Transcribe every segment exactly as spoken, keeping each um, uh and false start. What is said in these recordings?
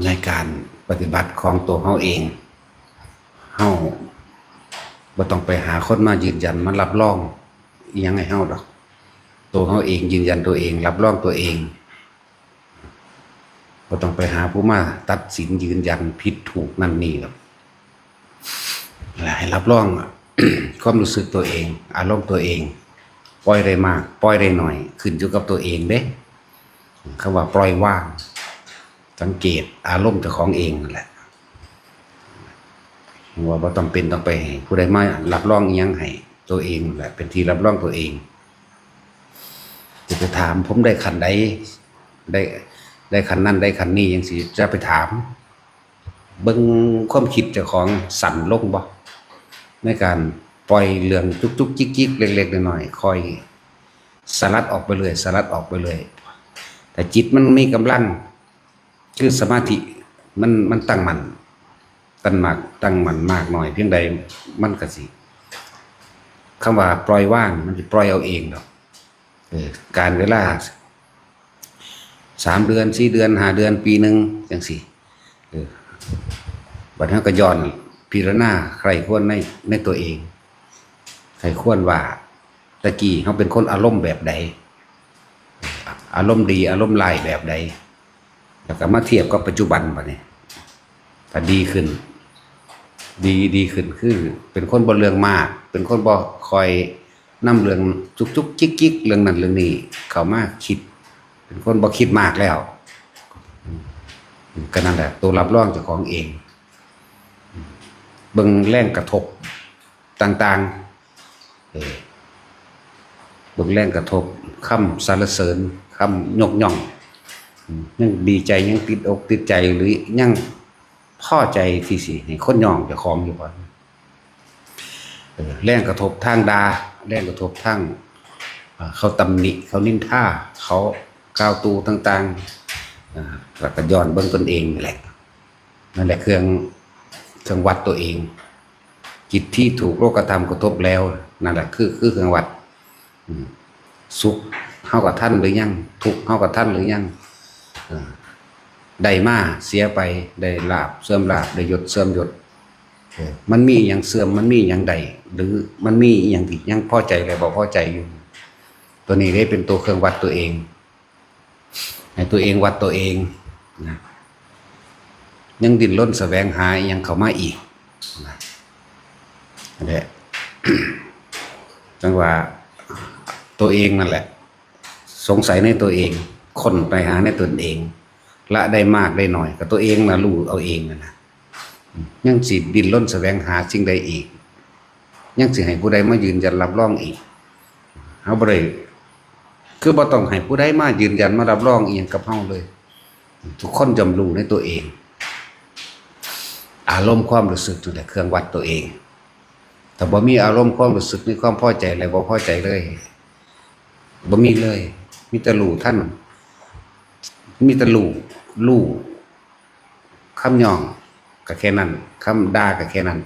ในการปฏิบัติของตัวเฮาเอง เฮาบ่ต้องไปหาคนมายืนยันมารับรองอิหยังให้เฮาดอก ตัวเฮาเองยืนยันตัวเอง รับรองตัวเอง บ่ต้องไปหาผู้มาตัดสินยืนยันผิดถูกนั่นนี่ดอก ให้รับรอง ความรู้สึกตัวเอง อารมณ์ตัวเอง ปล่อยได้มาก ปล่อยได้น้อย ขึ้นอยู่กับตัวเองเด้ คำว่าปล่อยวาง สังเกตอารมณ์เจ้าของเองนั่นแหละ ว่าบ่จำเป็นต้องไปให้ผู้ใดมารับรองอิหยังให้ ตัวเองนั่นแหละเป็นที่รับรองตัวเอง จะไปถามผมได้ขั้นใด ได้ ได้ขั้นนั้นได้ขั้นนี้จังซี้ จะไปถาม เบิ่งความคิดเจ้าของสั้นลงบ่ ในการปล่อยเรื่องจุกๆจิกๆเล็กๆน้อยๆ ค่อยสลัดออกไปเลย สลัดออกไปเลย แต่จิตมันมีกำลัง คือสมาธิมัน มันตั้งมั่น ตั้งมาก ตั้งมั่นมากน้อยเพียงใด มันก็สิ คำว่าปล่อยวาง มันสิปล่อยเอาเองดอก เออ การเวลา สามเดือน สี่เดือน ห้าเดือน ปีหนึ่งจังซี้ เออ บัดเฮาก็ย้อนพิจารณาใคร่ครวญใน ในตัวเอง ใคร่ครวญว่า ตะกี้เฮาเป็นคนอารมณ์แบบใด อารมณ์ดี อารมณ์ร้ายแบบใด แล้วก็มาเทียบกับปัจจุบันบัดนี้ ถ้าดีขึ้น ดี ดีขึ้น คือเป็นคนบ่เรื่องมาก เป็นคนบ่ค่อยนำเรื่องจุกๆจิกๆเรื่องนั้นเรื่องนี้เข้ามาคิด เป็นคนบ่คิดมากแล้ว ก็นั่นแหละ ตัวรับรองเจ้าของเอง เบิ่งแรงกระทบต่างๆ เออ เบิ่งแรงกระทบ คำสรรเสริญ คำยกย่อง อืม ยังดีใจ ยังติดอกติดใจ หรือยังพอใจที่สิให้คนย่องเจ้าของอยู่บ่ เออ แรงกระทบทางด่า แรงกระทบทาง อ่า เขาตำหนิ เขานินทา เขากล่าวตู่ต่างๆ อ่า แล้วก็ย้อนเบิ่งตนเองนี่แหละ นั่นแหละเครื่อง เครื่องวัดตัวเอง จิตที่ถูกโลกธรรมกระทบแล้ว นั่นแหละคือ คือเครื่องวัด อืม สุขเฮาก็ทันหรือยัง ทุกข์เฮาก็ทันหรือยัง เออ ได้มาเสียไป ได้ลาภเสื่อมลาภ ได้ยศเสื่อมยศ เออ มันมีอิหยังเสื่อม มันมีอิหยังได้ หรือมันมีอิหยังที่ยังพอใจและบ่พอใจอยู่ ตัวนี้ได้เป็นตัวเครื่องวัดตัวเอง ให้ตัวเองวัดตัวเองนะ ยังดิ้นรนแสวงหาอิหยังเข้ามาอีกนะ นั่นแหละ จังว่าตัวเองนั่นแหละ สงสัยในตัวเอง ค้นไปหาในตนเอง ละได้มากได้น้อย ก็ตัวเองน่ะรู้เอาเองนั่นนะ ยังสิดิ้นรนแสวงหาสิ่งใดอีก ยังสิให้ผู้ใดมายืนยันรับรองอีก เฮาบ่ได้ คือบ่ต้องให้ผู้ใดมายืนยันมารับรองอีหยังกับเฮาเลย ทุกคนย่อมรู้ในตัวเอง อารมณ์ความรู้สึกนั่นแหละเครื่องวัดตัวเอง ถ้าบ่มีอารมณ์ความรู้สึกในความพอใจและบ่พอใจเลย บ่มีเลย มีแต่รู้ทัน มีแต่รู้ รู้ คำย่องก็แค่นั้น คำด่าก็แค่นั้น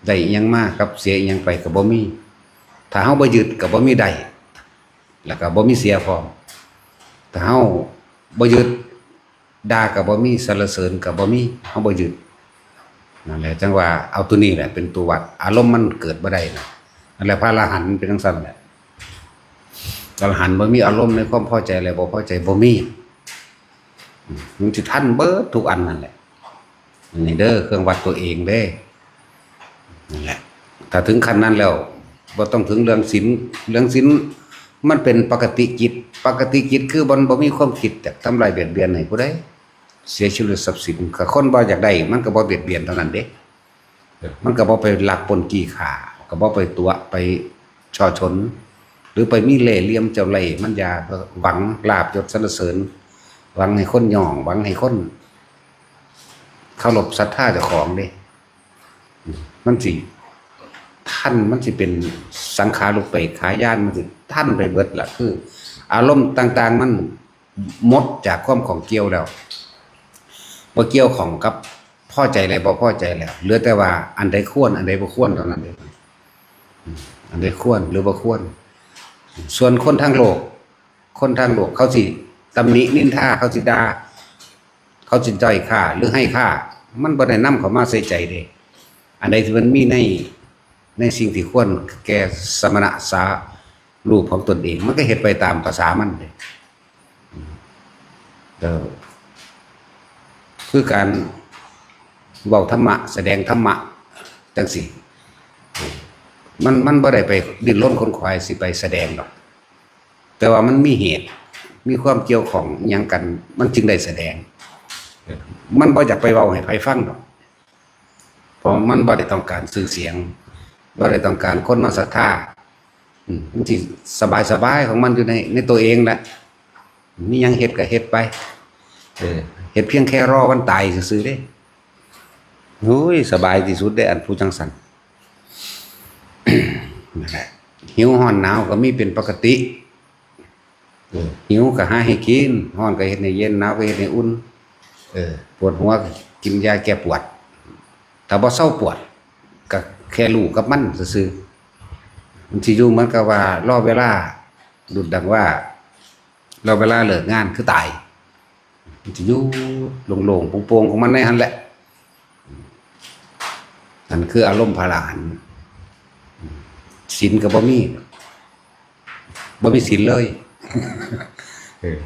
ได้อิหยังมากับเสียอิหยังไปก็บ่มี ถ้าเฮาบ่ยึดก็บ่มีได้ แล้วก็บ่มีเสียพร้อม ถ้าเฮาบ่ยึด ด่าก็บ่มี สรรเสริญก็บ่มี เฮาบ่ยึด นั่นแหละ จังว่าเอาตัวนี้แหละเป็นตัววัด อารมณ์มันเกิดบ่ได้นะ นั่นแหละ พระอรหันต์เป็นจังซั่นแหละ อรหันต์บ่มีอารมณ์ในความพอใจและบ่พอใจ บ่มี อืม มันสิทันเบิดทุกอันนั่นแหละ นี่เด้อ เครื่องวัดตัวเองเด้ นั่นแหละ ถ้าถึงขั้นนั้นแล้ว บ่ต้องถึงเรื่องศีล เรื่องศีลมันเป็นปกติจิต ปกติจิตคือมันบ่มีความคิดอยากทำลายเบียดเบียนให้ผู้ใด เสียชีวิตทรัพย์สิน ถ้าคนบ่อยากได้ มันก็บ่เบียดเบียนเท่านั้นเด้ มันก็บ่ไปลักปล้นจี้ฆ่า ก็บ่ไปตั๋วไปฉ้อฉล หรือไปมีเล่ห์เหลี่ยมเจ้าเล่ห์มันอย่า หวังลาภยศสรรเสริญ หวังให้คนย่อง หวังให้คนเคารพศรัทธาเจ้าของเด้ มันสิทัน มันสิเป็นสังขารุปเปกขาญาณ มันสิทันไปเบิดล่ะ คืออารมณ์ต่างๆ มันหมดจากความข้องเกี่ยวแล้ว บ่เกี่ยวข้องกับพอใจและบ่พอใจแล้ว เหลือแต่ว่าอันใดควร อันใดบ่ควรเท่านั้นเอง อืม อันใดควรหรือบ่ควร ส่วนคนทางโลก คนทางโลกเขาสิตำหนินินทา เขาสิด่า เขาสิด้อยค่าหรือให้ค่า มันบ่ได้นำเข้ามาใส่ใจเด้ อันใดที่มันมีใน ในสิ่งที่ควรแก่สมณะสารูปของตนเอง มันก็เฮ็ดไปตามภาษามันเด้ เออ คือการเว้าธรรมะ แสดงธรรมะจังซี้ มัน มันบ่ได้ไปดิ้นรนขนขวายสิไปแสดงดอก แต่ว่ามันมีเหตุ มีความเกี่ยวข้องอิหยังกัน มันจึงได้แสดง มันบ่อยากไปเว้าให้ไผฟังดอก เพราะมันบ่ได้ต้องการชื่อเสียง บ่ได้ต้องการคนมาศรัทธา อืม มันสิสบายๆของมันอยู่ใน ในตัวเองแหละ มีหยังเฮ็ดก็เฮ็ดไป เออ เฮ็ดเพียงแค่รอวันตายซื่อๆเด้ โอ้ย สบายที่สุดเด้ อันผู้จั่งซั้น นั่นแหละ หิวร้อนหนาวก็มีเป็นปกติ เออ หิวก็หาให้กิน ร้อนก็เฮ็ดให้เย็น หนาวก็เฮ็ดให้อุ่น เออ ปวดหัวก็กินยาแก้ปวด ถ้าบ่เซาปวด ก็แค่รู้กับมันซื่อๆ มันสิอยู่เหมือนกับว่ารอเวลา ดุจดังว่ารอเวลาเลิกงานคือตาย มันสิอยู่โล่งๆโปร่งๆของมันในหั่นแหละ นั่นคืออารมณ์พระอรหันต์ ศีลก็บ่มี บ่มีศีลเลย เออ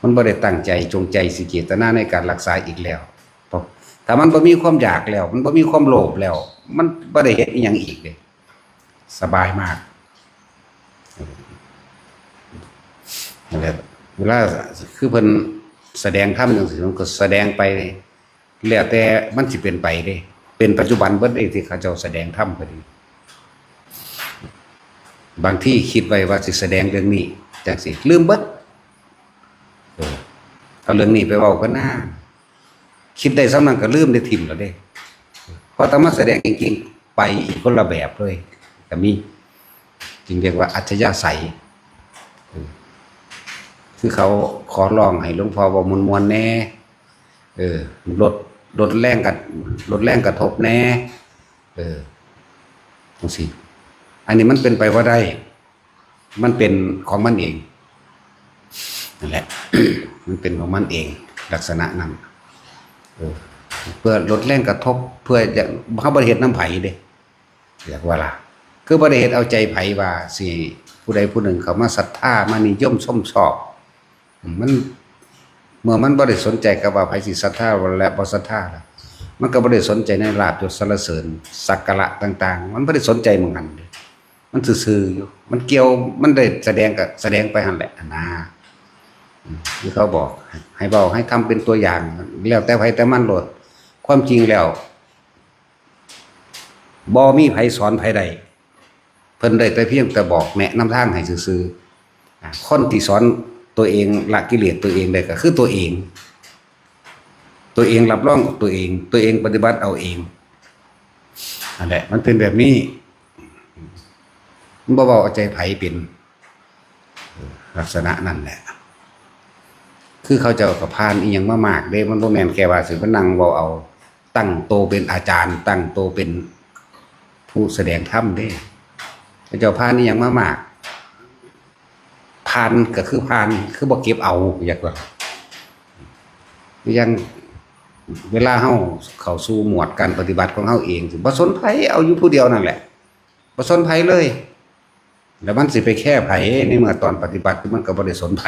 มันบ่ได้ตั้งใจจงใจสิเจตนาในการรักษาอีกแล้ว เพราะถ้ามันบ่มีความอยากแล้ว มันบ่มีความโลภแล้ว มันบ่ได้เฮ็ดอิหยังอีกเลย สบายมาก นั่นแหละ เวลาคือเพิ่นแสดงธรรมจังซี้ มันก็แสดงไป แล้วแต่มันสิเป็นไปเด้ เป็นปัจจุบันเบิดเด้ที่เขาเจ้าแสดงธรรมก็ดี บางทีคิดไว้ว่าสิแสดงเรื่องนี้จังซี้ ลืมเบิด เออ เอาเรื่องนี้ไปเว้ากันนะ คิดได้ส่ำนั้นก็ลืมได้ถิ่มแล้วเด้ พอต้องมาแสดงจริงๆ ไปอีกคนละแบบเลย ก็มี จึงเรียกว่าอัธยาศัย เออ คือเขาขอร้องให้หลวงพ่อเว้ามวนๆแหน่ เออ ลด ลดแรงกระ ลดแรงกระทบแหน่ เออ จังซี้ อันนี้มันเป็นไปบ่ได้ มันเป็นของมันเอง นั่นแหละ มันเป็นของมันเอง ลักษณะนั้น เออ เพื่อลดแรงกระทบ เพื่อจะ เฮาบ่ได้เฮ็ดนำไผเด้ เรียกว่าล่ะ คือบ่ได้เฮ็ดเอาใจไผว่าสิ ผู้ใดผู้หนึ่งเข้ามาศรัทธา มานิยมชมชอบ มัน เมื่อมันบ่ได้สนใจกับว่าไผสิศรัทธาและบ่ศรัทธาล่ะ มันก็บ่ได้สนใจในลาภยศสรรเสริญ สักการะต่างๆ มันบ่ได้สนใจหม่องนั้นเด้ มันซื่อๆอยู่ มันเกี่ยว มันได้แสดงก็แสดงไปหั่นแหละนะ อืม ที่เขาบอกให้เว้า ให้ทำเป็นตัวอย่าง แล้วแต่ไผแต่มันโลด ความจริงแล้ว บ่มีไผสอนไผได้ เพิ่นได้แต่เพียงแต่บอกแนะนำทางให้ซื่อๆ อ่า คนที่สอนตัวเองละกิเลสตัวเองได้ก็คือตัวเอง ตัวเองรับรองกับตัวเอง ตัวเองปฏิบัติเอาเอง นั่นแหละ มันเป็นแบบนี้ มันบ่เว้าเอาใจไผเป็น ลักษณะนั่นแหละ คือเขาเจ้าก็ผ่านอิหยังมามากเด้ มันบ่แม่นแค่ว่าสิมานั่งเว้าเอา ตั้งโตเป็นอาจารย์ ตั้งโตเป็นผู้แสดงธรรมเด้ เขาเจ้าผ่านอิหยังมามาก ผ่านก็คือผ่าน คือบ่เก็บเอา อยากว่า อย่างเวลาเฮาเข้าสู่หมวดการปฏิบัติของเฮาเอง สิบ่สนไผ เอาอยู่ผู้เดียวนั่นแหละ บ่สนไผเลย แล้วมันสิไปแคร์ไผ ในเมื่อตอนปฏิบัติมันก็บ่ได้สนไผ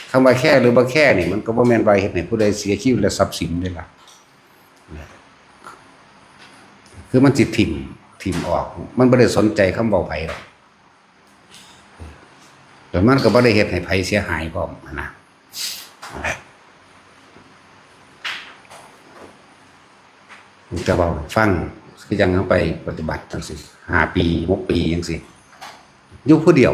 คำว่าแคร์หรือบ่แคร์นี่ มันก็บ่แม่นว่าเฮ็ดให้ผู้ใดเสียชีวิตและทรัพย์สินเด้ล่ะ คือมันสิถิ่ม ถิ่มออก มันบ่ได้สนใจคำเว้าไผหรอก แล้วมันก็บ่ได้เฮ็ดให้ไผเสียหายพร้อมหั้นนะ นั่นแหละ จะเว้าให้ฟัง คือจั่งเฮาไปปฏิบัติจั่งซี้ ห้าปี หกปีจั่งซี้ อยู่ผู้เดียว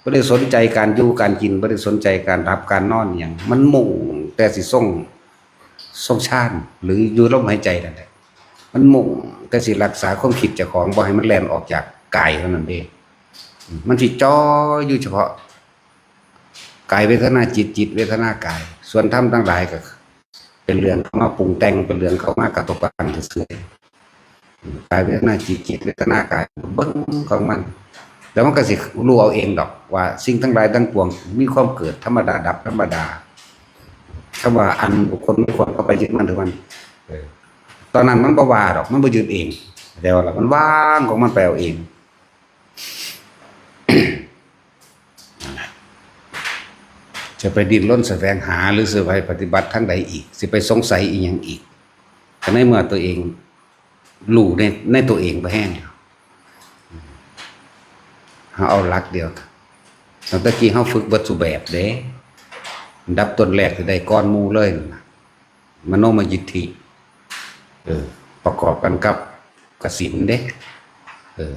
บ่ได้สนใจการอยู่การกิน บ่ได้สนใจการหลับการนอนอิหยัง มันมุ่งแต่สิทรง ทรงฌาน หรืออยู่ลมหายใจนั่นแหละ มันมุ่งแต่สิรักษาความคิดเจ้าของ บ่ให้มันแล่นออกจากกายเท่านั้นเด้ มันสิจ่ออยู่เฉพาะ กายเวทนาจิต จิตเวทนากาย ส่วนธรรมทั้งหลายก็เป็นเรื่องเข้ามาปรุงแต่ง เป็นเรื่องเข้ามากระทบกระทั่งซื่อๆ กายเวทนาจิต จิตเวทนากาย เบิ่งของมัน แล้วมันก็สิรู้เอาเองดอกว่าสิ่งทั้งหลายทั้งปวงมีความเกิดธรรมดา ดับธรรมดา คำว่าอันบุคคลไม่ควรเข้าไปยึดมั่นถือมั่น เออ ตอนนั้นมันบ่ว่าดอก มันบ่ยึดเอง แต่ว่ามันวางของมันไปเอาเอง จะไปดิ้นรนแสวงหาหรือสิไปปฏิบัติทางใดอีก สิไปสงสัยอีหยังอีก ก็ในเมื่อตัวเองรู้ใน ในตัวเองไปแห้งแล้ว เฮาเอาหลักเดียว ตั้งแต่กี้เฮาฝึกเบิดสู่แบบเด้ อันดับต้นแรกที่ได้ก่อนหมู่เลยนั่นน่ะ มโนมยิทธิ เออ ประกอบกันกับกสิณเด้ เออ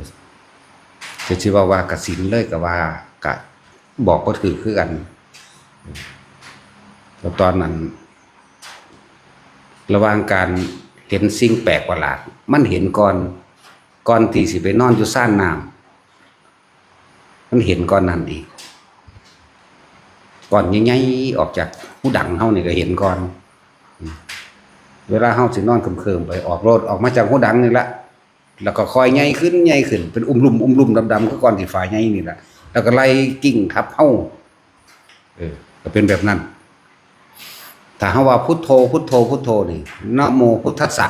จะสิว่าว่ากสิณเลยก็ว่า ก็บอกบ่ถืกคือกัน แล้วตอนนั้น ระหว่างการเห็นสิ่งแปลกประหลาด มันเห็นก่อน ก่อนที่สิไปนอนอยู่ซานน้ำ มันเห็นก่อนนั้นอีก ก่อนใหญ่ๆ ออกจากฮูดังเฮานี่ก็เห็นก่อน เวลาเฮาสินอนเคิมๆ ไป ออกโลด ออกมาจากฮูดังนี่ละ แล้วก็ค่อยใหญ่ขึ้น ใหญ่ขึ้น เป็นอุ้มลุ่ม อุ้มลุ่มดำๆ คือก่อนสิฝาใหญ่นี่ละ แล้วก็ไล่กิ่งทับเฮา เออ ก็เป็นแบบนั้น ถ้าเฮาว่าพุทโธ พุทโธ พุทโธนี่ นะโมพุทธัสสะ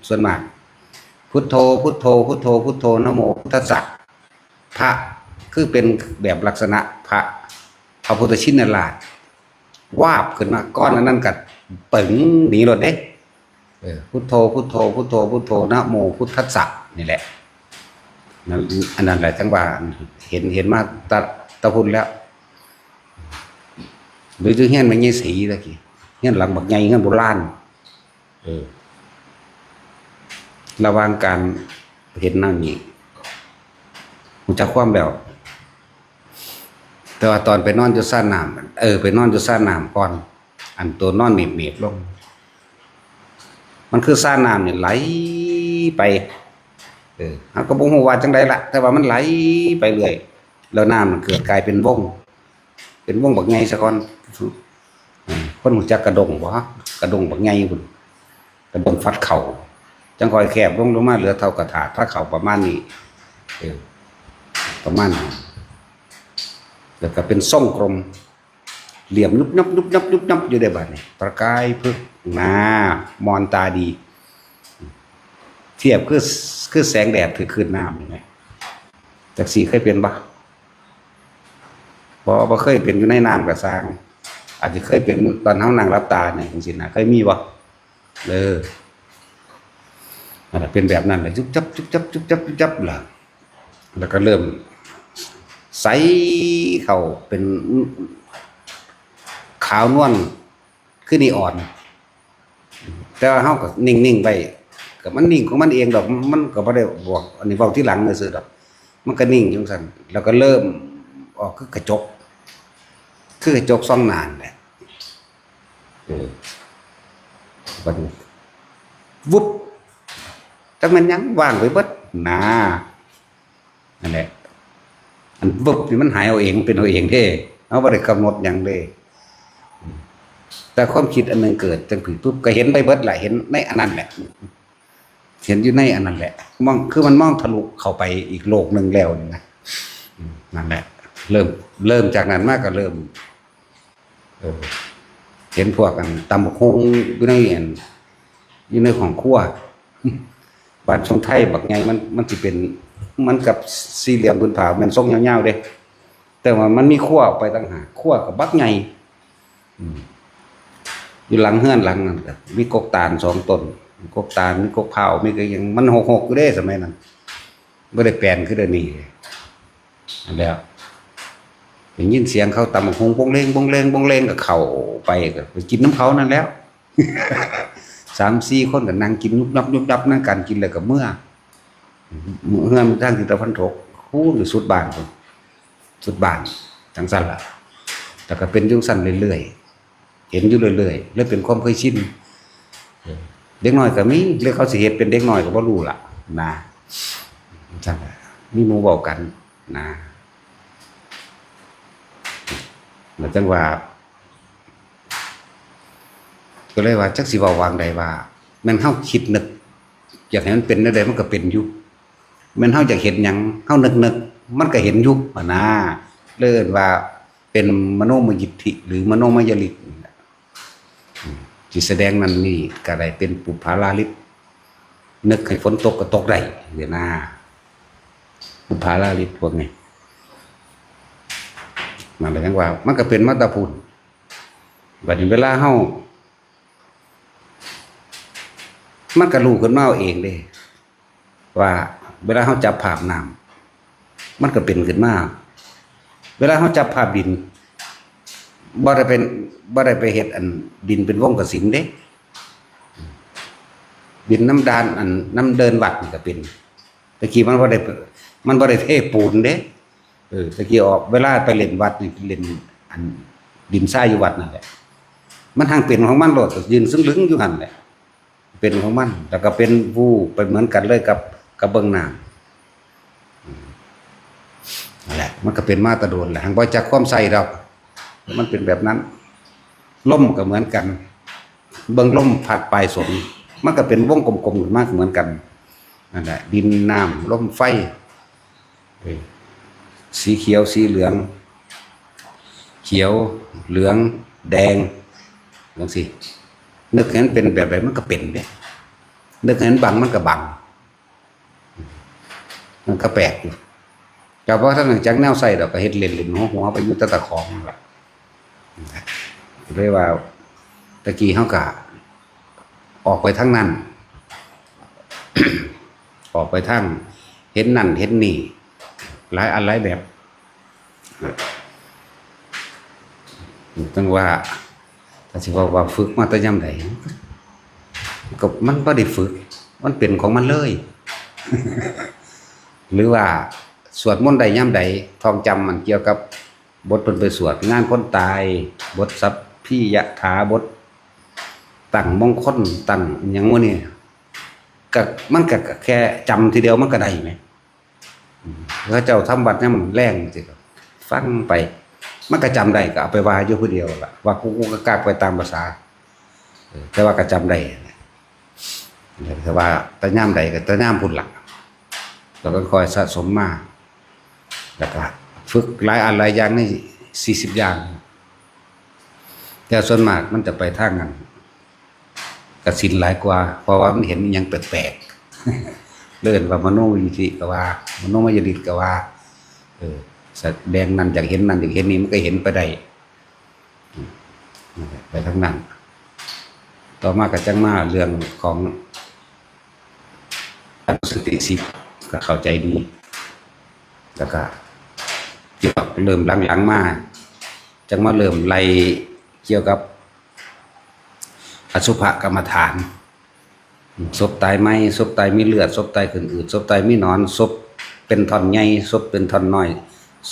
ส่วนมาก พุทโธ พุทโธ พุทโธ พุทโธ นะโมพุทธัสสะ พระ คือเป็นแบบลักษณะพระ พระพุทธชินราช วาบขึ้นมา ก่อนอันนั้นก็ปึ๋งหนีโลดเด้ เออ พุทโธ พุทโธ พุทโธ พุทโธ นะโมพุทธัสสะ นี่แหละ นั่น อันนั้นแหละจังว่าเห็น เห็นมาแตะ แตะพุ้นแล้ว หรือจะเฮียนแม่ใหญ่ศรีตะกี้ เฮียนหลังบักใหญ่ เฮือนโบราณ เออ ระหว่างการเห็นนั่นนี่ รู้จักความแล้ว แต่ว่าตอนไปนอนอยู่ซานน้ำ เออ ไปนอนอยู่ซานน้ำก่อน อันตัวนอนเมบๆ ลง มันคือซานน้ำนี่ไหลไป เออ เฮาก็บ่ฮู้ว่าจั่งใดล่ะ แต่ว่ามันไหลไปเรื่อย แล้วน้ำมันเกิดกลายเป็นวง เป็นวงบักใหญ่ซะก่อน เออ คนรู้จักกระด้งบ่ กระด้งบักใหญ่พุ้น กระด้งฟัดเข่า จั่งค่อยแคบลง ลงมาเหลือเท่ากระถาด ถ้าเข่าประมาณนี้ เออ ประมาณนี้ แล้วก็เป็นทรงกลม เหลี่ยมยุบยับ ยุบยับ ยุบยับอยู่ได้บัดนี้ ประกายพึกหน้า มอนตาดี เทียบคือ คือแสงแดดถือคลื่นน้ำนี่แหละ จักซี่เคยเป็นบ่ บ่ บ่เคยเป็นอยู่ในน้ำก็ซ่าง อาจจะเคยเป็นตอนเฮานั่งหลับตาเนี่ยจังซี่นะ เคยมีบ่ เออ นั่นแหละเป็นแบบนั้นแหละ จุบจับ จุบจับ จุบจับ จุบจับล่ะ แล้วก็เริ่มใสเข้าเป็นขาวนวล คือนีออน แต่ว่าเฮาก็นิ่งๆ ไว้ ก็มันนิ่งของมันเองดอก มันก็บ่ได้บอก อันนี้เว้าทีหลังซื่อๆ ดอก มันก็นิ่งจั่งซั้น แล้วก็เริ่มออกคือกระจก คือกระจกส่องหน้านั่นแหละ เออ บัดนี้ วุบ จักแม่นหยัง ว่างไปเบิด หน้า นั่นแหละ อันวุบนี่มันหายเอาเอง เป็นเอาเองเด้ เฮาบ่ได้กำหนดหยังเด้ แต่ความคิดอันหนึ่งเกิดจั่งซี้ปุ๊บ ก็เห็นไปเบิดแหละ เห็นในอันนั้นแหละ เห็นอยู่ในอันนั้นแหละ มอง คือมันมองทะลุเข้าไปอีกโลกหนึ่งแล้วนี่นะ อืม นั่นแหละ เริ่ม เริ่มจากนั้นมาก็เริ่ม เออ เห็นพวกอันตำบักหุ่งอยู่ในอัน อยู่ในห้องครัว บ้านทรงไทยบักใหญ่ มัน มันสิเป็น มันกับสี่เหลี่ยมผืนผ้า แม่นทรงยาวๆ เด้ แต่ว่ามันมีครัวออกไปต่างหาก ครัวก็บักใหญ่ อืม อยู่หลังเฮือนหลังนั้นก็มีกกตาลสองต้น มีกกตาล มีกกพร้าว มีกกหยัง มันหกๆ อยู่เด้ สมัยนั้น บ่ได้แปลนคือเดี๋ยวนี้ นั่นแหละ ได้ยินเสียงเขาตำบักหุ่งบงเลง บงเลง บงเลง ก็เข้าไป ก็ไปกินนำเขานั่นแหล้ว สามสี่คนก็นั่งกินยุบยับยุบยับ นั่งกันกินแล้วก็เมือ เฮือนทางทิศตะวันตก พู้นอยู่สุดบ้านพู้น สุดบ้าน จั่งซั้นล่ะ แต่ก็เป็นจั่งซั้นเรื่อยๆ เห็นอยู่เรื่อยๆ เลยเป็นความเคยชิน เออ เด็กน้อยก็มี หรือเขาสิเฮ็ดเป็นเด็กน้อยก็บ่รู้ล่ะ นะ จั่งซั้นล่ะ มีหมู่เว้ากัน นะ แล้วจั่งว่า ก็เลยว่าจักสิเว้าว่าจั่งใดว่า แม่นเฮาคิดนึก อยากให้มันเป็นแนวใดมันก็เป็นอยู่ แม่นเฮาอยากเห็นหยัง เฮานึกๆ มันก็เห็นอยู่หั้นนะ เลยเอิ้นว่าเป็นมโนมยิทธิ หรือมโนมยฤทธิ์นี่แหละ อืม สิแสดงนั่นนี่ก็ได้เป็นปุพพาลาริต นึกให้ฝนตกก็ตกได้ เดี๋ยวนะ ปุพพาลาริตพวกนี้ มันเลยจังว่า มันก็เป็นมาแตาพุ้น บัดนี้เวลาเฮา มันก็รู้ขึ้นมาเอาเองเด้ ว่าเวลาเฮาจับภาพน้ำ มันก็เป็นขึ้นมา เวลาเฮาจับภาพดิน บ่ได้เป็น บ่ได้ไปเฮ็ดอันดินเป็นวงกสิณเด้ ดินน้ำดานอันน้ำเดินวัดนี่ก็เป็น ตะกี้มันบ่ได้ มันบ่ได้เทปูนเด้ เออ ตะกี้ออกเวลาไปเล่นวัดนี่เล่นอันดินทรายอยู่วัดนั่นแหละ มันทั้งเป็นของมันโลด ยืนซึ่งลึงอยู่หั่นแหละ เป็นของมัน แล้วก็เป็นผู้ไปเหมือนกันเลยกับ กับเบิ่งน้ำ อืม นั่นแหละ มันก็เป็นมาแตะโดนแหละ หังบ่จักความใส่ดอก มันเป็นแบบนั้น ลมก็เหมือนกัน เบิ่งลมพัดปลายสน มันก็เป็นวงกลมๆขึ้นมาเหมือนกัน นั่นแหละ ดินน้ำลมไฟ เออ สีเขียวสีเหลือง เขียว เหลือง แดง จังซี้ นึกให้มันเป็นแบบใดมันก็เป็นเด้ นึกให้มันบังมันก็บัง มันก็แปลกอยู่ เจ้าพ่อท่านจักแนวใส่ดอก ก็เฮ็ดเล่นๆหัวๆไปอยู่แต่ตะของนั่นล่ะ เลยว่า ตะกี้เฮาก็ออกไปทางนั้น ออกไปทาง เห็นนั่นเห็นนี่ หลายอันหลายแบบ จังว่า ถ้าสิว่า ว่าฝึกมาแต่ยามใด ก็มันบ่ได้ฝึก มันเป็นของมันเลย หรือว่าสวดมนต์ได้ยามใด ท่องจำมันเกี่ยวกับบทเพิ่นไปสวดงานคนตาย บทสัพพียถา บทตั้งมงคล ตั้งหยังหมู่นี้ ก็ มันก็แค่จำทีเดียวมันก็ได้แหม อืม เขาเจ้าทำวัดยามแลงจังซี้ ก็ฟังไป มันก็จำได้ ก็เอาไปว่าอยู่ผู้เดียวล่ะ ว่ากุกกุกกักกักไปตามภาษา เออ แต่ว่าก็จำได้ แต่ว่าแต่ยามใดก็แต่ยามพุ้นล่ะ แล้วก็ค่อยสะสมมา แล้วก็ฝึกหลายอันหลายอย่าง นี่สี่สิบอย่าง แต่ส่วนมากมันจะไปทางนั้น กสิณหลายกว่า เพราะว่ามันเห็นอิหยังแปลกๆ เอิ้นว่ามโนมยิทธิก็ว่า มโนมยฤทธิ์ก็ว่า เออ แสดงนั่นอยากเห็นนั่นอยากเห็นนี่ มันก็เห็นไปได้ อืม นั่นแหละ ไปทางนั้น ต่อมาก็จังมาเรื่องของอนุสติสิบ ก็เข้าใจดี แล้วก็เริ่มหลังๆมา จังมาเริ่มไล่เกี่ยวกับอสุภกรรมฐาน ศพตายใหม่ ศพตายมีเลือด ศพตายขึ้นอืด ศพตายมีหนอน ศพเป็นท่อนใหญ่ ศพเป็นท่อนน้อย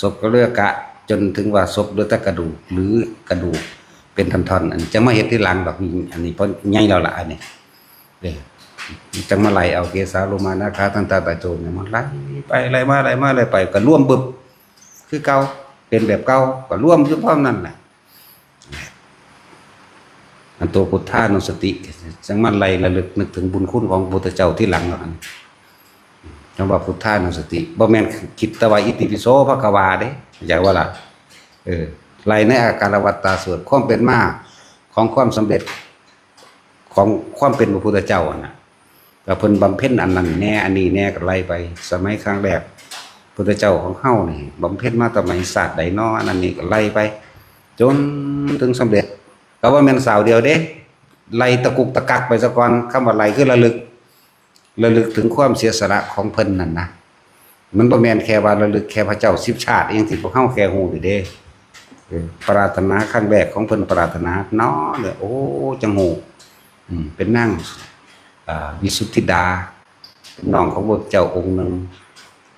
ศพก็เลือกะ จนถึงว่าศพเหลือแต่กระดูก หรือกระดูกเป็นท่อนๆ อันนี้จังมาเฮ็ดทีหลังดอก อันนี้เพราะใหญ่แล้วล่ะ อันนี้ เด้ จังมาไล่เอา เกสาโลมา นาขา ทันตา ตาโจเนี่ย มันไล่ไปไล่มาไล่มาไล่ไป ก็รวมบึบ คือเก่า เป็นแบบเก่า ก็รวมอยู่พร้อมนั่นแหละ อันตัวพุทธานุสติ จังมาไล่ระลึกนึกถึงบุญคุณของพระพุทธเจ้าทีหลังเนาะ อัน คำว่าพุทธานุสติ บ่แม่นคิดแต่ว่าอิติปิโสภะคะวาเด้ เข้าใจว่าล่ะ เออ ไล่ในอาการวัตตาสูตร ความเป็นมาของความสำเร็จ ของความเป็นพระพุทธเจ้าอะนะ ก็เพิ่นบำเพ็ญอันนั้นแน่ อันนี้แน่ ก็ไล่ไป สมัยครั้งแรก พุทธเจ้าของเฮานี่ บำเพ็ญมาแต่สมัยชาติใดน้อ อันนั้นนี่ก็ไล่ไป จนถึงสำเร็จ ก็บ่แม่นสาวเดียวเด้ ไล่ตะกุกตะกักไปซะก่อน คำว่าไล่คือระลึก ระลึกถึงความเสียสละของเพิ่นนั่นนะ มันบ่แม่นแค่ว่าระลึกแค่พระเจ้าสิบชาติ อย่างที่พวกเฮาแค่ฮู้นี่เด้ เออ ปรารถนาครั้งแรกของเพิ่นปรารถนาเนาะ เลย โอ้ จังฮู้ อืม เป็นนาง อ่า วิสุทธิดา เป็นน้องของพระพุทธเจ้าองค์หนึ่ง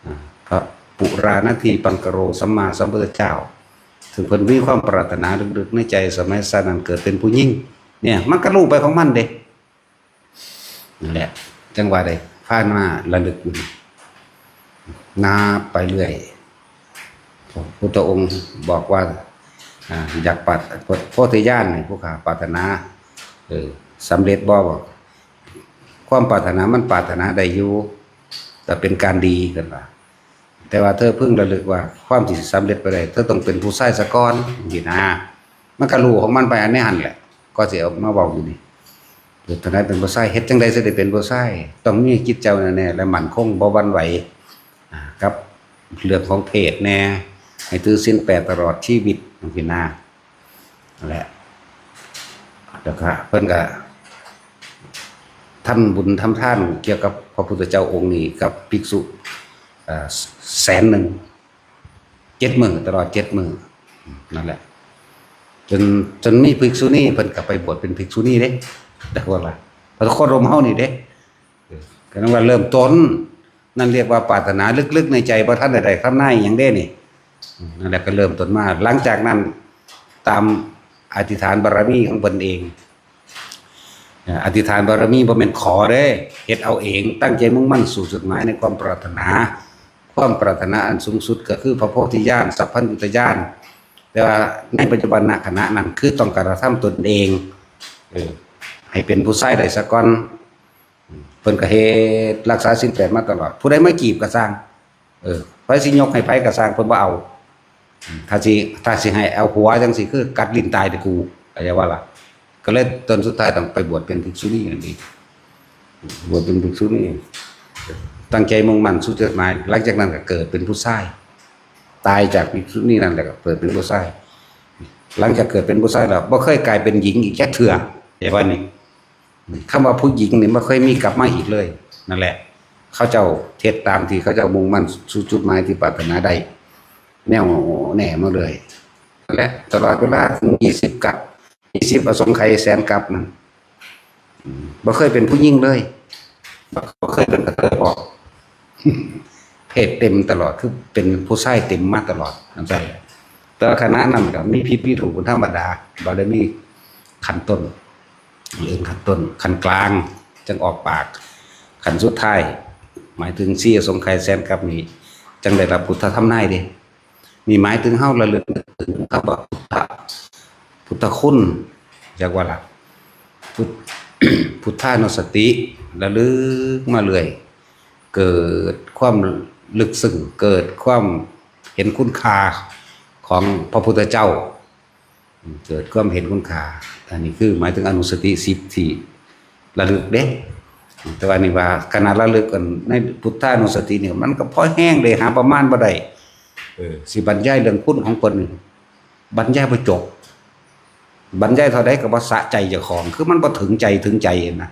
อ่า พระปุราณทีปังกโรสัมมาสัมพุทธเจ้า ซึ่งเพิ่นมีความปรารถนาลึกๆในใจ สมัยชาตินั้นเกิดเป็นผู้หญิง เนี่ย มันก็รู้ไปของมันเด้ นั่นแหละ จังว่าได้ พามาระลึกอยู่ นับไปเรื่อย พระพุทธองค์บอกว่า อ่า อยากปรารถ- โพธิญาณนี่ ผู้ข้าปรารถนา เออ สำเร็จบ่ บอก ความปรารถนามันปรารถนาได้อยู่ แต่เป็นการดี เพิ่นว่า แต่ว่าเธอพึงระลึกว่าความที่สิสำเร็จไปได้ เธอต้องเป็นผู้ชายซะก่อน จังซี้นะ มันก็รู้ของมันไปอันนี้หั่นแหละ ก ก็สิเอามาเว้าอยู่นี่ เกิดฐานะเป็นผู้ชาย เฮ็ดจั่งใดสิได้เป็นผู้ชาย ต้องมีจิตใจแน่วแน่และมั่นคง บ่หวั่นไหว อ่า กับเรื่องของเพศแน่ ให้ถือศีลแปดตลอดชีวิตจั่งซี้นะ นั่นแหละ แล้วก็เพิ่นก็ทำบุญทำทานเกี่ยวกับพระพุทธเจ้าองค์นี้กับภิกษุ เอ่อ แสนหนึ่ง เจ็ดมื้อ ตลอดเจ็ดมื้อ นั่นแหละ จน จนมีภิกษุณีเพิ่นก็ไปบวชเป็นภิกษุณีเด้ แต่ว่าล่ะ พระโคดมเฮานี่เด้ เออ ก็นั่นว่าเริ่มต้น นั่นเรียกว่าปรารถนาลึกๆในใจ บ่ทันได้ได้คำนายหยังเด้นี่ อืม นั่นแหละก็เริ่มต้นมา หลังจากนั้น ตามอธิษฐานบารมีของเพิ่นเอง เอ่อ อธิษฐานบารมีบ่แม่นขอเด้ เฮ็ดเอาเอง ตั้งใจมุ่งมั่นสู่จุดหมายในความปรารถนา ความปรารถนาอันสูงสุดก็คือพระโพธิญาณ สัพพัญญุตญาณ แต่ว่าในปัจจุบันขณะนั้นคือต้องกระทำตนเอง เออ ให้เป็นผู้ชายได้ซะก่อน เพิ่นก็เฮ็ดรักษาศีลแปดมาตลอด ผู้ใดมาจีบก็ซ่าง เออ ไผสิยกให้ไผก็ซ่าง เพิ่นบ่เอา ถ้าสิ ถ้าสิให้เอาผัวจั่งซี้ คือกัดลิ้นตายเด้อกู เข้าใจว่าล่ะ ก็เลยตอนสุดท้ายต้องไปบวชเป็นภิกษุณีนั่นเอง บวชเป็นภิกษุณี ตั้งใจมุ่งมั่นสู่จุดหมาย หลังจากนั้นก็เกิดเป็นผู้ชาย ตายจากภิกษุณีนั่นแหละก็เกิดเป็นผู้ชาย หลังจากเกิดเป็นผู้ชายแล้ว บ่เคยกลายเป็นหญิงอีกจักเทื่อ แต่ว่านี่ คำว่าผู้หญิงนี่บ่เคยมีกลับมาอีกเลย นั่นแหละ เขาเจ้าเฮ็ดตามที่เขาเจ้ามุ่งมั่นสู่จุดหมายที่ปรารถนาได้ แน่วแน่มาเลย และตลอดเวลาถึงยี่สิบกัป ยี่สิบอสงไขยแสนกัปนั่น อืม บ่เคยเป็นผู้หญิงเลย บ่เคยเป็นกระเทยออก เพศเต็มตลอด คือเป็นผู้ชายเต็มมาตลอด จั่งซี้ แต่ว่าขณะนั้นก็มีผิดมีถูกเป็นธรรมดา บ่ได้มีขั้นต้น เอิ้นขั้นต้น ขั้นกลาง จั่งออกปาก ขั้นสุดท้าย หมายถึงสี่อสงไขยแสนกัปนี่ จั่งได้รับพุทธทำนายเด้ นี่หมายถึงเฮาระลึกนึกถึงคำว่าพุทธะ พุทธคุณ จักว่าล่ะ พุทธ- พุทธานุสติ ระลึกมาเรื่อย เกิดความลึกซึ้ง เกิดความเห็นคุณค่าของพระพุทธเจ้า เกิดความเห็นคุณค่า อันนี้คือหมายถึงอนุสติสิบที่ระลึกเด้ แต่ว่านี่ว่าขณะระลึกกันในพุทธานุสติเนี่ย มันก็พอแฮงเด้ หาประมาณบ่ได้ เออ สิบรรยายเรื่องคุณของเพิ่นนี่ บรรยายบ่จบ บรรยายเท่าใดก็บ่สะใจเจ้าของ คือมันบ่ถึงใจถึงใจนะ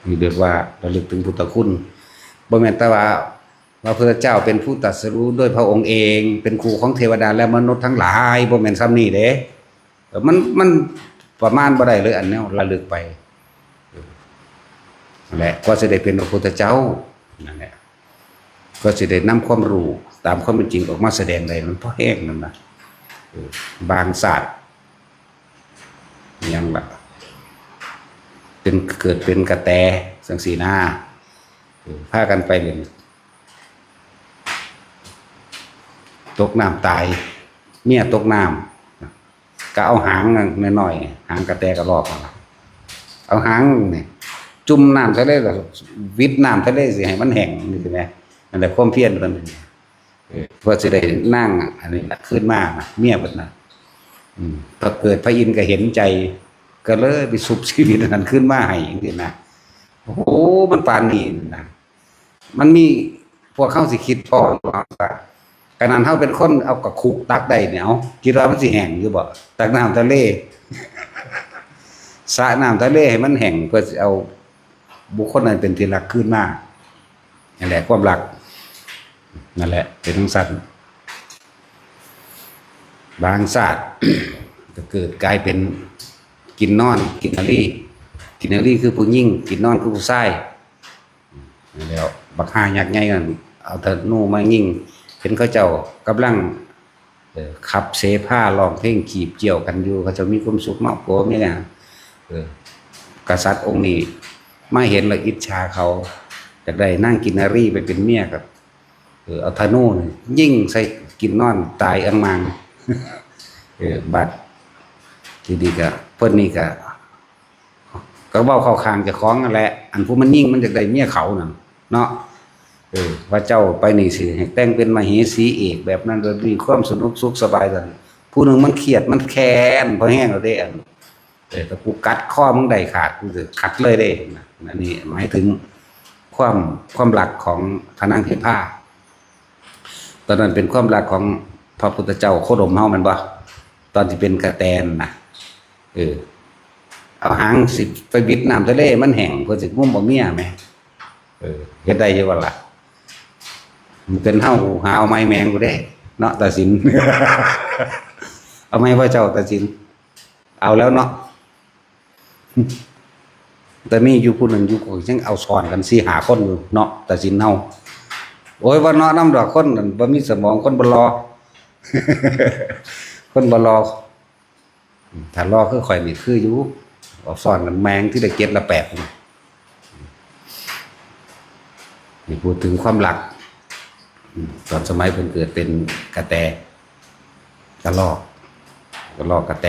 นี่เรียกว่าระลึกถึงพุทธคุณ บ่แม่นแต่ว่า ว่าพระพุทธเจ้าเป็นผู้ตรัสรู้ด้วยพระองค์เอง เป็นครูของเทวดาและมนุษย์ทั้งหลาย บ่แม่นส่ำนี้เด้ เออ มัน มันประมาณบ่ได้เลย อันแนวระลึกไป เออ นั่นแหละ กว่าสิได้เป็นพระพุทธเจ้า นั่นแหละ กว่าสิได้นำความรู้ตามความเป็นจริงออกมาแสดงได้ มันพอแฮงนั่นนะ เออ บางชาติ หยังล่ะ เป็น เกิดเป็นกระแต จั่งซี้นะ เออ พากันไปเล่น ตกน้ำตาย เมียตกน้ำ ก็เอาหางน้อยๆ หางกระแตกระรอกนั่นล่ะ เอาหางนี่จุ่มน้ำทะเล แล้ววิดน้ำทะเลสิให้มันแห้ง นี่สิแหม นั่นแหละความเพียรเพิ่น เออ เพื่อสิได้นางอันนี้น่ะคืนมานะ เมียเพิ่นน่ะ อืม พระเกิดพระอินทร์ก็เห็นใจ ก็เลยไปชุบชีวิตอันนั้นคืนมาให้จั่งซี้นะ โอ้โห มันปานนี้นะ มันมี พวกเฮาสิคิดพ้อว่า ขนาดเฮาเป็นคนเอากระคุตักได้เนี่ย เอ้า คิดว่ามันสิแห้งอยู่บ่ ตักน้ำทะเล สระน้ำทะเลให้มันแห้ง เพื่อสิเอาบุคคลนั้นเป็นที่รักคืนมา นั่นแหละความรัก นั่นแหละ เป็นจั่งซั้น บางชาติ ก็เกิดกลายเป็นกินนอน กินนารี กินนารีคือผู้หญิง กินนอนคือผู้ชาย แล้วบักห่ายักษ์ใหญ่นั่น เอาธนูมายิง เห็นเขาเจ้ากำลัง เอ่อ ขับเสภาร้องเพลงขีบเกี่ยวกันอยู่ เขาเจ้ามีความสุขเนาะ ผัวเมีย เออ กษัตริย์องค์นี้มาเห็นแล้วอิจฉาเขา อยากได้นางกินนารีไปเป็นเมีย ก็ เออ เอาธนูนี่ยิงใส่กินนอนตายอังมัง เออ บัดทีนี้ก็ เพิ่นนี่ก็ ก็เว้าเข้าข้างเจ้าของนั่นแหละ อันผู้มันยิงมันอยากได้เมียเขานั่นเนาะ เออ ว่าเจ้าไปนี่สิให้แต่งเป็นมเหสีเอกแบบนั้นแบบนี้ ความสนุกสุขสบายกัน ผู้หนึ่งมันเครียดมันแค้นพอแฮงแล้วเด้ อัน เออ ถ้ากูกัดคอมึงได้ขาด กูจะกัดเลยเด้นะ อันนี้หมายถึงความ ความรักของพระนางเทพา ตอนนั้นเป็นความรักของพระพุทธเจ้าโคดมเฮาแม่นบ่ ตอนที่เป็นกระแตนนะ เออ เอาหางสิไปวิดน้ำทะเลมันแห้ง เพิ่นสิงุ้มเอาเมียแหม เออ เฮ็ดได้อยู่บ่ล่ะ มันเป็นเฮาหาเอาไม้แมงกูได้ เนาะ ตาสิน เอาไม้พระเจ้าตาสิน เอาแล้วเนาะ แต่มีอยู่ผู้หนึ่งอยู่ก็ยังเอาซ้อนกันสี่ห้าคนอยู่เนาะ ตาสินเฮา โอ้ย ว่าเนาะ นำดอก คนนั่นบ่มีสมอง คนบ่หล่อ คนบ่หล่อ ถ้าหล่อคือข่อยนี่คืออยู่ เอาซ้อนกันแมงที่ได้เจ็ดละแปดนี่ นี่พูดถึงความรัก อืม ตอนสมัยเพิ่นเกิดเป็นกระแต กระรอก กระรอกกระแต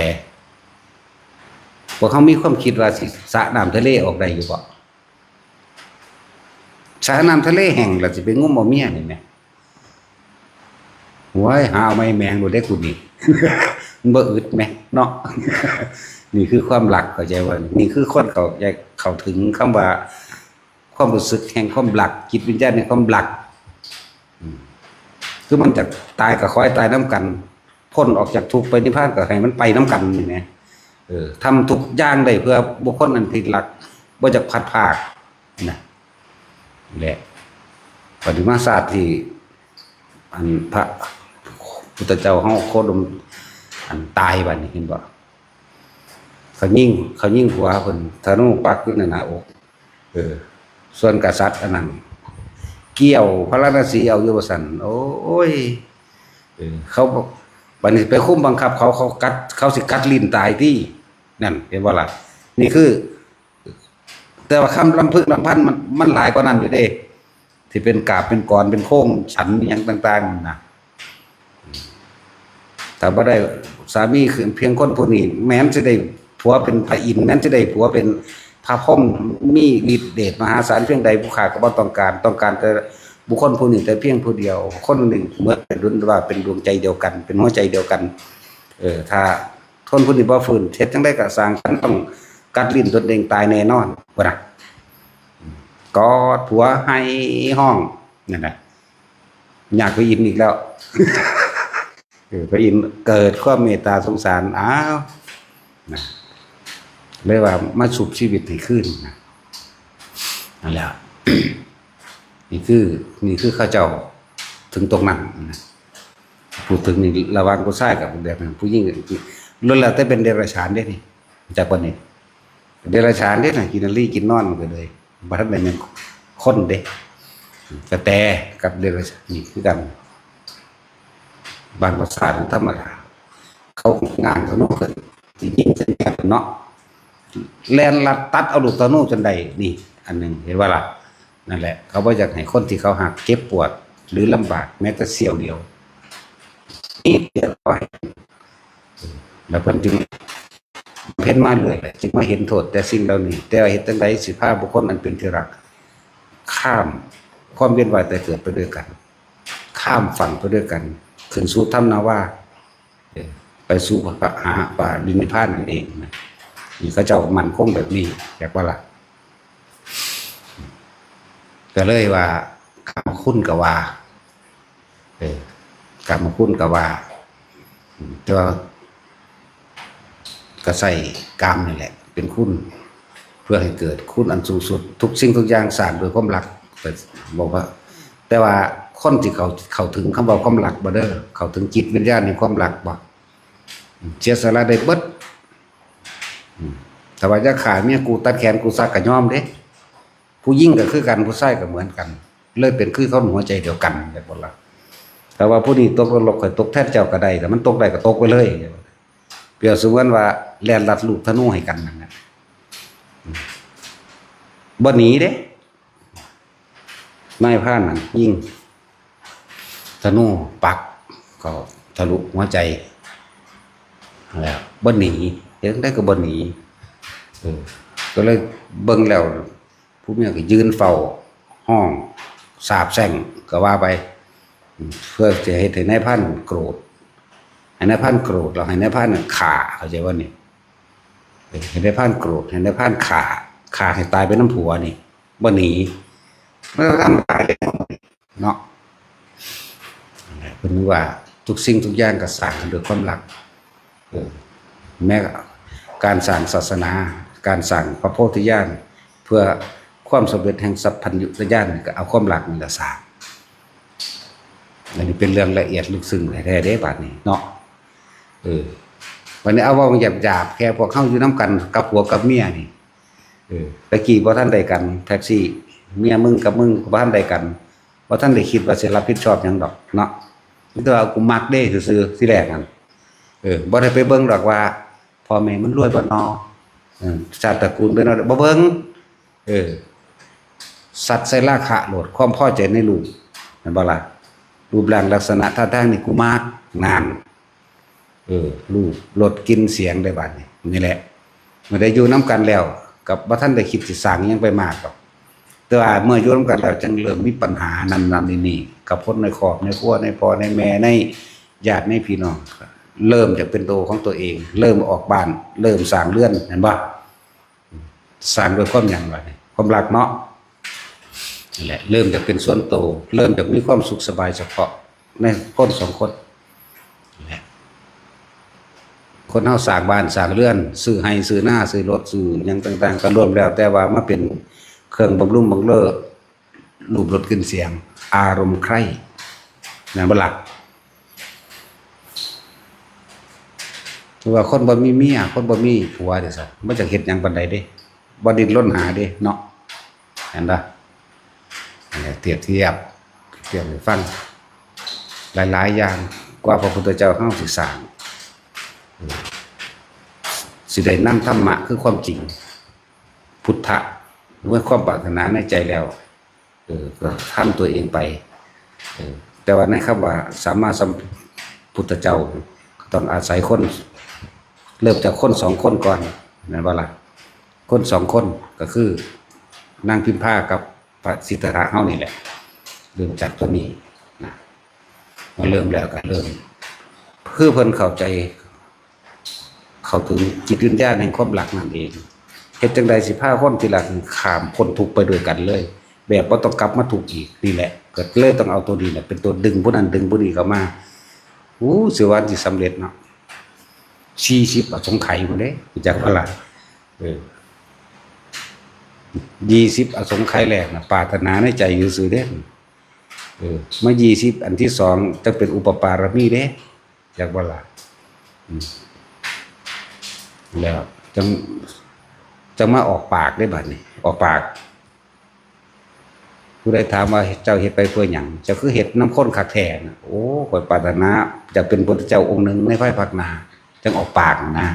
พวกเขามีความคิดว่าสิสระน้ำทะเลออกได้อยู่บ่ สระน้ำทะเลแห้งแล้วสิไปงมเอาเมียนี่แหม โอ้ย หาเอาไม้แมงโลดเด้อกูนี่ มันบ่อึดแหมเนาะ นี่คือความรัก เข้าใจบ่ นี่คือคนเข้าใจ เข้าถึงคำว่า ความรู้สึกแห่งความรัก จิตวิญญาณแห่งความรัก อืม คือมันจะตายก็ขอให้ตายนำกัน พ้นออกจากทุกข์ไปนิพพานก็ให้มันไปนำกันนี่แหม เออ ทำทุกอย่างได้เพื่อบุคคลอันที่รัก บ่อยากพลัดพรากนะ แหละ ปฏิมาศาสตร์ที่ อันพระพุทธเจ้าเฮาโคดม อันตายบัดนี้เห็นบ่ เขายิง เขายิงหัวเพิ่น ธนูปักอยู่ในหน้าอก เออ ส่วนกษัตริย์อันนั้น เกี่ยวพาราณสีเอาอยู่ว่าซั่น โอ้ย เออ เขาบอก บัดนี้ไปคุมบังคับเขา เขากัด เขาสิกัดลิ้นตายติ นั่น เห็นบ่ล่ะ นี่คือ แต่ว่าคำลำพึงลำพันมัน มันหลายกว่านั้นอยู่เด้ ที่เป็นกาบเป็นกรเป็นโค้งฉันอิหยังต่างๆนั่นนะ ถ้าบ่ได้สามีคือเพียงคนผู้นี้ แม้นสิได้ผัวเป็นพระอินทร์ แม้นสิได้ผัวเป็นพระพรหม มีฤทธิ์เดชมหาศาลเพียงใด ผู้ข้าก็บ่ต้องการ ต้องการแต่บุคคลผู้นี้แต่เพียงผู้เดียว คนหนึ่งเหมือนเป็นดุลว่าเป็นดวงใจเดียวกัน เป็นหัวใจเดียวกัน เออ ถ้าคนผู้นี้บ่ฟื้น เฮ็ดจั่งใดก็สร้าง ฉันต้องกัดลิ้นตนเองตายแน่นอน พุ้นน่ะ กอดผัวไห้ฮ้อง นั่นน่ะ อยากไปอินอีกแล้ว เออ พระอินทร์เกิดความเมตตาสงสาร อ้าว นะ เลยว่ามาชุบชีวิตให้คืนนะ นั่นแหละ นี่คือ นี่คือเขาเจ้าถึงตรงนั้นนะ พูดถึงนี่ระหว่างผู้ชายกับแบบนั้น ผู้หญิงก็ล้วนแล้วแต่เป็นเดรัจฉานเด้นี่ จากวันนี้ เดรัจฉานเด้น่ะ กินนารีกินนอนกันเลย บ่ทันได้แม่นคนเด้ กระแตกับเดรัจฉานนี่คือกัน บางภาษาธรรมดา เขางานเขาเนาะ สิยิงใส่แนวเนาะ แล่นลัดตัดเอาลูกธนูจนได้ นี่ อันหนึ่ง เห็นบ่ล่ะ นั่นแหละ เขาบ่อยากให้คนที่เขาฮักเจ็บปวด หรือลำบากแม้แต่เสี้ยวเดียว นี่เดียวก็ให้ แล้วเพิ่นจึงเพิ่นมาเรื่อยแหละ จึงมาเห็นโทษแต่สิ่งเหล่านี้ แต่ว่าเฮ็ดจั่งใดสิพาบุคคลอันเป็นที่รัก ข้ามความเวียนว่ายตายเกิดไปด้วยกัน ข้ามฝั่งไปด้วยกัน ขึ้นสู่ธรรมนาวา เออ ไปสู่พระหาปรินิพพานนั่นเองนะ นี่เขาเจ้ามั่นคงแบบนี้ อยากว่าล่ะ ก็เลยว่า กามคุณก็ว่า เออ กามคุณก็ว่า อืม แต่ว่า ก็ใช้กามนี่แหละ เป็นคุณ เพื่อให้เกิดคุณอันสูงสุด ทุกสิ่งทุกอย่างสร้างด้วยความรัก แต่บอกว่า แต่ว่าคนที่เขา เข้าถึงคำว่าความรักบ่เด้อ เข้าถึงจิตวิญญาณแห่งความรักบ่ อืม เสียสละได้เบิด อืม ถ้าว่าจะฆ่าเมียกูตัดแขนกูสักก็ยอมเด้ ผู้หญิงก็คือกัน ผู้ชายก็เหมือนกัน เลยเป็นคือคนหัวใจเดียวกัน จักบ่ล่ะ แต่ว่าผู้นี้ตกนรก ข่อยตกแทนเจ้าก็ได้ แต่มันตกได้ก็ตกไปเลย เปรียบเสมือนว่าแล่นลัดลูกธนูให้กันนั่นน่ะ อืม บ่หนีเด้ นายพรานนั่นยิงธนูปักเข้าทะลุหัวใจ แล้วบ่หนี เฮ็ดจั่งใดก็บ่หนี เออ ก็เลยเบิ่งแล้ว ผู้เมียก็ยืนเฝ้า ฮ้องสาปแช่งก็ว่าไป เพื่อจะเฮ็ดให้นายพรานโกรธ ให้นายพรานโกรธ แล้วให้นายพรานน่ะฆ่า เข้าใจบ่นี่ เห็นได้ผ่านโกรธ เห็นได้ผ่านฆ่า ฆ่าให้ตายไปนำผัวนี่ บ่หนี มันก็ทำตายเลยเนาะ เพิ่นว่าทุกสิ่งทุกอย่างก็สร้างขึ้นด้วยความรัก เออ แม้การสร้างศาสนา การสร้างพระโพธิญาณ เพื่อความสำเร็จแห่งสัพพัญญุตญาณนี่ก็เอาความรักนี่ล่ะสร้าง อันนี้เป็นเรื่องละเอียดลึกซึ้งแท้ๆเด้ บาดนี้เนาะ เออ วันนี้เอาเว้าหยาบๆ แค่พวกเฮาอยู่นำกันกับผัวกับเมียนี่ เออ ตะกี้บ่ทันได้กัน แท็กซี่ เมียมึงกับมึงบ่ทันได้กัน บ่ทันได้คิดว่าสิรับผิดชอบหยังดอกเนาะ มีแต่ว่ากูมักเด้ซื่อๆ ทีแรกนั่น เออ บ่ได้ไปเบิ่งดอกว่า พ่อแม่มันรวยบ่นอ เออ ชาติตระกูลเป็นบ่เบิ่ง เออ สัตว์ใส่ราคะโลด ความพอใจในรูป แม่นบ่ล่ะ รูปร่างลักษณะท่าทางนี่กูมัก นั่น เออ รูป รส กลิ่น เสียง ได้บาดนี้ นี่แหละ เมื่อได้อยู่นำกันแล้ว กับบ่ทันได้คิดสิสร้างหยังไปมากดอก แต่ว่าเมื่ออยู่นำกันแล้ว จังเริ่มมีปัญหานั่นๆ นี่ๆ กับคนในครอบในครัว ในพ่อในแม่ ในญาติในพี่น้อง เริ่มจากเป็นตัวของตัวเอง เริ่มออกบ้าน เริ่มสร้างเรือน เห็นบ่ สร้างด้วยความหยังวะนี่ ความรักเนาะ นั่นแหละ เริ่มจากเป็นส่วนตัว เริ่มจากมีความสุขสบายเฉพาะในคนสองคน นั่นแหละ คนเฮาสร้างบ้านสร้างเรือน ซื้อไฮ่ซื้อนา ซื้อรถ ซื้อหยังต่างๆ ก็ล้วนแล้วแต่ว่ามาเป็นเครื่องบำรุงบังเรอ รูป รส กลิ่น เสียง อารมณ์ใคร่ แม่นบ่ล่ะ คือว่าคนบ่มีเมีย คนบ่มีผัวจั่งซั้น มันจักเฮ็ดหยังปานใดเด้ บ่ดิ้นรนหาเด้เนาะ เห็นบ่ เปรียบเทียบ เปรียบให้ฟัง หลายๆ อย่าง กว่าพระพุทธเจ้าเฮาสิสร้าง สิได้นำธรรมะคือความจริง พุทธะ ด้วยความปรารถนาในใจแล้ว เออ ก็ทำตัวเองไป เออ แต่ว่าในคำว่าสัมมาสัมพุทธเจ้า ก็ต้องอาศัยคน เริ่มจากคนสองคนก่อน แม่นบ่ล่ะ คนสองคนก็คือนางพิมพากับพระสิทธัตถะเฮานี่แหละ เริ่มจากตัวนี้นะ มาเริ่มแล้วก็เริ่ม คือเพิ่นเข้าใจ เข้าถึงจิตวิญญาณแห่งความรักนั่นเอง เฮ็ดจั่งใดสิพาคนที่รักข้ามพ้นทุกข์ไปด้วยกันเลย แบบบ่ต้องกลับมาทุกข์อีก นี่แหละ ก็เลยต้องเอาตัวนี้แหละ เป็นตัวดึงผู้นั้นดึงผู้นี้เข้ามา อู้ สิว่าสิสำเร็จเนาะ สี่สิบอสงไขยพุ้นเด้ รู้จักบ่ล่ะ เออ ยี่สิบอสงไขยแรกน่ะ ปรารถนาในใจซื่อๆเด้ เออ มายี่สิบอันที่สอง จั่งเป็นอุปปารมีเด้ จักบ่ล่ะ อืม แล้วจั่ง จั่งมาออกปากเด้บัดนี้ ออกปาก ผู้ใดถามว่าเจ้าเฮ็ดไปเพื่อหยัง เจ้าคือเฮ็ดนำคนคักแท้น่ะ โอ้ ข้อยปรารถนาอยากเป็นพุทธเจ้าองค์หนึ่งในภายภาคหน้า จั่งออกปากนะ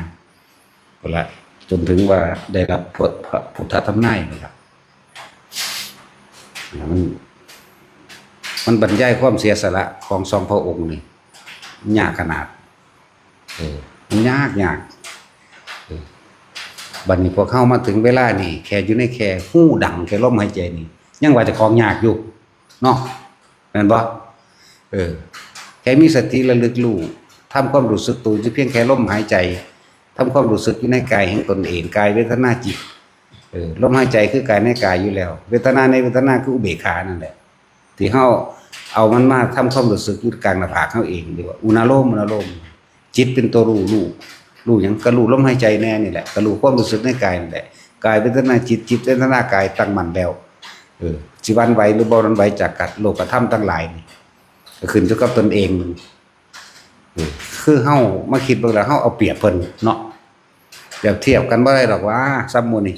พุ้นละ จนถึงว่าได้รับพระ พระพุทธทำนายนี่ล่ะ มัน มันบรรยายความเสียสละของสองพระองค์นี่ ยากขนาด เออ มันยาก ยาก เออ บัดนี้พวกเฮามาถึงเวลานี่ แค่อยู่ในแค่ฮู้ดัง แค่ลมหายใจนี่ ยังว่าเจ้าของยากอยู่ เนาะ แม่นบ่ เออ แค่มีสติระลึกรู้ ทำความรู้สึกตัวอยู่เพียงแค่ลมหายใจ ทำความรู้สึกอยู่ในกายแห่งตนเอง กาย เวทนา จิต เออ ลมหายใจคือกายในกายอยู่แล้ว เวทนาในเวทนาคืออุเบกขานั่นแหละ ที่เฮาเอามันมาทำความรู้สึกอยู่กลางหน้าผากเฮาเอง เรียกว่าอุณาโลม อุณาโลม จิตเป็นตัวรู้ รู้ รู้หยัง ก็รู้ลมหายใจแน่นี่แหละ ก็รู้ความรู้สึกในกายนั่นแหละ กาย เวทนา จิต จิต เวทนา กาย ตั้งมั่นแล้ว เออ สิหวั่นไหวหรือบ่หวั่นไหวจากกับโลกธรรมทั้งหลายนี่ ก็ขึ้นอยู่กับตนเอง เออ คือเฮามาคิดเบิ่งแล้ว เฮาเอาเปรียบเพิ่นเนาะ เปรียบเทียบกันบ่ได้ดอกว่า ซ้ำหมู่นี่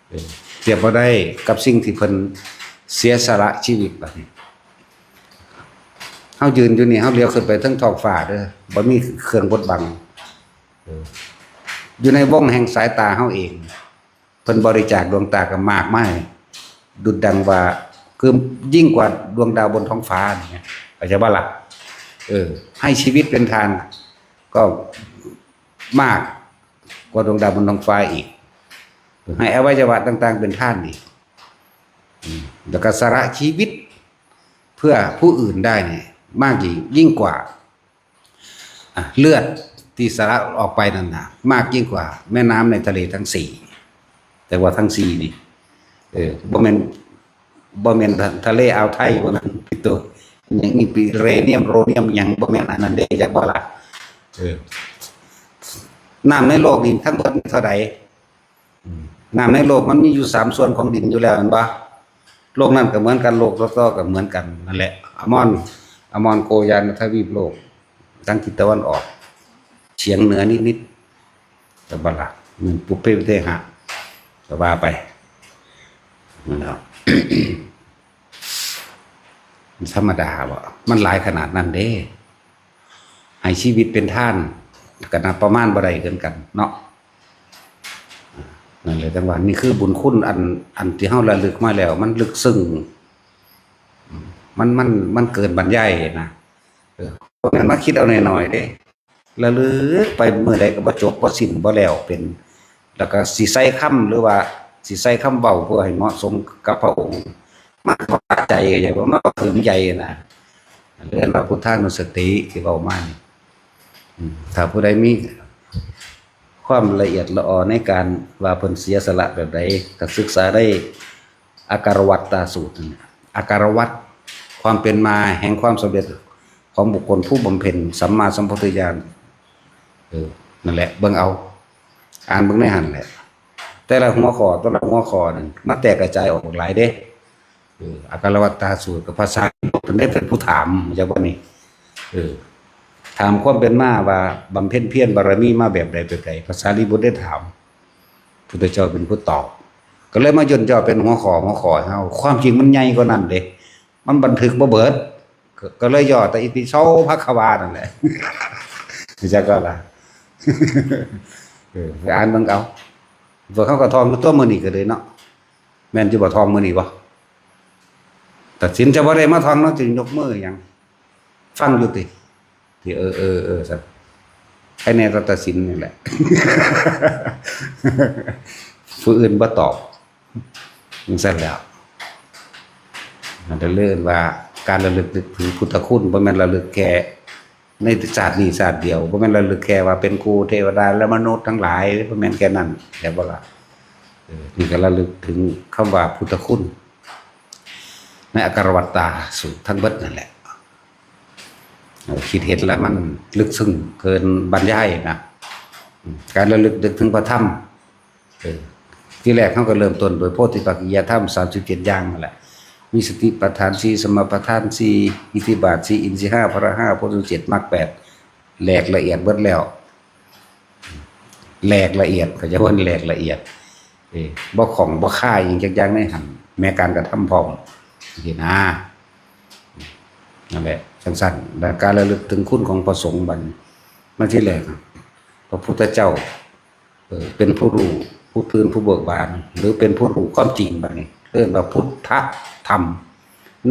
เออ เทียบบ่ได้กับสิ่งที่เพิ่นเสียสละชีวิตบัดนี้ เฮายืนอยู่นี่ เฮาเหลียวขึ้นไปเทิงท้องฟ้าเด้อ บ่มีเครื่องบดบัง เออ อยู่ในวงแห่งสายตาเฮาเอง เพิ่นบริจาคดวงตาก็มากมาย ดุจดังว่า คือยิ่งกว่าดวงดาวบนท้องฟ้านี่ไง เข้าใจบ่ล่ะ เออ ให้ชีวิตเป็นทาน ก็มากกว่าดวงดาวบนท้องฟ้าอีก ให้อวัยวะต่างๆเป็นทานอีก อืม แล้วก็สละชีวิตเพื่อผู้อื่นได้เนี่ย มากยิ่ง ยิ่งกว่า อ่ะ เลือด ที่สหรัฐออกไปนั่นนะ มากยิ่งกว่าแม่น้ำในทะเลทั้งสี่ แต่ว่าทั้งสี่นี่ เออ บ่แม่น บ่แม่นทะเลอ่าวไทย บ่แม่นพี่ตัว ยังมีปีเรเนียม โรเนียม ยังบ่แม่นอันนั้นเด้ จักบ่ล่ะ เออ น้ำในโลกนี่ทั้งหมดเท่าใด อืม น้ำในโลกมันมีอยู่สามส่วนของดินอยู่แล้วแม่นบ่ โลกนั้นก็เหมือนกัน โลกต่อๆก็เหมือนกันนั่นแหละ อามอน อามอนโกยานทวีปโลก ทางทิศตะวันออก เฉียงเหนือนิดๆ แต่บ่ล่ะ มันปุพเพวิเทหะ ก็ว่าไป นั่นแหละ มันธรรมดาบ่ มันหลายขนาดนั้นเด้ ให้ชีวิตเป็นทาน ก็นับประมาณบ่ได้คือกันเนาะ นั่นแหละ จังว่านี่คือบุญคุณอัน อันที่เฮาระลึกมาแล้ว มันลึกซึ้ง มัน มัน มันเกินบรรยายนะ เออ พวกนั้นมาคิดเอาน้อยๆเด้ ระลึกไปมื้อใดก็บ่จบบ่สิ้นบ่แล้ว เป็น แล้วก็สิใส่คำ หรือว่าสิใส่คำเว้าเพื่อให้เหมาะสมกับพระองค์ มันก็บ่ปะใจ อย่าว่ามันก็ถือใหญ่นะ เรื่องว่าพุทธานุสติที่เว้ามานี่ อืม ถ้าผู้ใดมีความละเอียดละออในการว่าเพิ่นเสียสละแบบใด ก็ศึกษาได้ อาการวัตตาสูตรนั่นน่ะ อาการวัต ความเป็นมาแห่งความสำเร็จของบุคคลผู้บำเพ็ญสัมมาสัมโพธิญาณ เออ นั่นแหละ เบิ่งเอา อ่านเบิ่งในหั่นแหละ แต่ละหัวข้อ แต่ละหัวข้อนั่น มาแตกกระจายออกหลายเด้ เออ อาการวัตตาสูตรกับภาษาลิบุตรเพิ่นได้เป็นผู้ถาม จากว่านี่ เออ ถามความเป็นมาว่าบำเพ็ญเพียรบารมีมาแบบใดแบบใด ภาษาลิบุตรได้ถาม พุทธเจ้าเป็นผู้ตอบ ก็เลยมาย่นย่อเป็นหัวข้อ หัวข้อให้เฮา ความจริงมันใหญ่กว่านั้นเด้ มันบันทึกบ่เบิด ก็ ก็เลยย่อแต่อิติโสภควานั่นแหละ จักก็ล่ะ เออ ไปอ่านเบิ่งเอา พวกเขาก็ท่องอยู่ตัวมื้อนี้ก็เลยเนาะ แม่นอยู่บ่ ท่องมื้อนี้บ่ ตัดสินจะบ่ได้มาท่องเนาะ จึงยกมือหยัง ฟังอยู่ติ ที่ เออ เออ เออ ซั่น ใครแน่ตัดสินนี่แหละ ผู้อื่นบ่ตอบ จั่งซั่นแหล้ว มันจะเรียกว่าการระลึกนึกถึงพุทธคุณ บ่แม่นระลึกแค่ในชาตินี้ชาติเดียว บ่แม่นระลึกแค่ว่าเป็นครูเทวดาและมนุษย์ทั้งหลาย บ่แม่นแค่นั้น แต่ว่าล่ะ เออ นี่ก็ระลึกถึงคำว่าพุทธคุณ ในอาการวัตตาสูตรทั้งเบิดนั่นแหละ เออ คิดเห็นแล้วมันลึกซึ้งเกินบรรยายนะ อืม การระลึกนึกถึงพระธรรม เออ ที่แรกเขาก็เริ่มต้นโดยโพธิปักขิยธรรม สามสิบเจ็ด อย่างนั่นแหละ มีสติปัฏฐานสี่ สมาปัฏฐานสี่ อิทธิบาทสี่ อินทรีย์ห้า พละห้า โพชฌังค์เจ็ด มรรคแปด แหลกละเอียดเบิดแล้ว แหลกละเอียด เขาจะว่าแหลกละเอียด เออ บ่ข้องบ่คาอิหยังจักอย่างในหั่น แม้การกระทำพร้อม จั่งซี้นะ นั่นแหละ จั่งซั่น และการระลึกถึงคุณของพระสงฆ์บัดนี้ มาที่แรก พระพุทธเจ้า เออ เป็นผู้รู้ ผู้ตื่น ผู้เบิกบาน หรือเป็นผู้รู้ความจริงบัดนี้ เอิ้นว่าพุทธธรรม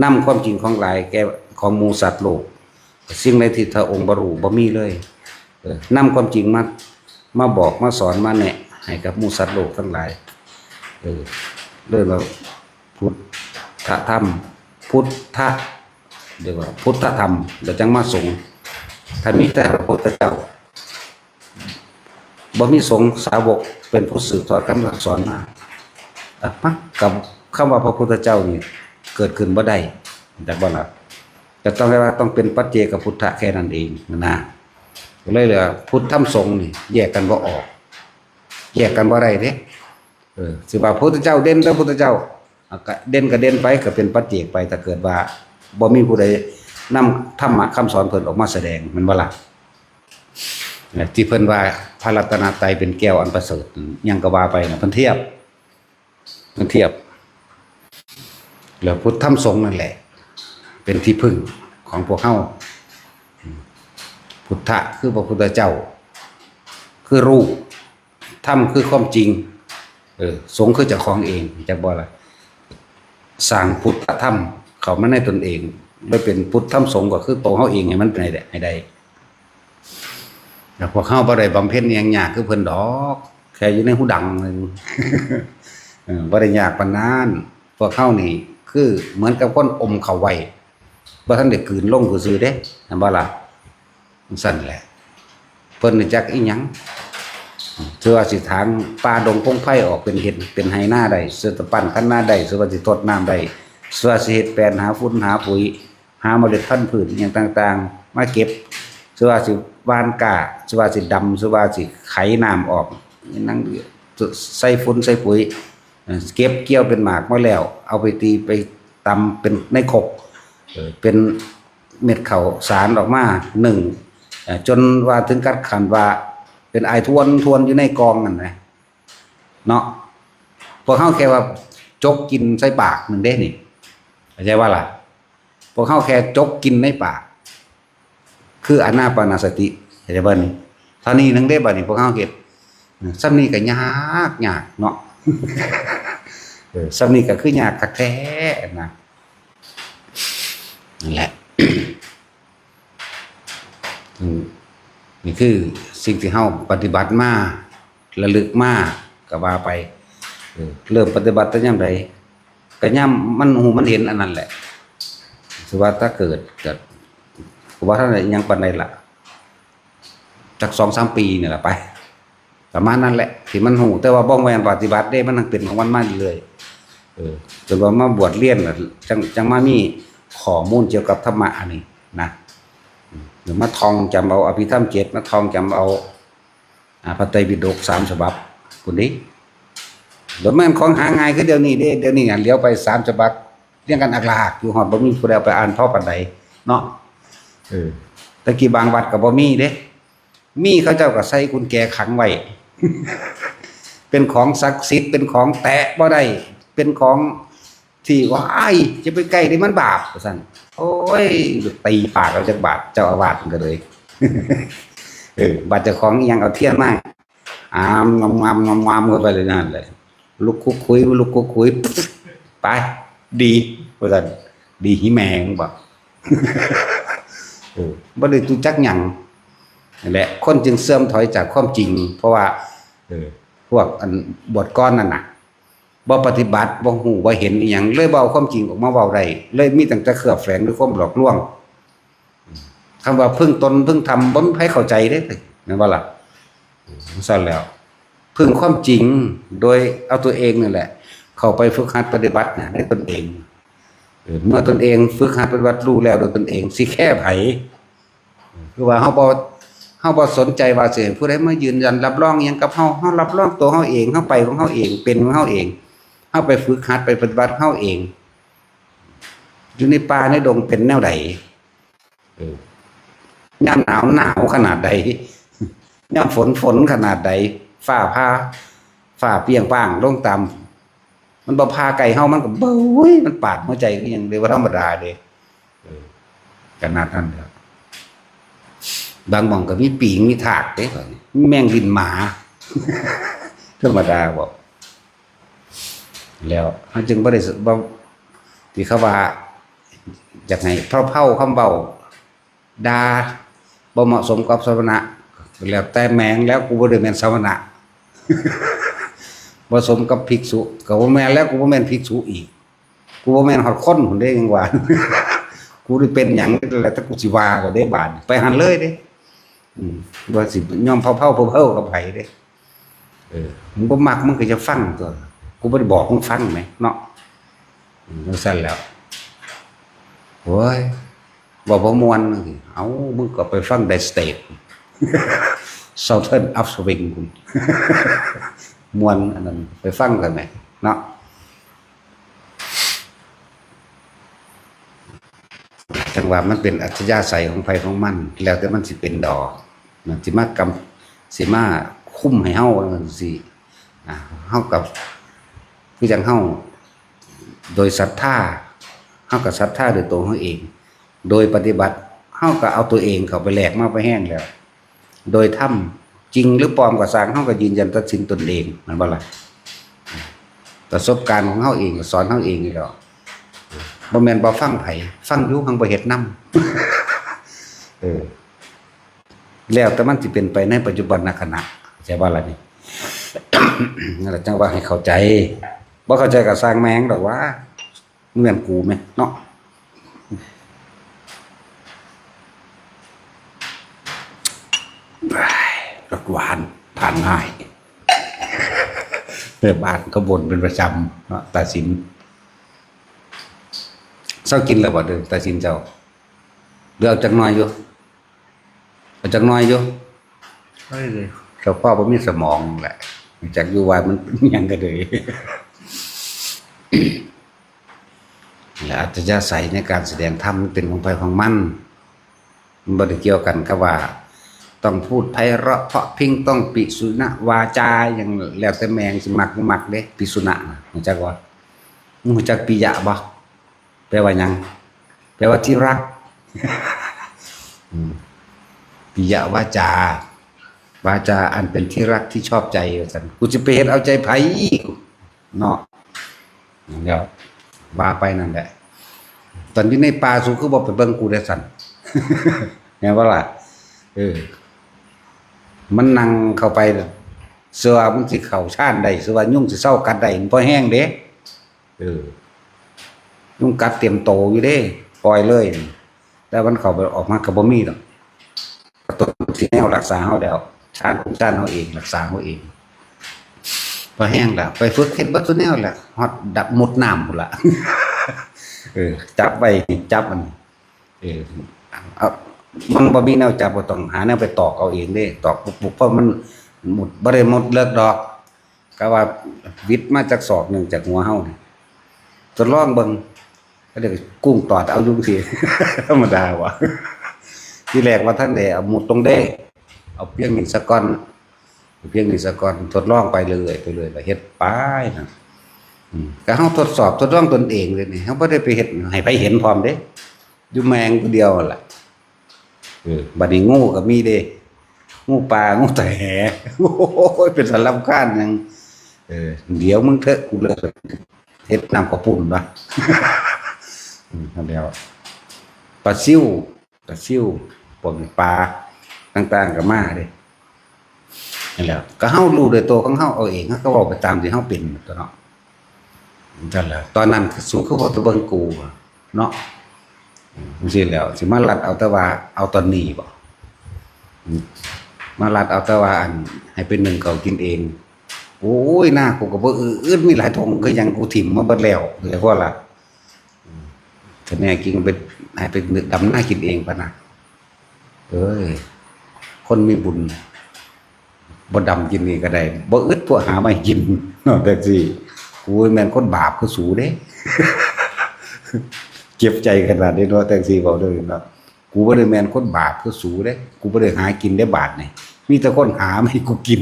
นำความจริงของหลายแก่ ของหมู่สัตว์โลก สิ่งใดที่พระองค์บ่รู้บ่มีเลย เออ นำความจริงมา มาบอก มาสอน มาแนะ ให้กับหมู่สัตว์โลกทั้งหลาย เออ เรียกว่าพุทธธรรม พุทธ เรียกว่าพุทธธรรม แล้วจั่งมาสงฆ์ ถ้ามีแต่พระพุทธเจ้า บ่มีสงฆ์สาวกเป็นผู้สืบทอดคำสั่งสอนมา อ่ะ มา กับคำว่าพระพุทธเจ้านี่เกิดขึ้นบ่ได้ จักบ่ล่ะ จะต้องเรียกว่าต้องเป็นปัจเจกพุทธะแค่นั้นเองนะ ก็เลยเหลือพุทธธรรมสงฆ์นี่แยกกันบ่ออก แยกกันบ่ได้เด้ เออ สิว่าพุทธเจ้าเด่น แต่พุทธเจ้า อ่ะ ก็เด่นก็เด่นไป ก็เป็นปัจเจกไป ถ้าเกิดว่าบ่มีผู้ใดนำธรรมะคำสอนเพิ่นออกมาแสดง แม่นบ่ล่ะ ที่เพิ่นว่าพระรัตนตรัยเป็นแก้วอันประเสริฐ หยังก็ว่าไปนะ เพิ่นเทียบ เพิ่นเทียบ แล้วพุทธธรรมสงฆ์นั่นแหละ เป็นที่พึ่งของพวกเฮา พุทธะคือพระพุทธเจ้า คือรูป ธรรมคือความจริง เออ สงฆ์คือเจ้าของเอง จักบ่ล่ะ สร้างพุทธธรรมเข้ามาในตนเอง แล้วเป็นพุทธธรรมสงฆ์ก็คือตัวเฮาเองให้มันเป็นให้ได้ ให้ได้ แล้วพวกเฮาบ่ได้บำเพ็ญอิหยังยากคือเพิ่นดอก แค่อยู่ในหูดังหนึ่ง เออ บ่ได้ยากปานนั้น พวกเฮานี่คือเหมือนกับคนอมเข้าไว้ บ่ทันได้กลืนลงซื่อๆเด้ แม่นบ่ล่ะ จั่งซั่นแหละ เพิ่นรู้จักอีหยัง สิว่าสิถางป่าดงพงไพรออกเป็นเฮ็ดเป็นไฮ่นาได้ สิว่าสิปั้นคันนาได้ สิว่าสิทดน้ำได้ สิว่าสิเฮ็ดแปลนหาฝุ่นหาปุ๋ย หาเมล็ดพันธุ์พืชอหย่างต่างๆ มาเก็บ สิว่าสิหว่านกล้า สิว่าสิดำ สิว่าสิไขน้ำออก นั่งใส่ฝุ่นใส่ปุ๋ย เอ่อ เก็บเกี่ยวเป็นหมากมาแล้ว เอาไปตีไปตำเป็นในครก เอ่อ เป็นเม็ดข้าวสารออกมานึ่ง เอ่อ จนว่าถึงกัดขันว่าเป็นไอทวนทวนอยู่ในกองนั่นนะ เนาะ พวกเฮาแค่ว่าจกกินใส่ปากหนึ่งเด้นี่ เข้าใจว่าล่ะ พวกเฮาแค่จกกินในปาก คืออานาปานสติ เข้าใจบ่นี่ เท่านี้หนึ่งเด้บัดนี้พวกเฮาเฮ็ด เออ ส่ำนี้ก็ยาก ยากเนาะ เออ ส่ำนี้ก็คือยากคักแท้นะ นั่นแหละ อืม นี่คือสิ่งที่เฮาปฏิบัติมา ระลึกมา ก็ว่าไป เออ เริ่มปฏิบัติแต่ยามใด ก็ยามมันฮู้มันเห็นอันนั้นแหละ สิว่าถ้าเกิด ก็ ก็ว่าท่านยังปานใดล่ะ จักสองสามปีนี่แหละไป ประมาณนั้นแหละ ที่มันฮู้ แต่ว่าบ่แม่นปฏิบัติเด้ มันยังเป็นของมันมาเรื่อยๆ เออ จนว่ามาบวชเรียนน่ะ จัง จังมามีข้อมูลเกี่ยวกับธรรมะอันนี้นะ อืม หรือมาท่องจำเอาอภิธรรมเจ็ด มาท่องจำเอา อ่า พระไตรปิฎกสามฉบับ พุ้นเด้ บ่แม่นของหาง่ายคือเดี๋ยวนี้เด้ เดี๋ยวนี้หั้นเหลียวไปสามฉบับ เรียงกันอักลากอยู่ ฮอดบ่มีผู้ใดเอาไปอ่านพอปานใดเนาะ เออ แต่กี้บางวัดก็บ่มีเด้ มีเขาเจ้าก็ใส่กุญแจขังไว้ เป็นของศักดิ์สิทธิ์ เป็นของแตะบ่ได้ เป็นของที่ "ว้าย จะไปใกล้เด้ มันบาป" ว่าซั่น โอ้ย ตีปากเอาจักบาท เจ้าอาวาสมันก็เลย เออ บาดเจ้าของอิหยังเอาเทียนมา อาม งามๆ งามๆ เข้าไปเลยนั่นแหละ ลุกคุกคุย ลุกคุกคุย ไป ดี ว่าซั่น ดีหิแมงบ่ เออ บ่ได้รู้จักหยัง นั่นแหละ คนจึงเสื่อมถอยจากความจริง เพราะว่า เออ พวกอันบวชก่อนนั่นน่ะ บ่ปฏิบัติ บ่ฮู้ บ่เห็นอิหยัง เลยบ่เอาความจริงออกมาเว้าได้ เลยมีตั้งแต่เคลือบแฝงด้วยความหลอกลวง คำว่าพึ่งตนพึ่งธรรม บ่มีไผเข้าใจเด้ แม่นบ่ล่ะ ซั่นแล้ว พึ่งความจริง โดยเอาตัวเองนั่นแหละ เข้าไปฝึกหัดปฏิบัติน่ะ ในตนเอง เออ เมื่อตนเองฝึกหัดปฏิบัติรู้แล้วโดยตนเอง สิแค่ไผ คือว่าเฮาบ่ เฮาบ่สนใจว่าสิให้ผู้ใดมายืนยันรับรองอิหยังกับเฮา เฮารับรองตัวเฮาเอง เฮาไปของเฮาเอง เป็นของเฮาเอง เฮาไปฝึกหัดไปปฏิบัติเฮาเอง อยู่ในป่าในดงเป็นแนวใด เออ ยามหนาวหนาวขนาดใด ยามฝนฝนขนาดใด ฟ้าผ่า ฟ้าเปรี้ยงป้างลงตาม มันบ่ผ่าใกล้เฮา มันก็ โอ้ย มันปาดหัวใจคือหยังเด้ บ่ธรรมดาเด้ เออ ขนาดนั้นแล้ว บางหม่องก็มีปีง มีทากเด้ มีแมงบินหมา ธรรมดาบ่ แล้วเฮาจึงบ่ได้ บ่ ที่เขาว่า อยากให้เผาๆ คำเว้า ด่า บ่เหมาะสมกับสมณะ แล้วแต่แม่งแล้ว กูบ่ได้แม่นสมณะ บ่สมกับภิกษุ ก็บ่แม่นแล้ว กูบ่แม่นภิกษุอีก กูบ่แม่นฮอดคนพุ้นเด้ ยังว่า กูได้เป็นหยังแล้ว แต่กูสิว่าก็ได้บาด ไปหั้นเลยเด้ อืม ว่าสิยอมเผาๆ เผาๆ กับไผเด้ เออ มึงบ่มักมึงก็อย่าฟังตั๊ว กูบ่ได้บอกมึงฟังแหมเนาะ อืม จั่งซั้นแล้ว โอ้ย เว้าบ่ม่วน เอ้า มึงก็ไปฟัง Dire Straits Sultans of Swing พุ้น ม่วนอันนั้น ไปฟังกันแหมเนาะ จั่งว่ามันเป็นอัธยาศัยของไผของมัน แล้วแต่มันสิเป็นดอก มันสิมากำ สิมาคุมให้เฮาจั่งซี้ อ่า เฮากับ คือจั่งเฮา โดยศรัทธา เฮาก็ศรัทธาโดยตัวเฮาเอง โดยปฏิบัติ เฮาก็เอาตัวเองเข้าไปแลกมาไปแฮงแล้ว โดยธรรม จริงหรือปลอมก็ซ่าง เฮาก็ยืนยันตัดสินตนเอง แม่นบ่ล่ะ ประสบการณ์ของเฮาเองก็สอนเฮาเองนี่แหละ บ่แม่นบ่ฟังไผ ฟังอยู่ หังบ่เฮ็ดนำ เออ แล้วแต่มันสิเป็นไปในปัจจุบันขณะ เข้าใจบ่ล่ะนี่ นั่นแหละจั่งว่าให้เข้าใจ บ่เข้าใจก็ซ่างแม่งดอกว่า เหมือนกูแม่นเนาะ รสหวานทานง่าย แม่บ้านก็บ่นเป็นประจำเนาะ ตาสิน เซากินแล้วบ่เด้อ ตาสินเจ้า หรือเอาจักหน่อยอยู่ เอาจักหน่อยอยู่ ใช่เลย เจ้าพ่อบ่มีสมองแหละ จักอยู่ว่ามันเป็นหยังก็เลย และอัธยาศัยในการแสดงธรรมมันเป็นของไผของมัน มันบ่ได้เกี่ยวกันกับว่า ต้องพูดไพเราะเพราะพริ้ง ต้องปิสุณวาจา อย่างแล้วแต่แม่งสิมักบ่มักเด้ ปิสุณะนะ รู้จักบ่ รู้จักปิยะบ่ แปลว่าหยัง แปลว่าที่รัก อืม ปิยวาจา วาจาอันเป็นที่รักที่ชอบใจ ว่าซั่น กูสิไปเฮ็ดเอาใจไผ เนาะ เดี๋ยว ว่าไปนั่นแหละ ตอนอยู่ในป่า สูคือบ่ไปเบิ่งกูได้ซั่น แม่นบ่ล่ะ เออ มันนั่งเข้าไป เชื่อว่ามันสิเข้าฌานได้ เชื่อว่ายุงสิเซากัดได้ มันพอแฮงเด้ เออ ยุงกัดเต็มโตอยู่เด้ ปล่อยเลย แต่มันเข้าไปออกมาก็บ่มีดอก ตัวสิแนวรักษาเฮาแล้ว ฌานของฌานเฮาเอง รักษาเฮาเอง พอแฮงแล้ว ไปฝึกเฮ็ดเบิดซุแนวแหละ ฮอดดับมุดน้ำพุ้นละ เออ จับไว้ จับมัน เออ เอา มันบ่มีแนวจับ ก็ต้องหาแนวไปตอกเอาเองเด้ ตอกปุ๊บๆ เพราะมันมุด บ่ได้มุดเลิกดอก ก็ว่าหวิดมาจักศอกหนึ่งจากหัวเฮานี่ ทดลองเบิ่ง ก็เดี๋ยวกุ้งตอดเอาอยู่จั่งซี้ ธรรมดาว่ะ ทีแรกว่าท่านได้เอาหมุดตรงเด้ เอาเพียงนี้ซะก่อน เอาเพียงนี้ซะก่อน ทดลองไปเรื่อยๆ ไปเรื่อย แล้วเฮ็ดไปนะ อืม ก็เฮาทดสอบทดลองตนเองเลยนี่ เฮาบ่ได้ไปเฮ็ดให้ไผเห็นพร้อมเด้ อยู่แม่งผู้เดียวนั่นล่ะ เออ บัดนี้งูก็มีเด้ งูป่า งูตะแห โอ้ย เป็นตารำคาญหยัง เออ เดี๋ยวมึงเถอะ กูเลิกเฮ็ดน้ำข้าวปุ้นวะ อืม นั่นแล้ว ปลาซิว ปลาซิว พวกนี้ปลาต่างๆ ก็มาเด้ นั่นแหละ ก็เฮารู้ด้วยตัวของเฮาเอาเอง เฮาก็เว้าไปตามที่เฮาเป็นตัวเนาะ นั่นแหละ ตอนนั้นสูคือบ่ไปเบิ่งกูเนาะ จั่งซี้แหล้ว สิมาลัดเอาแต่ว่าเอาตอนนี้บ่ มาลัดเอาแต่ว่าอันให้ไปนึ่งข้าวกินเอง โอ้ย นากูก็บ่อึด มีหลายถงคือหยัง กูถิ่มมาเบิดแล้ว เดี๋ยวพอละ ถ้าแน่จริงไป ให้ไปดำนากินเองปะนะ เอ้ย คนมีบุญ บ่ดำกินนี่ก็ได้ บ่อึดพวกหามาให้กิน นอกจากสิ กูแม่นคนบาปคือสูเด้ เจ็บใจขนาดนี้เนาะ แท็กซี่เว้าเด้อเนาะ กูบ่ได้แม่นคนบาปคือสูเด้ กูบ่ได้หากินได้บาดนี่ มีแต่คนหามาให้กูกิน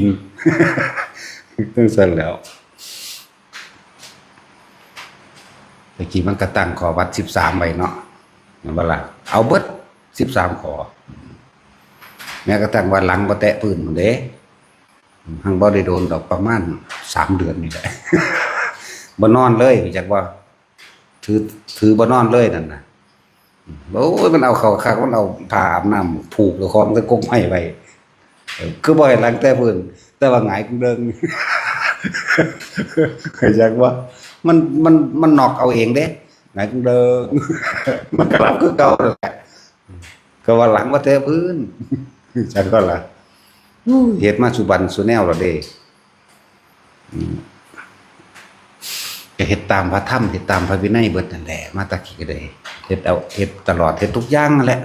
จั่งซั่นแหล้ว ตะกี้มันก็ตั้งข้อวัดสิบสามไว้เนาะ แม่นบ่ล่ะ เอาเบิดสิบสามข้อ แม้กระทั่งว่าหลังบ่แตะพื้นพู้นเด้ หั้งบ่ได้โดนดอก ประมาณสามเดือนนี่แหละ บ่นอนเลย จักว่า ถือ ถือบ่นอนเลยนั่นน่ะ โอ้ย มันเอาเข้าคัก มันเอาผ้าอาบน้ำผูกเจ้าของใส่กกไม้ไว้ เออ คือบ่ให้หลังแตะพื้น แต่ว่าหงายเดิง เข้าใจบ่ มัน มัน มันน็อกเอาเองเด้ หงายเดิง มันก็หลับคือเก่านั่นแหละ ก็ว่าหลังบ่แตะพื้น จั่งก็ล่ะ อู้ เฮ็ดมาซุบั้นซุแนวแล้วเด้ อืม ก็เฮ็ดตามพระธรรม เฮ็ดตามพระวินัยเบิดนั่นแหละ มาแต่กี้ก็ได้ เฮ็ดเอา เฮ็ดตลอด เฮ็ดทุกอย่างนั่นแหละ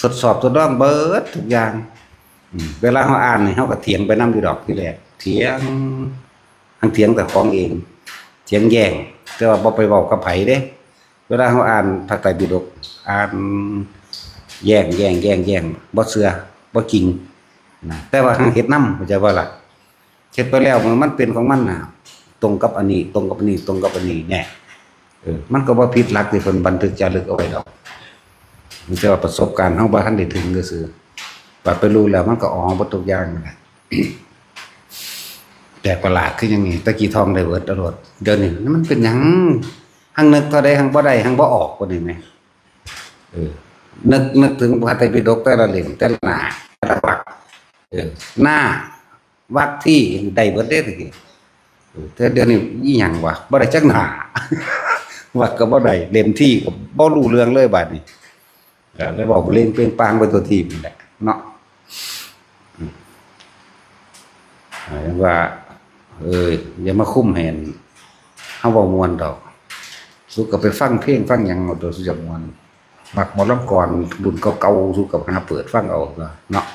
ทดสอบทดลองเบิดทุกอย่าง อืม เวลาเฮาอ่านนี่ เฮาก็เถียงไปนำอยู่ดอกทีแรก เถียง ทั้งเถียงแต่ของเอง เถียงแย้ง แต่ว่าบ่ไปเว้ากับไผเด้ เวลาเฮาอ่านพระไตรปิฎก อ่านแย้ง แย้ง แย้ง แย้ง บ่เชื่อ บ่จริง นะ แต่ว่าหั้งเฮ็ดนำ เข้าใจบ่ล่ะ เฮ็ดไปแล้วมันเป็นของมันน่ะ ตรงกับอันนี้ ตรงกับอันนี้ ตรงกับอันนี้ แน่ เออ มันก็บ่ผิดหลักที่เพิ่นบันทึกจารึกเอาไว้ดอก มีแต่ว่าประสบการณ์เฮาบ่ทันได้ถึงซื่อๆ บัดไปรู้แล้วมันก็อ๋อเบิดทุกอย่างนั่นแหละ แปลกประหลาดคือหยังนี่ แต่กี้ท่องได้เบิดเอาโลด เดี๋ยวนี้มันเป็นหยัง หั้งนึกเท่าใดหั้งบ่ได้ หั้งบ่ออก ว่านี่แหม เออ นึก นึกถึงพระไตรปิฎกแต่ละเล่ม แต่ละหน้า แต่ละวรรค เออ หน้า วรรคที่ได้เบิดเด้ตะกี้ เออ แต่เดี๋ยวนี้อีหยังวะ บ่ได้จักหน้า วรรคก็บ่ได้ เล่มที่ก็บ่รู้เรื่องเลยบาดนี้ ก็เลยเว้าเล่งเปล่งปางไปทั่วทีปนี่แหละเนาะ อืม ว่า เออ อย่ามาคุมให้เฮาเว้าม่วนดอก สูก็ไปฟังเพลงฟังหยังเอาตัวสูอยากม่วน มักหมอลำก่อนรุ่นเก่าๆ สูก็หาเปิดฟังเอาเนาะ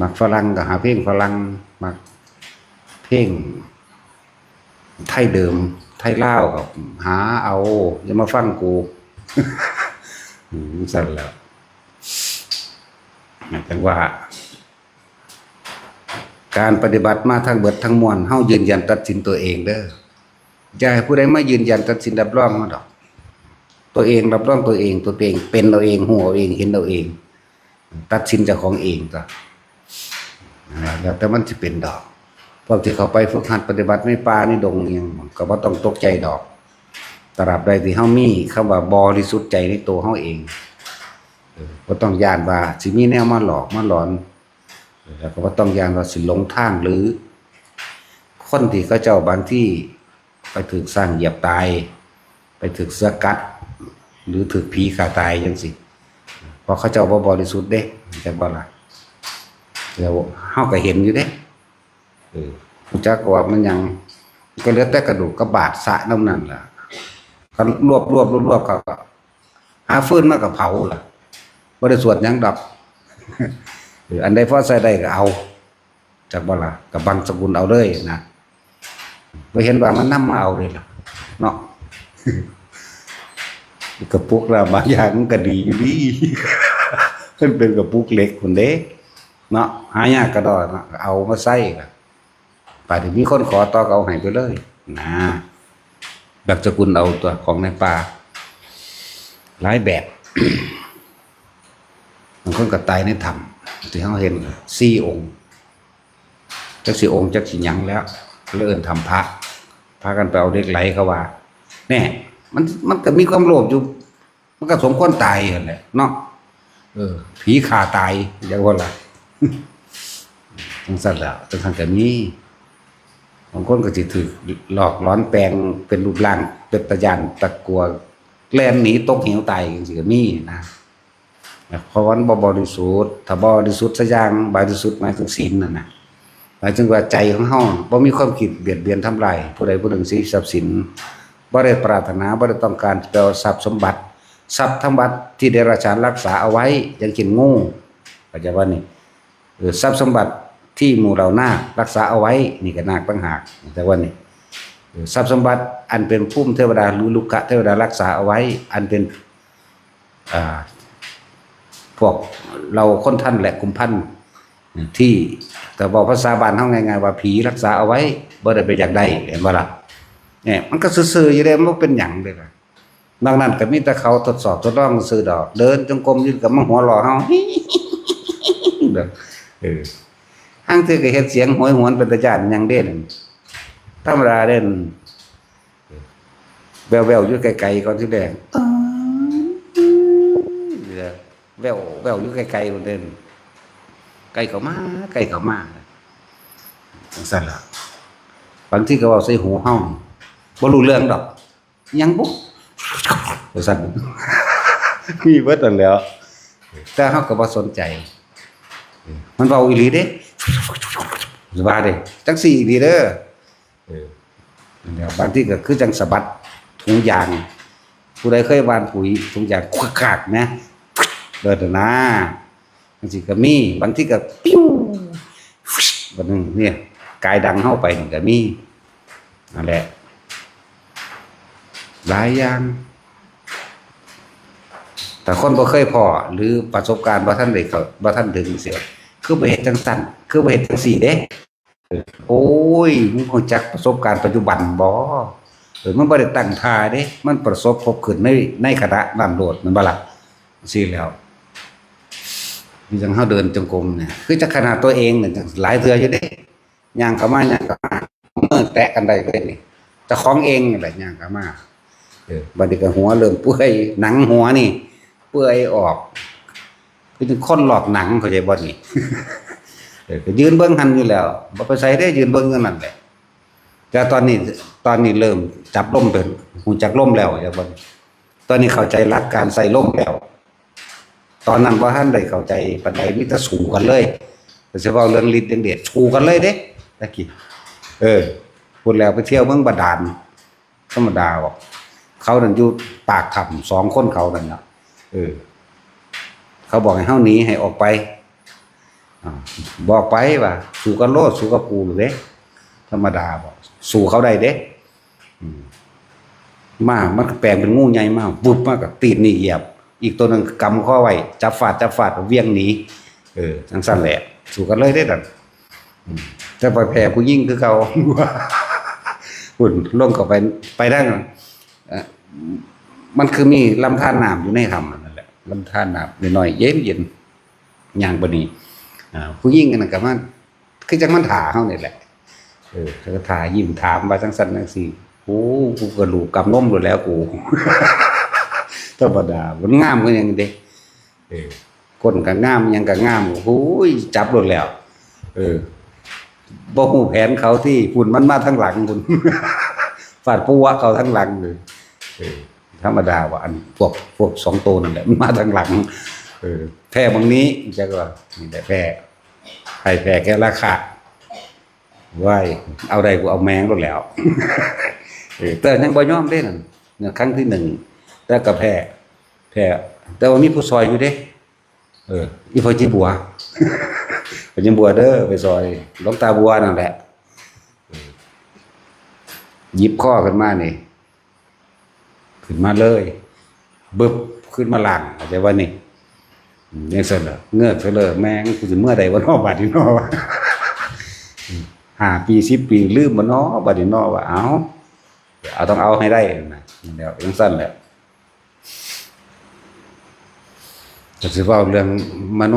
มักฝรั่งก็หาเพลงฝรั่ง มักเพลงไทยเดิม ไทยลาวก็หาเอา อย่ามาฟังกู อืม ซั่นแหล้ว จั่งว่า การปฏิบัติมาทั้งเบิดทั้งมวล เฮายืนยันตัดสินตัวเองเด้อ อย่าให้ผู้ใดมายืนยันตัดสินรับรองเฮาดอก ตัวเองรับรองตัวเอง ตัวเองเป็นเอาเอง ฮู้เอาเอง เห็นเอาเอง ตัดสินเจ้าของเองตัว แล้วแต่มันสิเป็นดอก พวกที่เข้าไปฝึกหัดปฏิบัติในป่าในดงอิหยัง ก็บ่ต้องตกใจดอก ตราบใดที่เฮามีคำว่าบริสุทธิ์ใจในตัวเฮาเอง เออ บ่ต้องย้านว่าสิมีแนวมาหลอกมาหลอน เออ แล้วก็บ่ต้องย้านว่าสิหลงทาง หรือคนที่เขาเจ้าบางทีไปถืกช้างเหยียบตาย ไปถืกเสือกัด หรือถืกผีฆ่าตายจั่งซี้ เพราะเขาเจ้าบ่บริสุทธิ์เด้ จักบ่ล่ะ แล้วเฮาก็เห็นอยู่เด้ เออ รู้จักว่ามันหยัง ก็เหลือแต่กระดูกกับบาดซะนำนั่นล่ะ ก็รวบๆๆๆ ก็หาฟืนมาก็เผาล่ะ บ่ได้สวดหยังดอก เออ อันใดพอใช้ได้ก็เอา จักบ่ล่ะ ก็บังสกุลเอาเลยนะ บ่เห็นว่ามันนำมาเอาเลยล่ะ เนาะ กระปุกละบางอย่างมันก็ดีอยู่ดี มันเป็นกระปุกเหล็กพุ้นเด้ เนาะ หายากกระดอเนาะ เอามาใส่ล่ะ บาดนี้มีคนขอต่อก็เอาให้ไปเลย นะ บังสกุลเอาตัวของในป่า หลายแบบ บางคนก็ตายในถ้ำ ที่เฮาเห็นสี่องค์ จักสิองค์จักสิหยังแล้ว แล้วเอิ้นถ้ำพระ พากันไปเอาเหล็กไหลเขาว่า แน่ มัน มันก็มีความโลภอยู่ มันก็สมควรตายหั่นแหละเนาะ เออ ผีฆ่าตาย จั่งว่าล่ะ จั่งซั่นแหละ จั่งซั่นก็มี บางคนก็สิถืกหลอกหลอนแปลงเป็นรูปร่างเป็นตาย้านตากลัว แล่นหนีตกเหวตายจั่งซี้ก็มีนะ เพราะมันบ่บริสุทธิ์ ถ้าบ่บริสุทธิ์ซะอย่าง บริสุทธิ์หมายถึงศีลนั่นน่ะ หมายถึงว่าใจของเฮาบ่มีความคิดเบียดเบียนทำลายผู้ใดผู้หนึ่ง ชีวิตทรัพย์สิน บ่ได้ปรารถนา บ่ได้ต้องการจะไปเอาทรัพย์สมบัติ ทรัพย์สมบัติที่เดรัจฉานรักษาเอาไว้ อย่างเช่นงู เข้าใจบ่นี่ เออ ทรัพย์สมบัติที่หมู่เหล่านาครักษาเอาไว้ นี่ก็นาคต่างหาก แต่ว่านี่ เออ ทรัพย์สมบัติอันเป็นภูมิเทวดาหรือรุกขเทวดารักษาเอาไว้ อันเป็น อ่า พวกเราคนทันและกลุ่มพันธุ์ ที่ แต่เว้าภาษาบ้านเฮาง่ายๆ ว่าผีรักษาเอาไว้ บ่ได้ไปอยากได้ เห็นบ่ล่ะ เนี่ย มันก็ซื่อๆอยู่เด้ มันบ่เป็นหยังเด้ล่ะ นอกนั้นก็มีแต่เขาทดสอบทดลองซื่อดอก เดินจงกรมอยู่ก็มาหัวเราะเฮา เด้อ เออ ห่างเทื่อก็เฮ็ดเสียงโหยหวนเป็นตาย้านหยังเด้นั่น ธรรมดาเด้น แว่วๆอยู่ไกลๆก่อนทีแรก แว่วๆอยู่ไกลๆก่อนเด้น ใกล้เข้ามา ใกล้เข้ามา จั่งซั่นล่ะ บางทีก็เว้าใส่หูเฮา บ่รู้เรื่องดอก หยังบุ จั่งซั่น มีเบิดนั่นแหล้ว แต่เฮาก็บ่สนใจ มันเว้าอีหลีเด้ ว่าเด้ จั่งซี้อีหลีเด้อ เออ นั่นแหละ บางทีก็คือจั่งสะบัดถุงยาง ผู้ใดเคยหว่านปุ๋ยถุงยางควักคากนะ เลิศนะ บางทีก็มี บางทีก็ปิ้ว บัดนึงเนี่ย กายดังเฮาไปนี่ก็มี นั่นแหละ หลายอย่าง แต่คนบ่เคยพ้อ หรือประสบการณ์บ่ทันได้เข้า บ่ทันถึงเสีย คือบ่เฮ็ดจั่งซั่น คือบ่เฮ็ดจั่งซี้เด้ โอ้ย มึงรู้จักประสบการณ์ปัจจุบันบ่ เออ มันบ่ได้ตั้งท่าเด้ มันประสบพบขึ้นใน ในขณะนั้นโลด แม่นบ่ล่ะ ซี้แล้ว คือจั่งเฮาเดินจงกรมเนี่ย คือจั่งขนาดตัวเองเนี่ย หลายเทื่ออยู่เด้ ย่างเข้ามา ย่างเข้ามา มือแตะกันได้เลยนี่ เจ้าของเองนี่แหละ ย่างเข้ามา เออ บัดนี้ก็หัวเริ่มเปื่อย หนังหัวนี่ เปื่อยออก คือจั่งคนลอกหนัง เข้าใจบ่นี่ เออ ก็ยืนเบิ่งหั่นอยู่แล้ว บ่ไปไสเด้ ยืนเบิ่งอยู่นั่นแหละ แต่ตอนนี้ ตอนนี้เริ่มจับลมเป็น รู้จักลมแล้ว เข้าใจบ่นี่ ตอนนี้เข้าใจหลักการใส่ลมแล้ว ตอนนั้นบ่ทันได้เข้าใจปานใด มีแต่สู้กันเลย เอ สิเว้าเรื่องฤทธิ์เรื่องเดช สู้กันเลยเด้ ตะกี้ เออ พูดแล้วไปเที่ยวเมืองบาดาล ธรรมดาบ่ เขานั่นอยู่ปากถ้ำ สองคนเขานั่นน่ะ เออ เขาบอกให้เฮาหนี ให้ออกไป อ่า บอกไปว่า สู้กันโลด สู้กับกูเด้ ธรรมดาบ่ สู้เขาได้เด้ อืม มา มันก็แปลงเป็นงูใหญ่มา วึบมาก็ตีนนี่เหยียบ อีกตัวหนึ่งกำคอไว้ จับฟาด จับฟาด เหวี่ยงหนี เออ จั่งซั่นแหละ สู้กันเลยเด้นั่น อืม แต่ไปแพ้ผู้หญิงคือเก่า พุ่น ลงเข้าไป ไปทาง เอ่อ มันคือมีลำธารน้ำอยู่ในถ้ำนั่นแหละ ลำธารน้ำน้อยๆ เย็นๆ ย่างไปนี่ อ่า ผู้หญิงอันนั้นก็มา คือจั่งมันถ่าเฮานี่แหละ เออ เขาก็ถ่ายิ้มถามว่าจั่งซั่นจั่งซี่ โอ้ กูก็ลูกกำนมโลดแล้วกู ธรรมดา มันงามคือหยังเด้ เออ คนก็งาม หยังก็งาม โอ้ย จับโลดแล้ว เออ บ่ฮู้แผนเขาที่ พุ่นมันมาทางหลังพุ่น ฟาดปัวเขาทางหลังเลย เออ ธรรมดาว่าอันพวก พวกสองตัวนั่นแหละ มันมาทางหลัง เออ แพ้บางนี้ จักว่า นี่แหละแพ้ ใครแพ้แค่ราคา ว้าย เอาได้กูเอาแมงโลดแล้ว เออ แต่ยังบ่ยอมเด้นั่น เนี่ย ครั้งที่หนึ่ง แต่ก็แพ้ แพ้ แต่ว่ามีผู้ซอยอยู่เด้ เออ อีพ่อใหญ่บัว พ่อใหญ่บัวเด้อ ไปซอย หลวงตาบัวนั่นแหละ เออ หยิบคอขึ้นมานี่ ขึ้นมาเลย บึบ ขึ้นมาล่าง เข้าใจว่านี่ อืม จั่งซั่นล่ะ เงือกซะเลย แม่ง กูสิเมือใดวะน้อ บาดนี้น้อ วะ อืม ห้าปี สิบปี ลืมบ่น้อ บาดนี้น้อ ว่า เอา เอา ต้องเอาให้ได้นะ แล้วจั่งซั่นแหละ ก็สิเว้าเรื่องมโน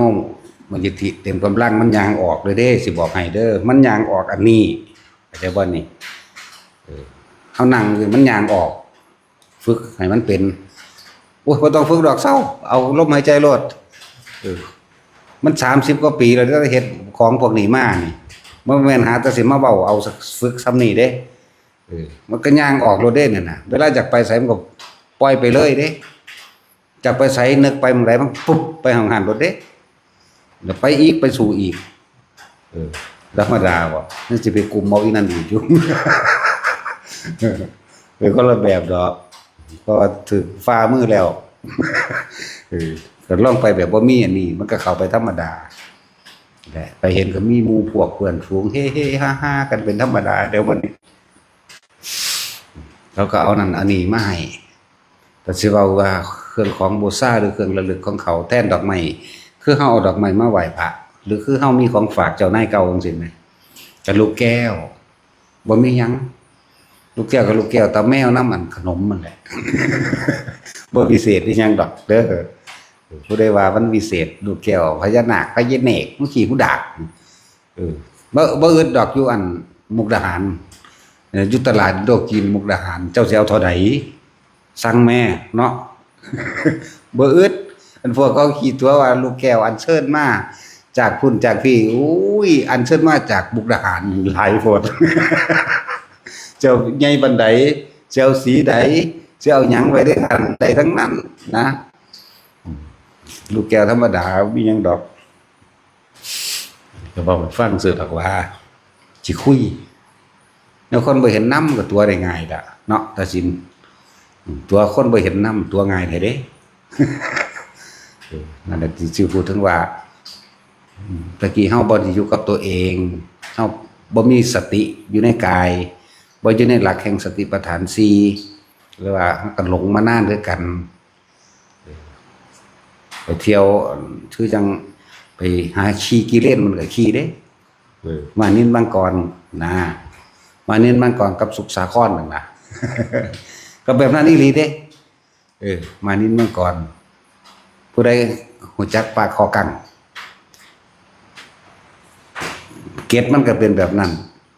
มยิทธิเต็มกำลัง มันย่างออกเลยเด้ สิบอกให้เด้อ มันย่างออกอันนี้ เข้าใจบ่นี่ เออ เฮานั่งอยู่ มันย่างออก ฝึกให้มันเป็น โอ้ย บ่ต้องฝึกดอก เซา เอาลมหายใจโลด เออ มันสามสิบกว่าปีแล้ว เฮ็ดของพวกนี้มานี่ บ่แม่นหาแต่สิมาเว้าเอา ฝึกส่ำนี้เด้ เออ มันก็ย่างออกโลดเด้นั่นน่ะ เวลาอยากไปไสมันก็ปล่อยไปเลยเด้ อยากไปไสนึกไปหม่องใดมันปุ๊บ ไปหม่องหั้นโลดเด้ แล้วไปอีก ไปสู่อีก เออ ธรรมดาบ่ มันสิไปกุมเอาอีนั่นอีกอยู่ เป็นคนละแบบดอก เพราะว่าถืกฝ่ามือแล้ว เออ ก็ลองไปแบบบ่มีอันนี้ มันก็เข้าไปธรรมดาแหละ ไปเห็นก็มีหมู่พวกเพื่อนฝูง เฮๆ ฮาๆ กันเป็นธรรมดา เดี๋ยววันนี้ เขาก็เอานั่นเอานี่มาให้ แต่สิเว้าว่าเครื่องของบูชาหรือเครื่องระลึกของเขาแทนดอกไม้ คือเฮาเอาดอกไม้มาไหว้พระ หรือคือเฮามีของฝากเจ้านายเก่าจั่งซี้แหม กับลูกแก้ว บ่มีหยัง ลูกแก้วกับลูกแก้ว ตาแมวนำอันขนมนั่นแหละ บ่พิเศษอีหยังดอกเด้อ ผู้ใดว่ามันวิเศษ ลูกแก้วพญานาค พญาเนก มันขี้หูดาก เออ บ่ บ่อึดดอก อยู่อันมุกดาหาร เออ อยู่ตลาดอินโดจีนมุกดาหาร เจ้าสิเอาเท่าใด สั่งแม่เนาะ บ่อึด อันพวกเขาขี้ตั๋วว่าลูกแก้วอัญเชิญมาจากพุ้นจากพี้ อุ้ย อัญเชิญมาจากมุกดาหาร หลายโพด เจ้าใหญ่ปานใด เจ้าสีใด เจ้าหยังไว้ได้อันใดทั้งนั้นนะ ลูกแก้วธรรมดา มีหยังดอก ก็บอกให้ฟังซื่อดอกว่า สิคุย แนวคนบ่เห็นนำก็ตั๋วได้ง่ายดะเนาะ ตาสิน ตั๋วคนบ่เห็นนำตั๋วง่ายแท้เด้ เออ นั่นแหละที่สิพูดถึงว่า อืม ตะกี้เฮาบ่ได้อยู่กับตัวเอง เฮาบ่มีสติอยู่ในกาย บ่อยู่ในหลักแห่งสติปัฏฐานสี่ หรือว่าเฮาก็หลงมานานคือกัน ไปเที่ยว คือจั่งไปหาขี่กิเลนมันก็ขี่เด้ เออ มานินมังกรนะ มานินมังกรกับสุขสาครนั่นนะ ก็แบบนั้นอีหลีเด้ เออ มานินมังกร ผู้ใดรู้จักปลาคอกัง เกล็ดมันก็เป็นแบบนั้น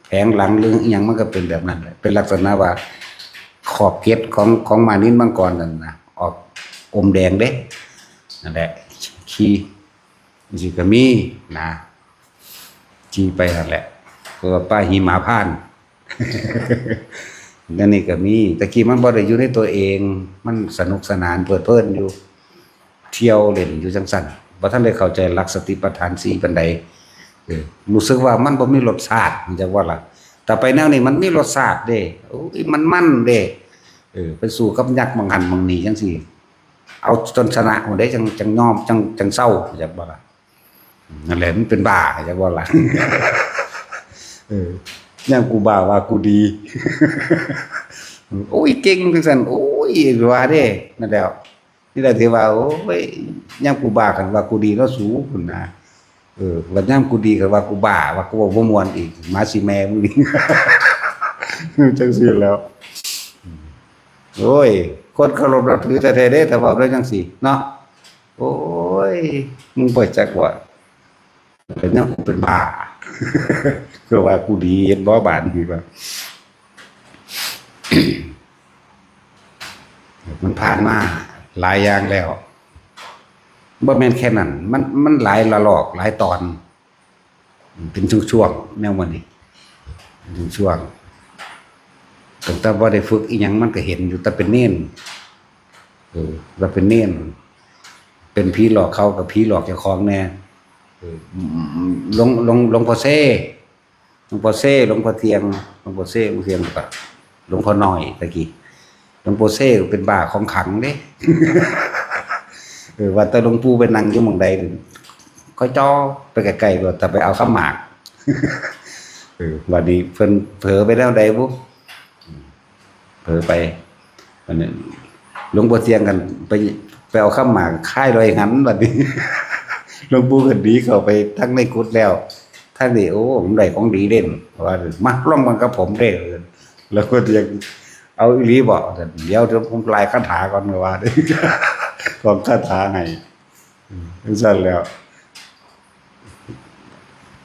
แผงหลังหรืออิหยังมันก็เป็นแบบนั้นแหละ เป็นลักษณะว่า ขอบเกล็ดของ ของมานินมังกรนั่นนะ ออกอมแดงเด้ นั่นแหละ ขี่ สิก็มีนะ ขี่ไปนั่นแหละ เพราะว่าปลาหิมะพานต์ นั่นนี่ก็มี ตะกี้มันบ่ได้อยู่ในตัวเอง มันสนุกสนานเพลิดเพลินอยู่ เที่ยวเล่นอยู่จั่งซั่น บ่ทันได้เข้าใจหลักสติปัฏฐานสี่ปานใด เออ รู้สึกว่ามันบ่มีรสชาติ จักว่าล่ะ แต่ไปแนวนี้มันมีรสชาติเด้ โอ้ย มันมันเด้ เออ ไปสู้กับยักษ์บางหันบางนี่จังซี่ เอาจนชนะหมดได้ จัง จังยอม จัง จังเศร้า จักว่าล่ะ นั่นแหละมันเป็นบ้า จักว่าล่ะ เออ ย่ามกูบ้าว่ากูดี โอ้ย เก่งจังซั่น โอ้ย ว่าเด้ นั่นแหละ นี่แหละที่ว่า โอ้ย ย่ามกูบ้ากันว่ากูดีเนาะสู พุ่นนะ เออ ว่าย่ามกูดีกันว่ากูบ้า ว่ากูเว้าบ่ม่วนอีก หมาสิแม่มึงนี่ จังซี่แหล้ว โอ้ย คนเคารพนับถือแท้ๆเด้ ถ้าเว้าได้จังซี่เนาะ โอ้ย มึงไปจักว่า เป็นหยังกูเป็นบ้า คือว่ากูดี เห็นบ่บาดนี้ว่า มันผ่านมาหลายอย่างแล้ว บ่แม่นแค่นั้น มัน มันหลายระลอก หลายตอน เป็นช่วงๆ แนวมื้อนี้ เป็นช่วงๆ ตั้งแต่บ่ได้ฝึกอีหยัง มันก็เห็นอยู่ แต่เป็นเณร เออ แต่เป็นเณร เป็นผีหลอกเขากับผีหลอกเจ้าของแน่ เออ หลวง หลวง หลวงพ่อเซ่ หลวงพ่อเซ่ หลวงพ่อเที่ยง หลวงพ่อเซ่ หลวงพ่อเที่ยง แล้วก็หลวงพ่อน้อยตะกี้ หลวงพ่อเซ่เป็นบ้าของขลังเด้ เออ ว่าแต่หลวงปู่ไปนั่งอยู่หม่องใด ก็จ่อไปใกล้ๆ โลด แต่ไปเอาขันหมาก เออ บัดนี้เพิ่นเผลอไปแนวใดบุ เผลอไป บัดนี้หลวงพ่อเที่ยงกันไป ไปเอาขันหมากคายลอยหัน บัดนี้ หลวงปู่ก็หนีเข้าไปทางในกุฏิแล้ว ทางนี้ โอ้ มันได้ของดีเด่น ว่า มาลองมันกับผมเด้อ แล้วก็ยัง เอาอีหลีบ่ เดี๋ยวผมลายคาถาก่อน ว่า ของคาถาให้ อืม จังซั่นแหล้ว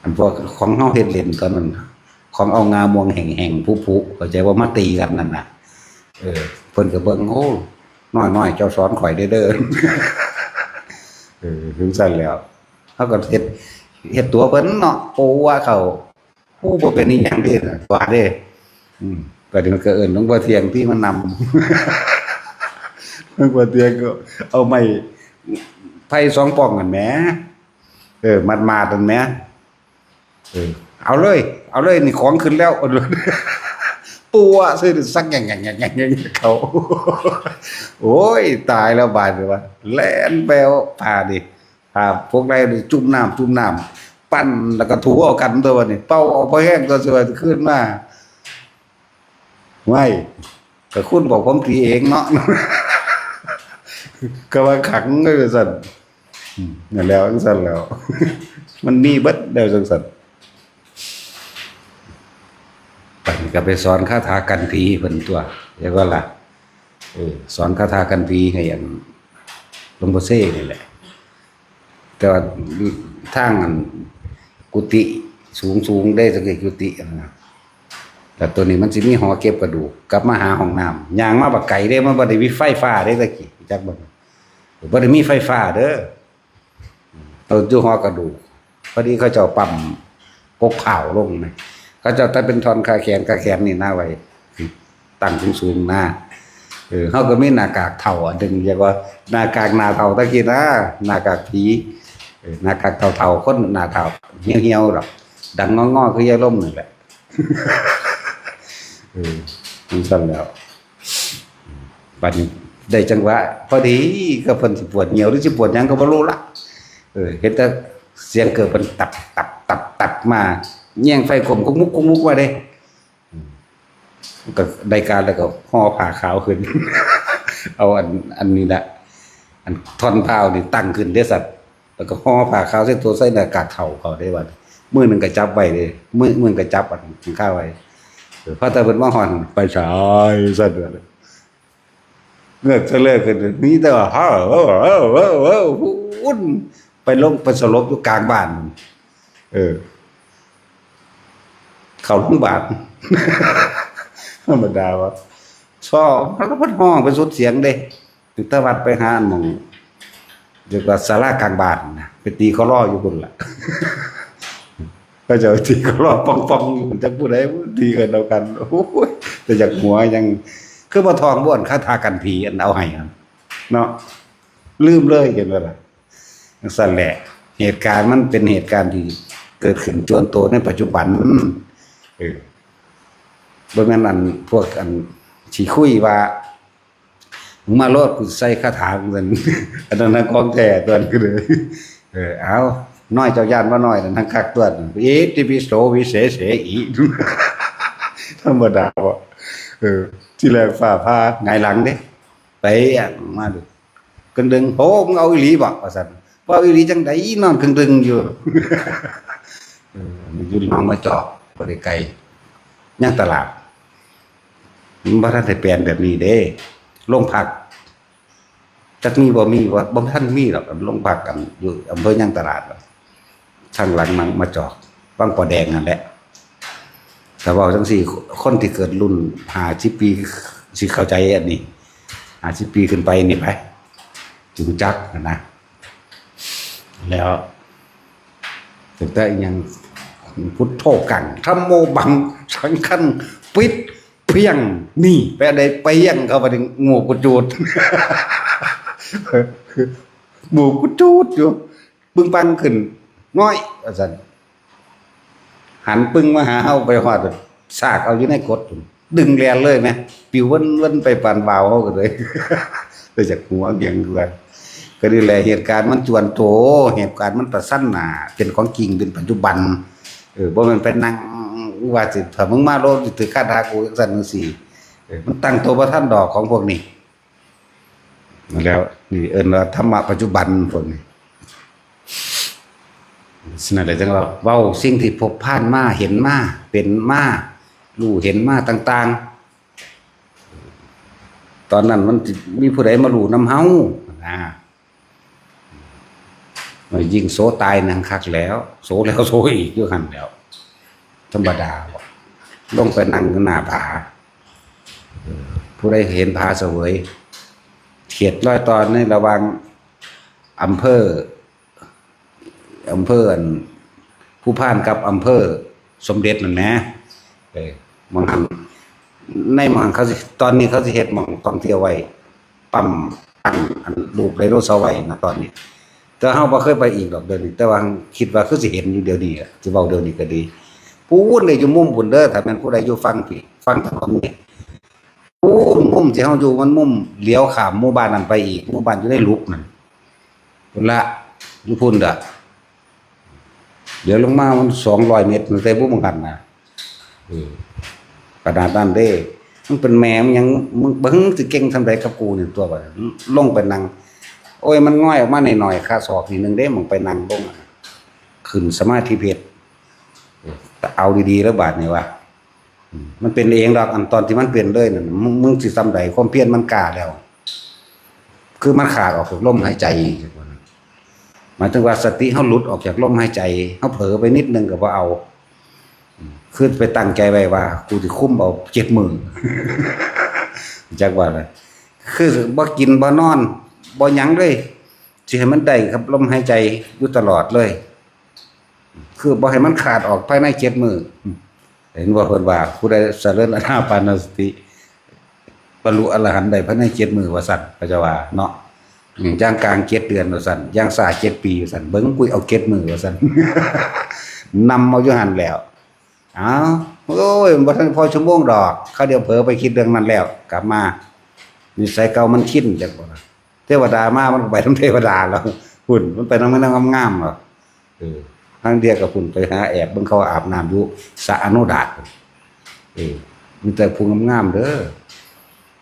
อันพวกของเฮาเฮ็ดเล่นตอนนั้น ของเอางาม่วงแห้งๆ ผุๆ เข้าใจว่ามาตีกันนั่นน่ะ เออ เพิ่นก็เบิ่ง โอ้ น้อยๆ เจ้าสอนข่อยเด้อ เด้อ เออ จังซั่นแหล้ว เฮาก็เฮ็ด เฮ็ดตัวเพิ่นเนาะ โอ้ ว่าเขา โอ้ บ่เป็นอีหยังเด้ล่ะ ว่าเด้ อืม ก็เดี๋ยวก็เอิ้นหลวงพ่อเที่ยงที่มานำ หลวงพ่อเที่ยงก็เอาไม้ไผ่สองป้องนั่นแหม เออ มัดๆ นั่นแหม เออ เอาเลย เอาเลย นี่ของขึ้นแล้ว ปัวใส่สักแง่งๆๆๆ เขา โอ้ย ตายแล้วบาดนี้ว่า แล่นไปเอาผ้าดิ ผ้าพวกใดนี่จุ่มน้ำ จุ่มน้ำ ปั่นแล้วก็ถูเอากันตัวนี้ เป่าออกพอแห้งตัวสิว่าขึ้นมา ไว้ ก็คุณบอกผมตีเองเนาะ ก็ว่าขังเลยว่าซั่น อืม นั่นแหล้ว จังซั่นแหล้ว มันมีเบิดแล้วจังซั่น บัดนี้ก็ไปสอนคาถากันผีเพิ่นตัว เรียกว่าล่ะ เออ สอนคาถากันผีให้อันหลวงพ่อเซ่นี่แหละ แต่ว่าทางอันกุฏิสูงๆ ได้สักกุฏิอันนะ แต่ตัวนี้มันสิมีหอเก็บกระดูก กลับมาหาห้องน้ำ ย่างมาบักไกลเด้ มันบ่ได้มีไฟฟ้าเด้ตะกี้ จักบ่ บ่ได้มีไฟฟ้าเด้อ เอาอยู่หอกระดูก พอดีเขาเจ้าปั๊มปกเผาลงนะ เขาเจ้าตัดเป็นท่อนคาแขน คาแขนนี่นะไว้ ตั้งสูงๆ นะ เออ เฮาก็มีหน้ากากเฒ่าอันหนึ่ง เรียกว่าหน้ากากหน้าเฒ่าตะกี้นะ หน้ากากผี เออ หน้ากากเฒ่าๆ คนหน้าเฒ่า เหี่ยวๆ ดอก ดังงอๆ คือยายลมนั่นแหละ เออ จังซั่นแหล้ว บัดนี้ได้จังหวะ พอดีก็เพิ่นสิปวดเหี่ยวหรือสิปวดหยังก็บ่รู้ละ เออ เห็นแต่เสียงเกิดเพิ่นตับตับตับตับมา แย่งไฟขมกุกมุกกุกมุกมาเด้ อืม ก็ได้การแล้วก็ห่อผ้าขาวขึ้น เอาอัน อันนี้ละ อันท่อนพาวนี่ตั้งขึ้นเด้สัตว์ แล้วก็ห่อผ้าขาวใส่ตัว ใส่หน้ากากเฒ่าเขาได้บัด มือหนึ่งก็จับไว้เด้ มือ มือหนึ่งก็จับอันข้าไว้ เออ พอแต่เพิ่นมาฮอด ไปสายสั่นเด้อ เงือกเสลอขึ้น มีแต่ว่า เฮ้อ เฮ้อ เฮ้อ เฮ้อ เฮ้อ พุ้น ไปลง ไปสลบอยู่กลางบ้าน เออ เข้าโรงพยาบาล ธรรมดาว่า ชอบ แล้วเพิ่นฮ้องเป็นสุดเสียงเด้ ตั้งแต่วัดไปหาอันหม่อง เรียกว่าศาลากลางบ้านนะ ไปตีเขาล่ออยู่พุ่นล่ะ เขาเจ้าตีเขาล่อปองๆ อยู่ จักผู้ใดตีกันเอากัน โอ้ย แต่อยากหัวยัง คือบ่ท่องบ่อนคาถากันผีอันเอาให้หั่นเนาะ ลืมเลย เห็นบ่ล่ะ จังซั่นแหละ เหตุการณ์มันเป็นเหตุการณ์ที่ เกิดขึ้นจวนโตในปัจจุบัน เออ บ่แม่นอันพวกอันสิคุยว่า มึงมาโลด กูใส่คาถามึงนั่น อันนั้นนะของแท้ตัวนั้นก็เลย เออ เอา น้อยเจ้าย่านว่าน้อยนะ นั่งคักตัวนั้น อิติปิโสวิเศษเสอิ ธรรมดาบ่ เออ ที่แรกฟ้าผ่าหงายหลังเด้ ไปอ่ะ มาดู กึ่งดึง โห มึงเอาอีหลีบ่ ว่าซั่น ว่าเอาอีหลีจังใด นอนกึ่งดึงอยู่ เออ อยู่หนองมาจอก บ่ได้ไกล ยังตลาด มันบ่ทันได้แปลนแบบนี้เด้ โรงพัก จักมีบ่มีบ่ บ่ทันมีดอก โรงพักกันอยู่อำเภอยางตลาด ทางหลังมา มาจอก วังปอแดงนั่นแหละ ถ้าเว้าจั่งซี้ คนที่เกิดรุ่นห้าสิบปี สิเข้าใจอันนี้ ห้าสิบปีขึ้นไปนี่ไป สิรู้จักหั้นนะ แล้ว ตั้งแต่อิหยัง พุทโธกัง ธัมโมบัง สังฆัง ปิด เพียง นี่ ไปอันใดเพียง เข้าไปถึง โง่กูจูด โง่กูจูดอยู่ ปึ้งปังขึ้น น้อย ว่าซั่น หันปึ้งมาหาเฮา ไปฮอด ซากเอาอยู่ในกด ดึงแล่นเลยแหม ปิวเวินๆไปปานวาว เฮาก็เลย เลยจากหัวเกียงคือกัน ก็นี่แหละ เหตุการณ์มันจวนโต เหตุการณ์มันประสันหน้า เป็นของจริง เป็นปัจจุบัน เออ บ่แม่นไปนั่งว่าสิ ถ้ามึงมาโลด สิถือคาถากูจั่งซั้นจั่งซี้ เออ มันตั้งตัวบ่ทันดอกของพวกนี้ แล้ว นี่เอิ้นว่าธรรมะปัจจุบันพวกนี้ ฉะนั้นเลยจั่งว่า เว้าสิ่งที่พบผ่านมา เห็นมา เป็นมา รู้เห็นมาต่างๆ ตอนนั้นมันสิมีผู้ใดมารู้นำเฮา นะ ยิ่งโสตายนั่งคักแล้ว โสแล้วโสอีกอยู่หั่นแหล้ว ธรรมดาบ่ ลงไปนั่งอยู่หน้าผา ผู้ใดเห็นผาเสวย เขตรอยต่อในระหว่างอำเภอ อำเภออัน ภูพานกับอำเภอสมเด็จนั่นแหม เออ หม่องหั่น ในหม่องหั่นเขาสิ ตอนนี้เขาสิเฮ็ดหม่องท่องเที่ยวไว้ ปั๊มตั้งอันรูปไดโนเสาร์ไว้นะตอนนี้ แต่เฮาบ่เคยไปอีกดอกเดี๋ยวนี้ แต่ว่าคิดว่าคือสิเห็นอยู่เดี๋ยวนี้อะ สิเว้าเดี๋ยวนี้ก็ดี พู้นเลยอยู่มุมพู้นเด้อ ถ้าแม่นผู้ใดอยู่ฝั่งพี้ ฝั่งถนนนี่ พู้นมุมที่เฮาอยู่มันมุมเหลียวข้ามหมู่บ้านนั้นไปอีก หมู่บ้านอยู่ในหลุบนั่น พู้นละ อยู่พู้นเด้อ เดี๋ยวลงมามันสองร้อยเมตร มันได้บ่เหมือนกันนะ เออ ขนาดนั้นเด้ มันเป็นแม่มันยัง มึง มึงสิเก่งส่ำใดกับกูนี่ตัวบัดนี้ ลงไปนั่ง โอ้ย มันง่อยออกมาหน่อยๆ ขาศอกนิดนึงเด้ มึงไปนั่งลงอะ ขึ้นสมาธิเพชร เออ เอาดีๆ แล้วบาดนี้วะ อืม มันเป็นเองดอก อันตอนที่มันเป็นเลยนั่น มึง มึงสิส่ำใด ความเพียรมันกล้าแล้ว คือมันขาดออกจากลมหายใจ หมายถึงว่าสติเฮาหลุดออกจากลมหายใจ เฮาเผลอไปนิดนึงก็บ่เอา อืม คือไปตั้งใจไว้ว่า กูสิคุมเอาเจ็ดมื้อ จักว่าล่ะ คือบ่กินบ่นอน บ่หยังเลย สิให้มันได้กับลมหายใจอยู่ตลอดเลย คือบ่ให้มันขาดออกภายในเจ็ดมื้อ เห็นบ่ เพิ่นว่า ผู้ใดเจริญอานาปานสติ บรรลุอรหันต์ได้ภายในเจ็ดมื้อว่าซั่น เขาเจ้าว่าเนาะ อืม อย่างกลางเจ็ดเดือนว่าซั่น อย่างช้าเจ็ดปีว่าซั่น เบิ่ง กูเอาเจ็ดมื้อว่าซั่น นำเอาอยู่หั่นแล้ว อ้าว โอ้ย บ่ทันพอชั่วโมงดอก คราวเดียวเผลอไปคิดเรื่องนั้นแล้ว กลับมา นิสัยเก่ามันชินจังบ่ล่ะ เทวดามามันก็ไปนำเทวดาแล้ว พุ้น มันไปนำนางงามๆ แล้ว เออ ลางเทื่อก็พุ้น ไปหาแอบเบิ่งเขาอาบน้ำอยู่สระอโนดาต เออ มีแต่ผู้งามๆ เด้อ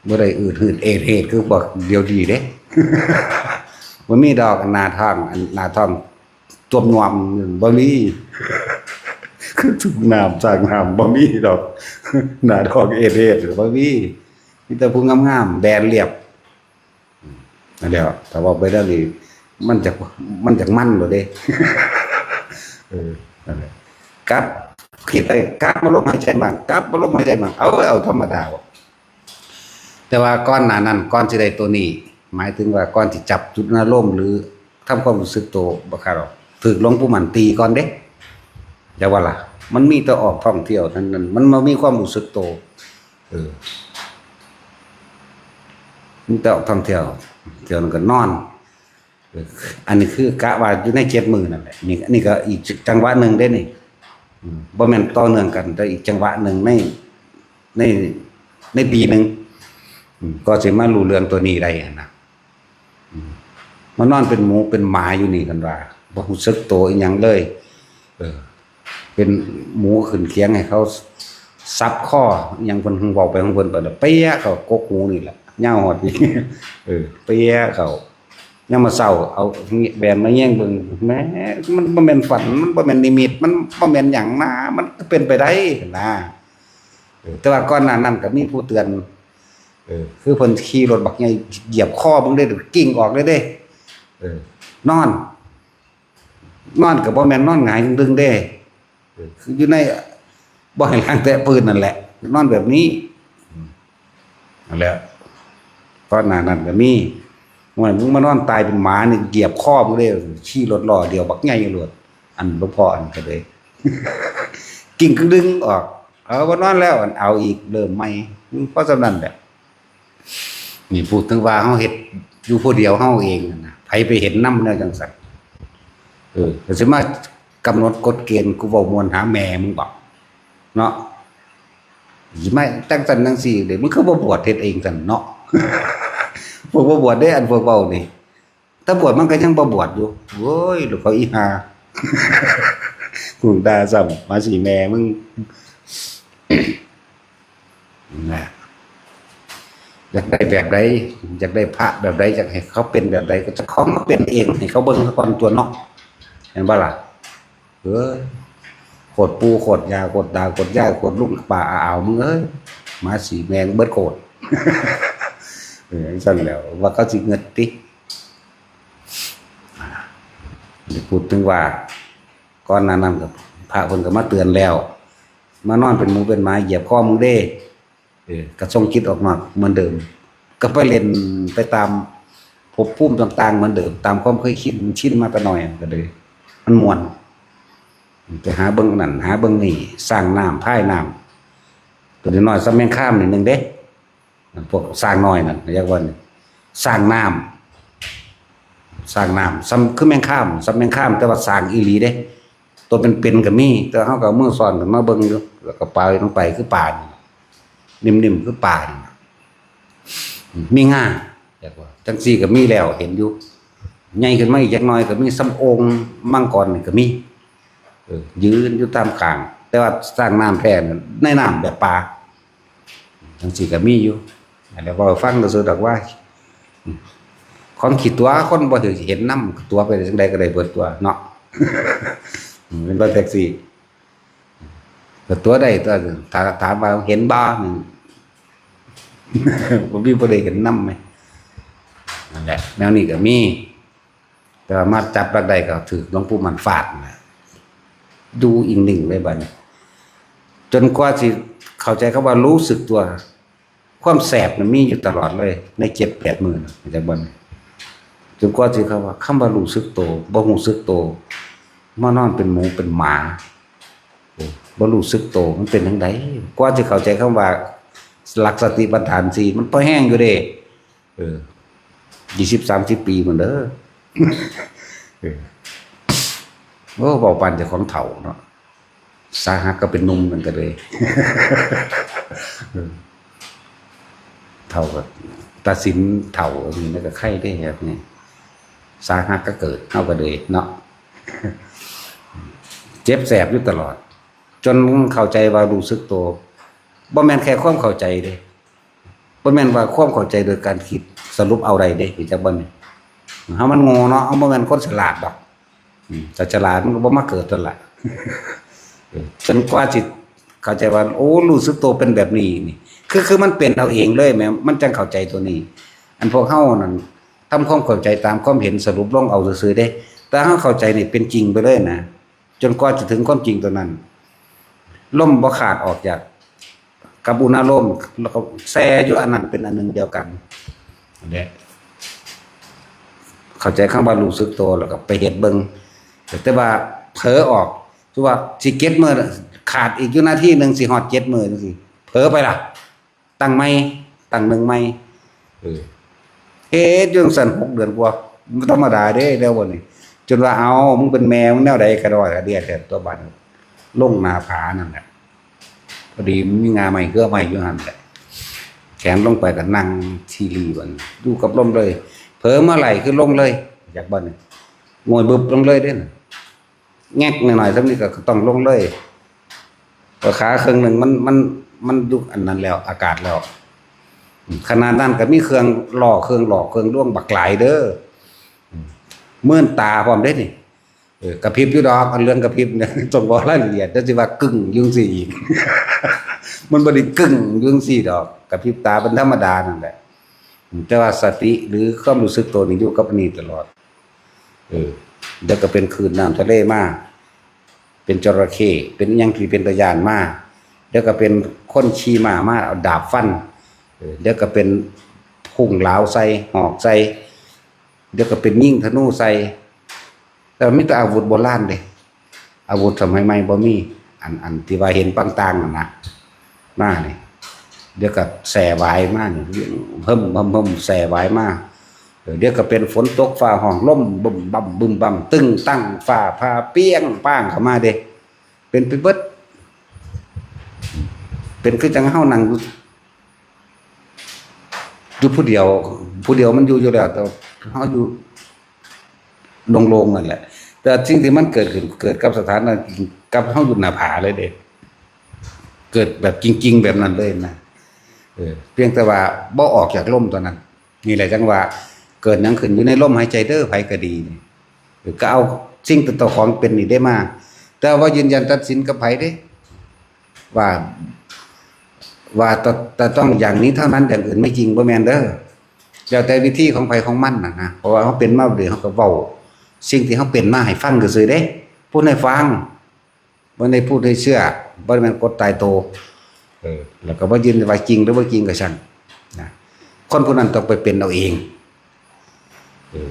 บ่ได้อืดหืดเอดเหดคือพวกเดี๋ยวนี้เด้ บ่มีดอกหน้าท้อง อันหน้าท้อง จมนวม บ่มี คือถูกน้ำสร้างน้ำ บ่มีดอก หน้าท้องเอดเหด บ่มี มีแต่ผู้งามๆ แบนเรียบ นั่นแหละ ถ้าเว้าไปแล้วนี่ มันจัก มันจักมันโลดเด้ เออ นั่นแหละ กลับ คิดไป กลับมาลมหายใจมั่ง กลับมาลมหายใจมั่ง เอา เอาธรรมดา แต่ว่าก่อนหน้านั้น ก่อนสิได้ตัวนี้ หมายถึงว่าก่อนสิจับจุดอารมณ์ หรือทำความรู้สึกตัวบ่คักดอก ถืกหลวงปู่หมั่นตีก่อนเด้ จักว่าล่ะ มันมีแต่ออกท่องเที่ยวเท่านั้น มันบ่มีความรู้สึกตัว เออ มีแต่ออกท่องเที่ยว เที่ยวนั้นก็นอน อันนี้คือกะว่าอยู่ในเจ็ดมื้อนั่นแหละ นี่ นี่ก็อีกจังหวะหนึ่งเด้นี่ อืม บ่แม่นต่อเนื่องกัน แต่อีกจังหวะหนึ่งใน ใน ในปีหนึ่ง อืม ก็สิมารู้เรื่องตัวนี้ได้หั้นนะ อืม มานอนเป็นหมูเป็นหมาอยู่นี่ กันว่า บ่รู้สึกตัวอีหยังเลย เออ เป็นหมูขึ้นเคียงให้เขาสับคอ อิหยังเพิ่นเว้าไปของเพิ่นไปแล้ว เปียะเข้ากกหูนี่แหละ ยาวฮอดนี่ เออ เปียะเข้า ยามมื้อเช้าเอาแหวนมาแยงเบิ่ง แหม มันบ่แม่นฝัน มันบ่แม่นนิมิต มันบ่แม่นหยังนะ มันเป็นไปได้นะ เออ แต่ว่าก่อนหน้านั้นก็มีผู้เตือน เออ คือเพิ่นขี่รถบักใหญ่เหยียบคอมึงเด้ กิ่งออกเลยเด้ เออ นอน นอนก็บ่แม่นนอนหงายตึงๆเด้ เออ คืออยู่ใน บ่ให้หลังแตะพื้นนั่นแหละ นอนแบบนี้ อืม นั่นแหละ ก่อนหน้านั้นก็มี ว่ามึงมานอนตายเป็นหมานี่เหยียบคอมึงเลย ขี่รถล้อเดียวบักใหญ่โลด อันหลวงพ่ออันก็เลย กิ่งกึ่งดึงออก เอา บ่นอนแล้ว อันเอาอีก เริ่มใหม่ อืม เพราะฉะนั้นแหละ นี่พูดถึงว่าเฮาเฮ็ดอยู่ผู้เดียวเฮาเองนะ ไผไปเห็นนำแนวจังซั่น เออ ก็สิมากำหนดกฎเกณฑ์ กูเว้าม่วนหาแม่มึงบ่ เนาะ สิมาจังซั่นจังซี่เด้ มึงคือบ่บวชเฮ็ดเองซั่นเนาะ พวกบ่บวชเด้ อันพวกเว้านี่ ถ้าบวชมันก็ยังบ่บวชอยู่ โอ้ย ลูกเขาอีห่า กูด่าซ้ำ มาสิแม่มึง นะ อยากได้แบบใด อยากได้พระแบบใด อยากให้เขาเป็นแบบใด ก็เจ้าของมาเป็นเอง ให้เขาเบิ่งซะก่อนตั๊วเนาะ เห็นบ่ล่ะ เอ้ย โคตรปู่โคตรย่า โคตรตาโคตรยาย โคตรลุงป้าอาอาว มึงเอ้ย มาสิแม่งเบิดโคตร เออ จังซั่นแหล้ว ว่าเขาสิเงิดติ พูดถึงว่า ก่อนหน้านั้นก็ พระเพิ่นก็มาเตือนแล้ว มานอนเป็นหมูเป็นหมาเหยียบคอมึงเด้ เออ ก็ส่งจิตออกนอกเหมือนเดิม ก็ไปเล่นไปตามภพภูมิต่างๆเหมือนเดิม ตามความเคยคิดมันชินมาแต่น้อย ก็เลย มันม่วน ไปหาเบิ่งนั่น หาเบิ่งนี่ สร้างน้ำ พายน้ำ ตัวน้อยๆ ส่ำแมงคามนิดนึงเด้ พวกสร้างน้อยนั่น เรียกว่าสร้างน้ำ สร้างน้ำ ส่ำคือแมงคาม ส่ำแมงคาม แต่ว่าสร้างอีหลีเด้ ตัวเป็นๆก็มี แต่เฮาก็เอามือซ่อนขึ้นมาเบิ่งอยู่ แล้วก็ปล่อยลงไปคือปลานี่ นิ่มๆคือปลานี่ มีงา จักว่า จังซี่ก็มีแล้ว เห็นอยู่ ใหญ่ขึ้นมาอีกจักหน่อยก็มี ส่ำโอ่งมังกรนี่ก็มี เออ ยืนอยู่ตามข้าง แต่ว่าสร้างน้ำแท้น่ะ ในน้ำแบบปลา จังซี่ก็มีอยู่ อันนี้เว้าให้ฟังซื่อๆดอกว่า ของขี้ตั๋วคนบ่ถือเห็นนำ ตั๋วไปจังใดก็ได้เบิดตั๋วเนาะ อืม เป็นว่าจังซี่ ก็ตั๋วได้ตั๋ว ถ้าถามว่าเห็นบ่ อืม บ่มีผู้ใดเห็นนำแหม นั่นแหละ แนวนี้ก็มี แต่ว่ามาจับหลักได้ก็ถืกหลวงปู่หมั่นฟาดนะ อยู่อิงนิ่งเลยบัดนี้ จนกว่าสิเข้าใจคำว่ารู้สึกตัว ความแสบมันมีอยู่ตลอดเลย ในเจ็ดแปดมื้อนะ จักบัดนี้ จนกว่าสิเข้าว่าคำว่ารู้สึกโต บ่รู้สึกโต มานอนเป็นหมูเป็นหมา โอ้ บ่รู้สึกโต มันเป็นจั่งใด กว่าสิเข้าใจคำว่าหลักสติปัฏฐานสี่ มันพอแฮงอยู่เด้ เออ ยี่สิบ สามสิบปีพุ้นเด้อ เออ โอ้ เว้าปานเจ้าของเฒ่าเนาะ สาหักก็เป็นหนุ่มนั่นก็เลย เออ เฒ่าก็ตัดสินเฒ่านี่นะ ก็ไคเด้ครับนี่ สาหักก็เกิด เฮาก็เลยเนาะ เจ็บแสบอยู่ตลอด จนเข้าใจว่ารู้สึกโต บ่แม่นแค่ความเข้าใจเด้ บ่แม่นว่าความเข้าใจโดยการคิดสรุปเอาได้เด้ รู้จักบ่นี่ เฮามันโง่เนาะ เฮาบ่แม่นคนฉลาดดอก อืม ถ้าฉลาดมันก็บ่มาเกิดนั่นล่ะ เออ จนกว่าสิเข้าใจว่า โอ้ รู้สึกโตเป็นแบบนี้นี่ คือ คือมันเป็นเอาเองเลยแหม มันจั่งเข้าใจตัวนี้ อันพวกเฮานั่นทำความเข้าใจตามความเห็นสรุปลงเอาซื่อๆเด้ แต่เฮาเข้าใจนี่เป็นจริงไปเลยนะ จนกว่าจะถึงความจริงตัวนั้น ลมบ่ขาดออกจาก กับอุณาโลม แล้วก็แช่อยู่อันนั้นเป็นอันหนึ่งเดียวกัน เนี่ย เข้าใจคำว่ารู้สึกโต แล้วก็ไปเฮ็ดเบิ่ง แต่ว่าเผลอออก คือว่าสิเจ็ดมื้อ ขาดอีกอยู่นาทีหนึ่งสิฮอดเจ็ดมื้อจังซี้ เผลอไปล่ะ ตั้งใหม่ ตั้งหนึ่งใหม่ เออ เฮ็ดอยู่จั่งซั่นหกเดือนกว่า บ่ธรรมดาเด้ แนวบ่นี่ จนว่า "เอา มึงเป็นแม่มึงแนวใดกะด้อกะเดี้ยแท้ตัวบัดนี้" ลงหน้าผานั่นแหละ พอดีมีง่าไม้เครือไม้อยู่หั่นแหละ แขนลงไปกะนั่งทีรีบัดนี้ อยู่กับลมเลย เผลอเมื่อไหร่คือลงเลย จักบ่นี่ โงยบึบลงเลยเด้ แงกหน่อยๆ ส่ำนี้กะ กะต้องลงเลย กะขาเคิ่งหนึ่งมัน มัน มันอยู่อันนั้นแล้ว อากาศแล้ว ขนาดนั้นกะมีเครื่องล่อ เครื่องหลอก เครื่องลวงบักหลายเด้อ มื่นตาพร้อมเด้นี่ เออ กะพริบอยู่ดอก อันเรื่องกะพริบเนี่ย ต้องบอกรายละเอียด แต่สิว่ากึ่งอยู่จั่งซี้อีก มันบ่ได้กึ่งอยู่จั่งซี้ดอก กะพริบตาเป็นธรรมดานั่นแหละ แต่ว่าสติหรือความรู้สึกตัวนี่อยู่กับอันนี้ตลอด เออ เดี๋ยวกะเป็นคลื่นน้ำทะเลมา เป็นจระเข้ เป็นอิหยังที่เป็นตาย้านมา เดี๋ยวกะเป็นคนขี่ม้ามาเอาดาบฟัน เออ เดี๋ยวกะเป็นพุ่งหลาวใส่ หอกใส่ เดี๋ยวกะเป็นยิงธนูใส่ แต่มีแต่อาวุธโบราณเด้ อาวุธสมัยใหม่บ่มี อัน อันที่ว่าเห็นปางตางนั่นนะ มานี่ เดี๋ยวกะแส่หวายมานี่ เพิ่ม เพิ่ม เพิ่ม แส่หวายมา เออ เดี๋ยวกะเป็นฝนตกฟ้าฮ้อง ลมบึ้มบั้มบึ้มบั้ม ตึ้งตั้ง ฟ้าผ่าเปรี้ยงป้างเข้ามาเด้ เป็นไปเบิด เป็นคือจั่งเฮานั่งอยู่ อยู่ผู้เดียว ผู้เดียวมันอยู่อยู่แล้ว แต่เฮาอยู่โล่งๆนั่นแหละ แต่สิ่งที่มันเกิดขึ้น เกิดกับสถานการณ์ กับเฮาอยู่หน้าผาเลยเด้ เกิดแบบจริงๆแบบนั้นเลยนะ เออ เพียงแต่ว่าบ่ออกจากลมเท่านั้น นี่แหละจั่งว่า เกิดหยังขึ้นอยู่ในลมหายใจเด้อ ไผกะดีนี่ เออ กะเอาสิ่งที่เจ้าของเป็นนี่ได้มา แต่ว่ายืนยันตัดสินกับไผเด้ ว่า ว่าจะ จะต้องอย่างนี้เท่านั้น อย่างอื่นไม่จริง บ่แม่นเด้อ แล้วแต่วิธีของไผของมันน่ะนะ เพราะว่าเฮาเป็นมาแบบนี้ เฮากะเว้าสิ่งที่เฮาเป็นมาให้ฟังซื่อๆเด้ พูดให้ฟัง บ่ได้พูดให้เชื่อ บ่ได้แม่นกฎตายตัว เออ แล้วกะบ่ยืนว่าจริงหรือบ่จริงกะช่างนะ คนผู้นั้นต้องไปเป็นเอาเอง เออ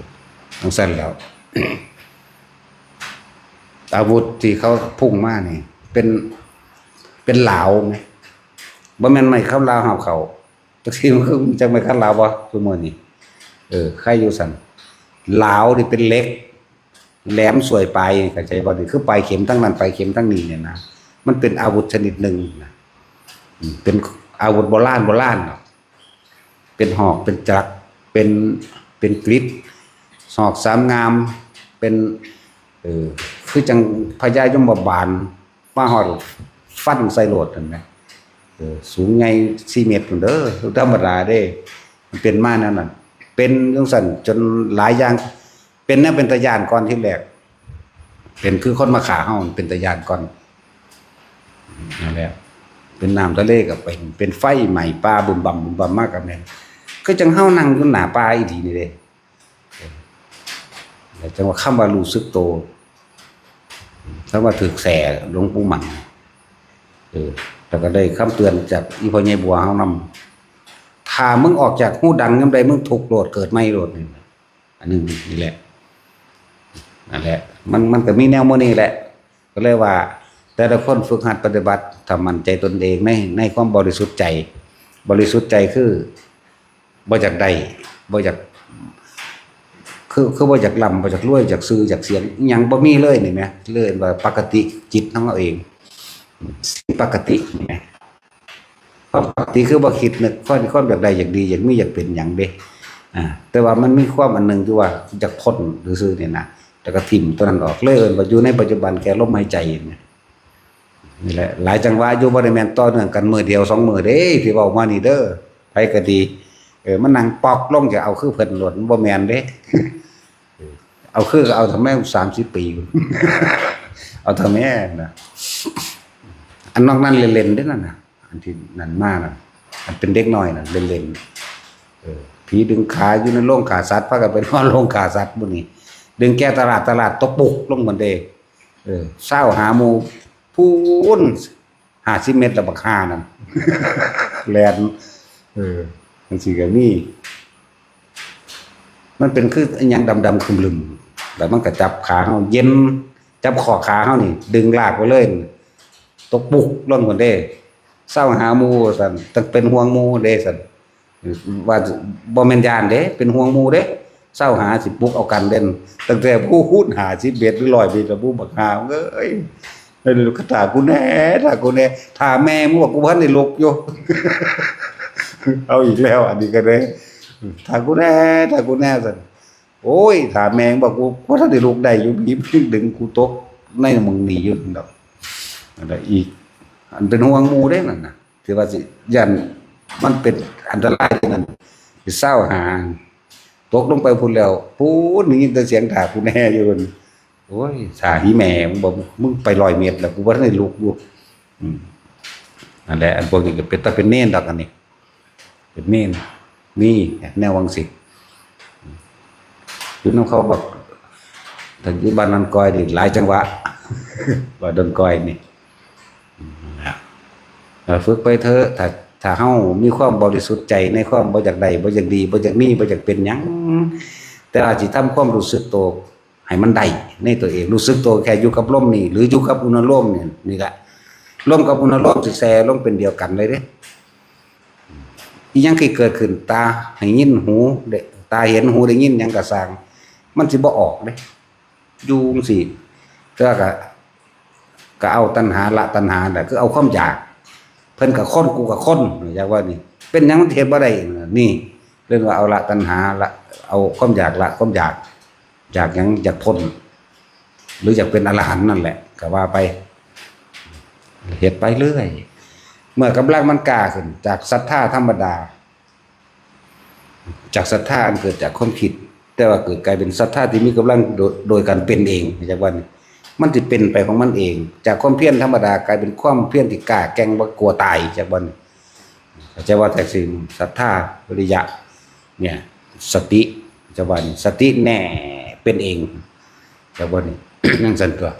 จั่งซั้นแล้ว อาวุธที่เขาพุ่งมานี่ เป็น เป็นหลาวไหม บ่แม่นไม้คำลาวหาบเข้า จักสิมันคือ จักไม้คำลาวบ่ ซุมื้อนี้ เออ ใครอยู่ซั้น หลาวนี่เป็นเหล็ก แหลมส่วยปลาย เข้าใจบ่ นี่คือปลายเข็มทั้งนั้น ปลายเข็มทั้งนี้เนี่ยนะ มันเป็นอาวุธชนิดหนึ่งนะ อืม เป็นอาวุธโบราณ โบราณเนาะ เป็นหอก เป็นจักร เป็น เป็นกฤษ หอกสามงาม เป็น เออ คือจั่งพญายมบาล มาฮอดฟันใส่โลดนั่นนะ เออ สูงใหญ่สี่เมตรพู้นเด้อ ธรรมดาเด้ มันเป็นมาแนวนั้น เป็นจั่งซั้นจนหลายอย่าง เป็นแนวเป็นตาย้านก่อนทีแรก เป็นคือคนมาฆ่าเฮา เป็นตาย้านก่อน นั่นแหละ เป็นน้ำทะเลกะเป็น เป็นไฟไหม้ป่าบึ้มบั้มบึ้มบั้มมากะแม่น คือจั่งเฮานั่งอยู่หน้าป่าอีหลีนี่เด้ แล้วจั่งว่าคำว่ารู้สึกโต คำว่าถืกแส่หลวงปู่หมั่น เออ แล้วกะได้คำเตือนจากอีพ่อใหญ่บัวเฮานำ ถ้ามึงออกจากฮูดังยามใด มึงทุกข์โลด เกิดใหม่โลดนี่ อันหนึ่งนี่แหละ นั่นแหละ มัน มันกะมีแนวหมู่นี้แหละ กะเลยว่า แต่ละคนฝึกหัดปฏิบัติ ถ้ามั่นใจตนเองใน ในความบริสุทธิ์ใจ บริสุทธิ์ใจคือ บ่อยากได้ บ่อยาก คือ คือบ่อยากร่ำ บ่อยากรวย อยากชื่อ อยากเสียง อิหยังบ่มีเลยนี่แหม เลยว่าปกติ จิตของเราเอง สิ่งปกตินี่แหม ความปกติคือบ่คิดนึก ความ ความอยากได้ อยากดี อยากมี อยากเป็นหยังเด้ อ่า แต่ว่ามันมีความอันหนึ่งที่ว่าอยากพ้นซื่อๆนี่นะ แล้วกะถิ่มตัวนั้นออก เลยเอิ้นว่าอยู่ในปัจจุบันแค่ลมหายใจนี่ นี่แหละ หลายจังหวะอยู่ บ่ได้แม่นต่อเนื่องกันมื้อเดียวสองมื้อเด้ ที่เว้ามานี่เด้อ ไผกะดี เออ มันนั่งปอกลงจะเอาคือเพิ่นโลด มันบ่แม่นเด้ เออ เอาคือก็เอาทำไม สามสิบปี เอาทำไมนะ อันนอกนั้นเล่นๆเด้นั่นน่ะ อันที่นั่นมาน่ะ อันเป็นเด็กน้อยน่ะ เล่นๆ เออ ผีดึงขาอยู่ในโรงฆ่าสัตว์ พากันไปนอนโรงฆ่าสัตว์หมู่นี้ ดึงแกตลาด ตลาดตกปุกลงหมดเด้ เออ เซาหาหมู่ พู้น ห้าสิบเมตรแล้วบักห่านั่น แล่น เออ จั่งซี้กะมี มันเป็นคืออิหยังดำๆครึมๆ แล้วมันกะจับขาเฮา เย็น จับข้อขาเฮานี่ ดึงลากไปเลย ตกปุกลงหมดเด้ เซาหาหมู่ซั้น ต้องเป็นห่วงหมู่เด้ซั้น ว่าบ่แม่นย้านเด้ เป็นห่วงหมู่เด้ เซาหาสิปลุกเอากันเด่น ตั้งแต่ผู้พูดหาสิบเอ็ดหรือร้อยเมตรแล้วผู้บักหาเอ้ย เออ ถ้ากูแน่ ถ้ากูแน่ ถ้าแม่มึงบอกกูพันในลุกอยู่ เอาอีกแล้ว อันนี้ก็เลย ถ้ากูแน่ ถ้ากูแน่สัน โอ้ย ถ้าแม่มึงบอกกูว่าท่านได้ลุกได้อยู่ มีดึงกูตกในมึงหนีอยู่ดอก นั่นแหละอีก อันเป็นห่วงหมู่ได้นั่นนะ ที่ว่าสิย่านมันเป็นอันตรายที่นั่น สิเซาหา ตกลงไปพู้นแล้ว พู้นได้ยินแต่เสียงด่ากูแน่อยู่นั่น โอ้ย สาหีแม่ มึงบอก มึงไปร้อยเมตรแล้ว กูว่าท่านได้ลุกอยู่ อืม นั่นแหละ อันพวกนี้ก็เป็น แต่เป็นเนนดอกอันนี้ เป็นเนน นี่ แนววังสิทธิ์ อยู่น้ำเขาบอก แต่อยู่บ้านนันกอยนี่หลายจังหวะ ว่าดอนกอยนี่ อืม นะ เออ ฝึกไปเถอะ ถ้า ถ้าเฮามีความบริสุทธิ์ใจในความบ่อยากได้ บ่อยากดี บ่อยากมี บ่อยากเป็นหยัง แต่อาจสิทำความรู้สึกตัวให้มันได้ในตัวเอง รู้สึกตัวแค่อยู่กับลมนี่ หรืออยู่กับอุณโลมนี่ นี่แหละ ลมกับอุณโลมสิแซ่ลงเป็นเดียวกันเลยเด้ อีหยังที่เกิดขึ้น ตาให้ยิน หูได้ ตาเห็น หูได้ยิน หยังก็ซ่าง มันสิบ่ออกเด้ อยู่จั่งซี้ แต่ว่าก็ ก็เอาตัณหาละตัณหาแหละ คือเอาความอยาก เพิ่นก็คน กูก็คน อยากว่านี่ เป็นหยังมันเฮ็ดบ่ได้ นี่ เรื่องว่าเอาละตัณหา ละ เอาความอยาก ละความอยาก อยากหยัง อยากพ้น หรืออยากเป็นอรหันต์นั่นแหละ ก็ว่าไป เฮ็ดไปเรื่อย เมื่อกำลังมันกล้าขึ้น จากศรัทธาธรรมดา จากศรัทธาอันเกิดจากความคิด แต่ว่าเกิดกลายเป็นศรัทธาที่มีกำลังโดย โดยการเป็นเอง จากว่านี่ มันสิเป็นไปของมันเอง จากความเพียรธรรมดากลายเป็นความเพียรที่กล้าแกร่ง บ่กลัวตาย จากว่านี่ เข้าใจว่าแท้จริง ศรัทธา วิริยะ เนี่ย สติ จากว่านี่ สติแน่เป็นเอง จากว่านี่ นั่งสันตัว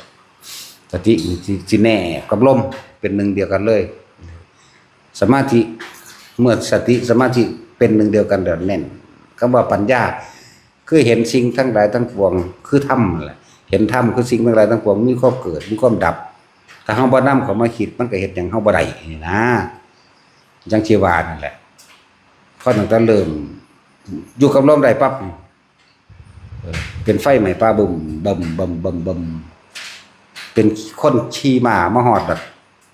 สติสิ สิแน่กับลม เป็นหนึ่งเดียวกันเลย สมาธิ เมื่อสติสมาธิเป็นหนึ่งเดียวกันแล้วแน่น คำว่าปัญญา คือเห็นสิ่งทั้งหลายทั้งปวง คือธรรมนั่นแหละ เห็นธรรมคือสิ่งทั้งหลายทั้งปวง มีความเกิด มีความดับ ถ้าเฮาบ่นำเข้ามาคิด มันก็เฮ็ดหยังเฮาบ่ได้นี่นะ จั่งสิว่านั่นแหละ พอตั้งแต่เริ่มอยู่กับลมได้ปั๊บ เออ เป็นไฟไหม้ป่า บึม บึม บึม บึม บึม เป็นคนขี่ม้ามาฮอดแบบ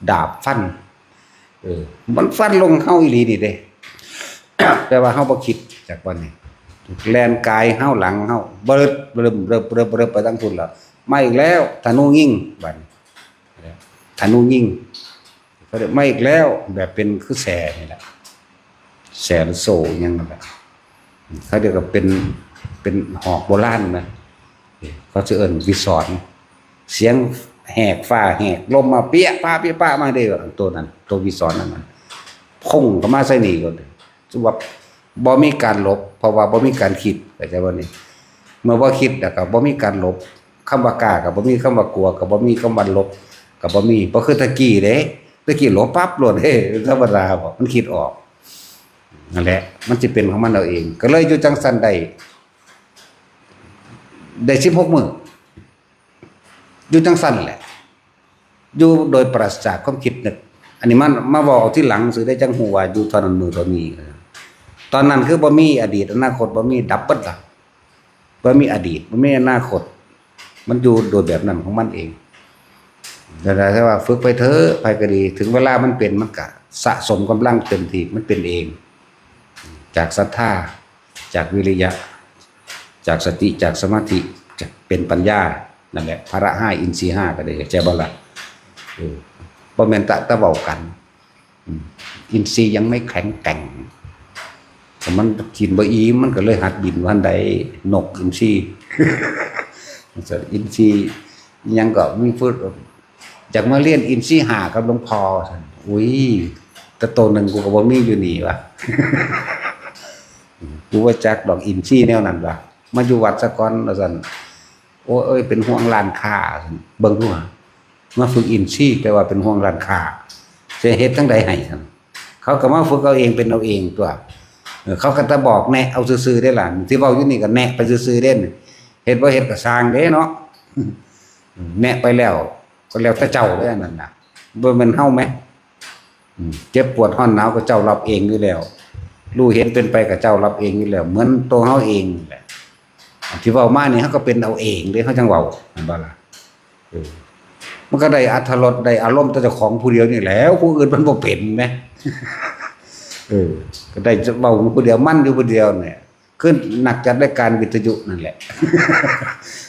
ดาบฟัน เออ มันฟันลงเฮาอีหลีนี่เด้ แต่ว่าเฮาบ่คิดจากวันนี้ แล่นกายเฮาหลังเฮา เบิด เริ่ม เริ่ม เริ่ม เริ่มไปทางพุ้นแล้ว มาอีกแล้ว ธนูยิง บัดนี้ ธนูยิง เขาเรียกมาอีกแล้ว แบบเป็นคือแสนี่แหละ แสหรือโซ่อิหยังนั่นแหละ เขาเรียกว่าเป็น เป็นหอกโบราณนะ เขาจะเอิ้นวิสร เสียงแหกฟ้าแหกลมมาเปี้ยะป้าเปี้ยะป้ามาเด้อ ตัวนั้น ตัววิสรนั่นน่ะ พุ่งเข้ามาใส่นี่ก่อน คือว่าบ่มีการหลบ เพราะว่าบ่มีการคิด เข้าใจบ่นี่ เมื่อบ่คิดแล้วก็บ่มีการหลบ คำว่ากล้าก็บ่มี คำว่ากลัวก็บ่มี คำว่าหลบก็บ่มี บ่คือตะกี้เด้ ตะกี้หลบปั๊บโลดเด้ ธรรมดาบ่ มันคิดออก นั่นแหละ มันสิเป็นของมันเอาเอง ก็เลยอยู่จั่งซั่นได้ ได้สิบหกมื้อ อยู่จั่งซั่นแหละ อยู่โดยปราศจากความคิดนึก อันนี้มันมาเว้าเอาทีหลังซื่อได้ จั่งฮู้ว่าอยู่เท่านั้นมื้อเท่านี้ ตอนนั้นคือบ่มีอดีตอนาคต บ่มี ดับเบิดล่ะ บ่มีอดีต บ่มีอนาคต มันอยู่โดยแบบนั้นของมันเอง แต่ถ้าว่าฝึกไปเถอะ ไผก็ดี ถึงเวลามันเป็น มันก็สะสมกำลังเต็มที่ มันเป็นเอง จากศรัทธา จากวิริยะ จากสติ จากสมาธิ จากเป็นปัญญา นั่นแหละ พละห้า อินทรีย์ห้า ก็ได้ เข้าใจบ่ล่ะ เออ บ่แม่นแต่ แต่เว้ากัน อืม อินทรีย์ยังไม่แข็งแกร่ง ถ้ามันกินบ่อิ่ม มันก็เลยหัดบินว่าหั่นใด นกอินทรีย์ อินทรีย์ยังก็มีฝึก อยากมาเรียนอินทรีย์ห้ากับหลวงพ่อ อุ้ย แต่โตหนึ่งกูก็บ่มีอยู่นี่วะ กูบ่จักดอกอินทรีย์แนวนั้นวะ มาอยู่วัดซะก่อน ว่าซั่น โอ้ย เป็นห่วงร้านค้า เบิ่งดู มาฝึกอินทรีย์ แปลว่าเป็นห่วงร้านค้า สิเฮ็ดจั่งใดให้ซั่น เขาก็มาฝึกเอาเองเป็นเอาเองตัว เออ เขาก็แต่บอกแนะเอาซื่อๆเด้ล่ะ ที่เว้าอยู่นี่ก็แนะไปซื่อๆเด้ เฮ็ดบ่เฮ็ดก็ซ่างเด้เนาะ แนะไปแล้ว ก็แล้วแต่เจ้าเด้อันนั้นน่ะ บ่แม่นเฮาแหม อืม เจ็บปวดร้อนหนาวก็เจ้ารับเองอยู่แล้ว รู้เห็นเป็นไปก็เจ้ารับเองอยู่แล้ว เหมือนตัวเฮาเองนี่แหละ ที่เว้ามานี่เฮาก็เป็นเอาเองเด้ เฮาจั่งเว้า แม่นบ่ล่ะ? เออ มันก็ได้อรรถรสได้อารมณ์แต่เจ้าของผู้เดียวนี่แหล้ว ผู้อื่นมันบ่เป็นแหม เออ ก็ได้เว้าผู้เดียว มันอยู่ผู้เดียวเนี่ย คือนักจัดรายการวิทยุนั่นแหละ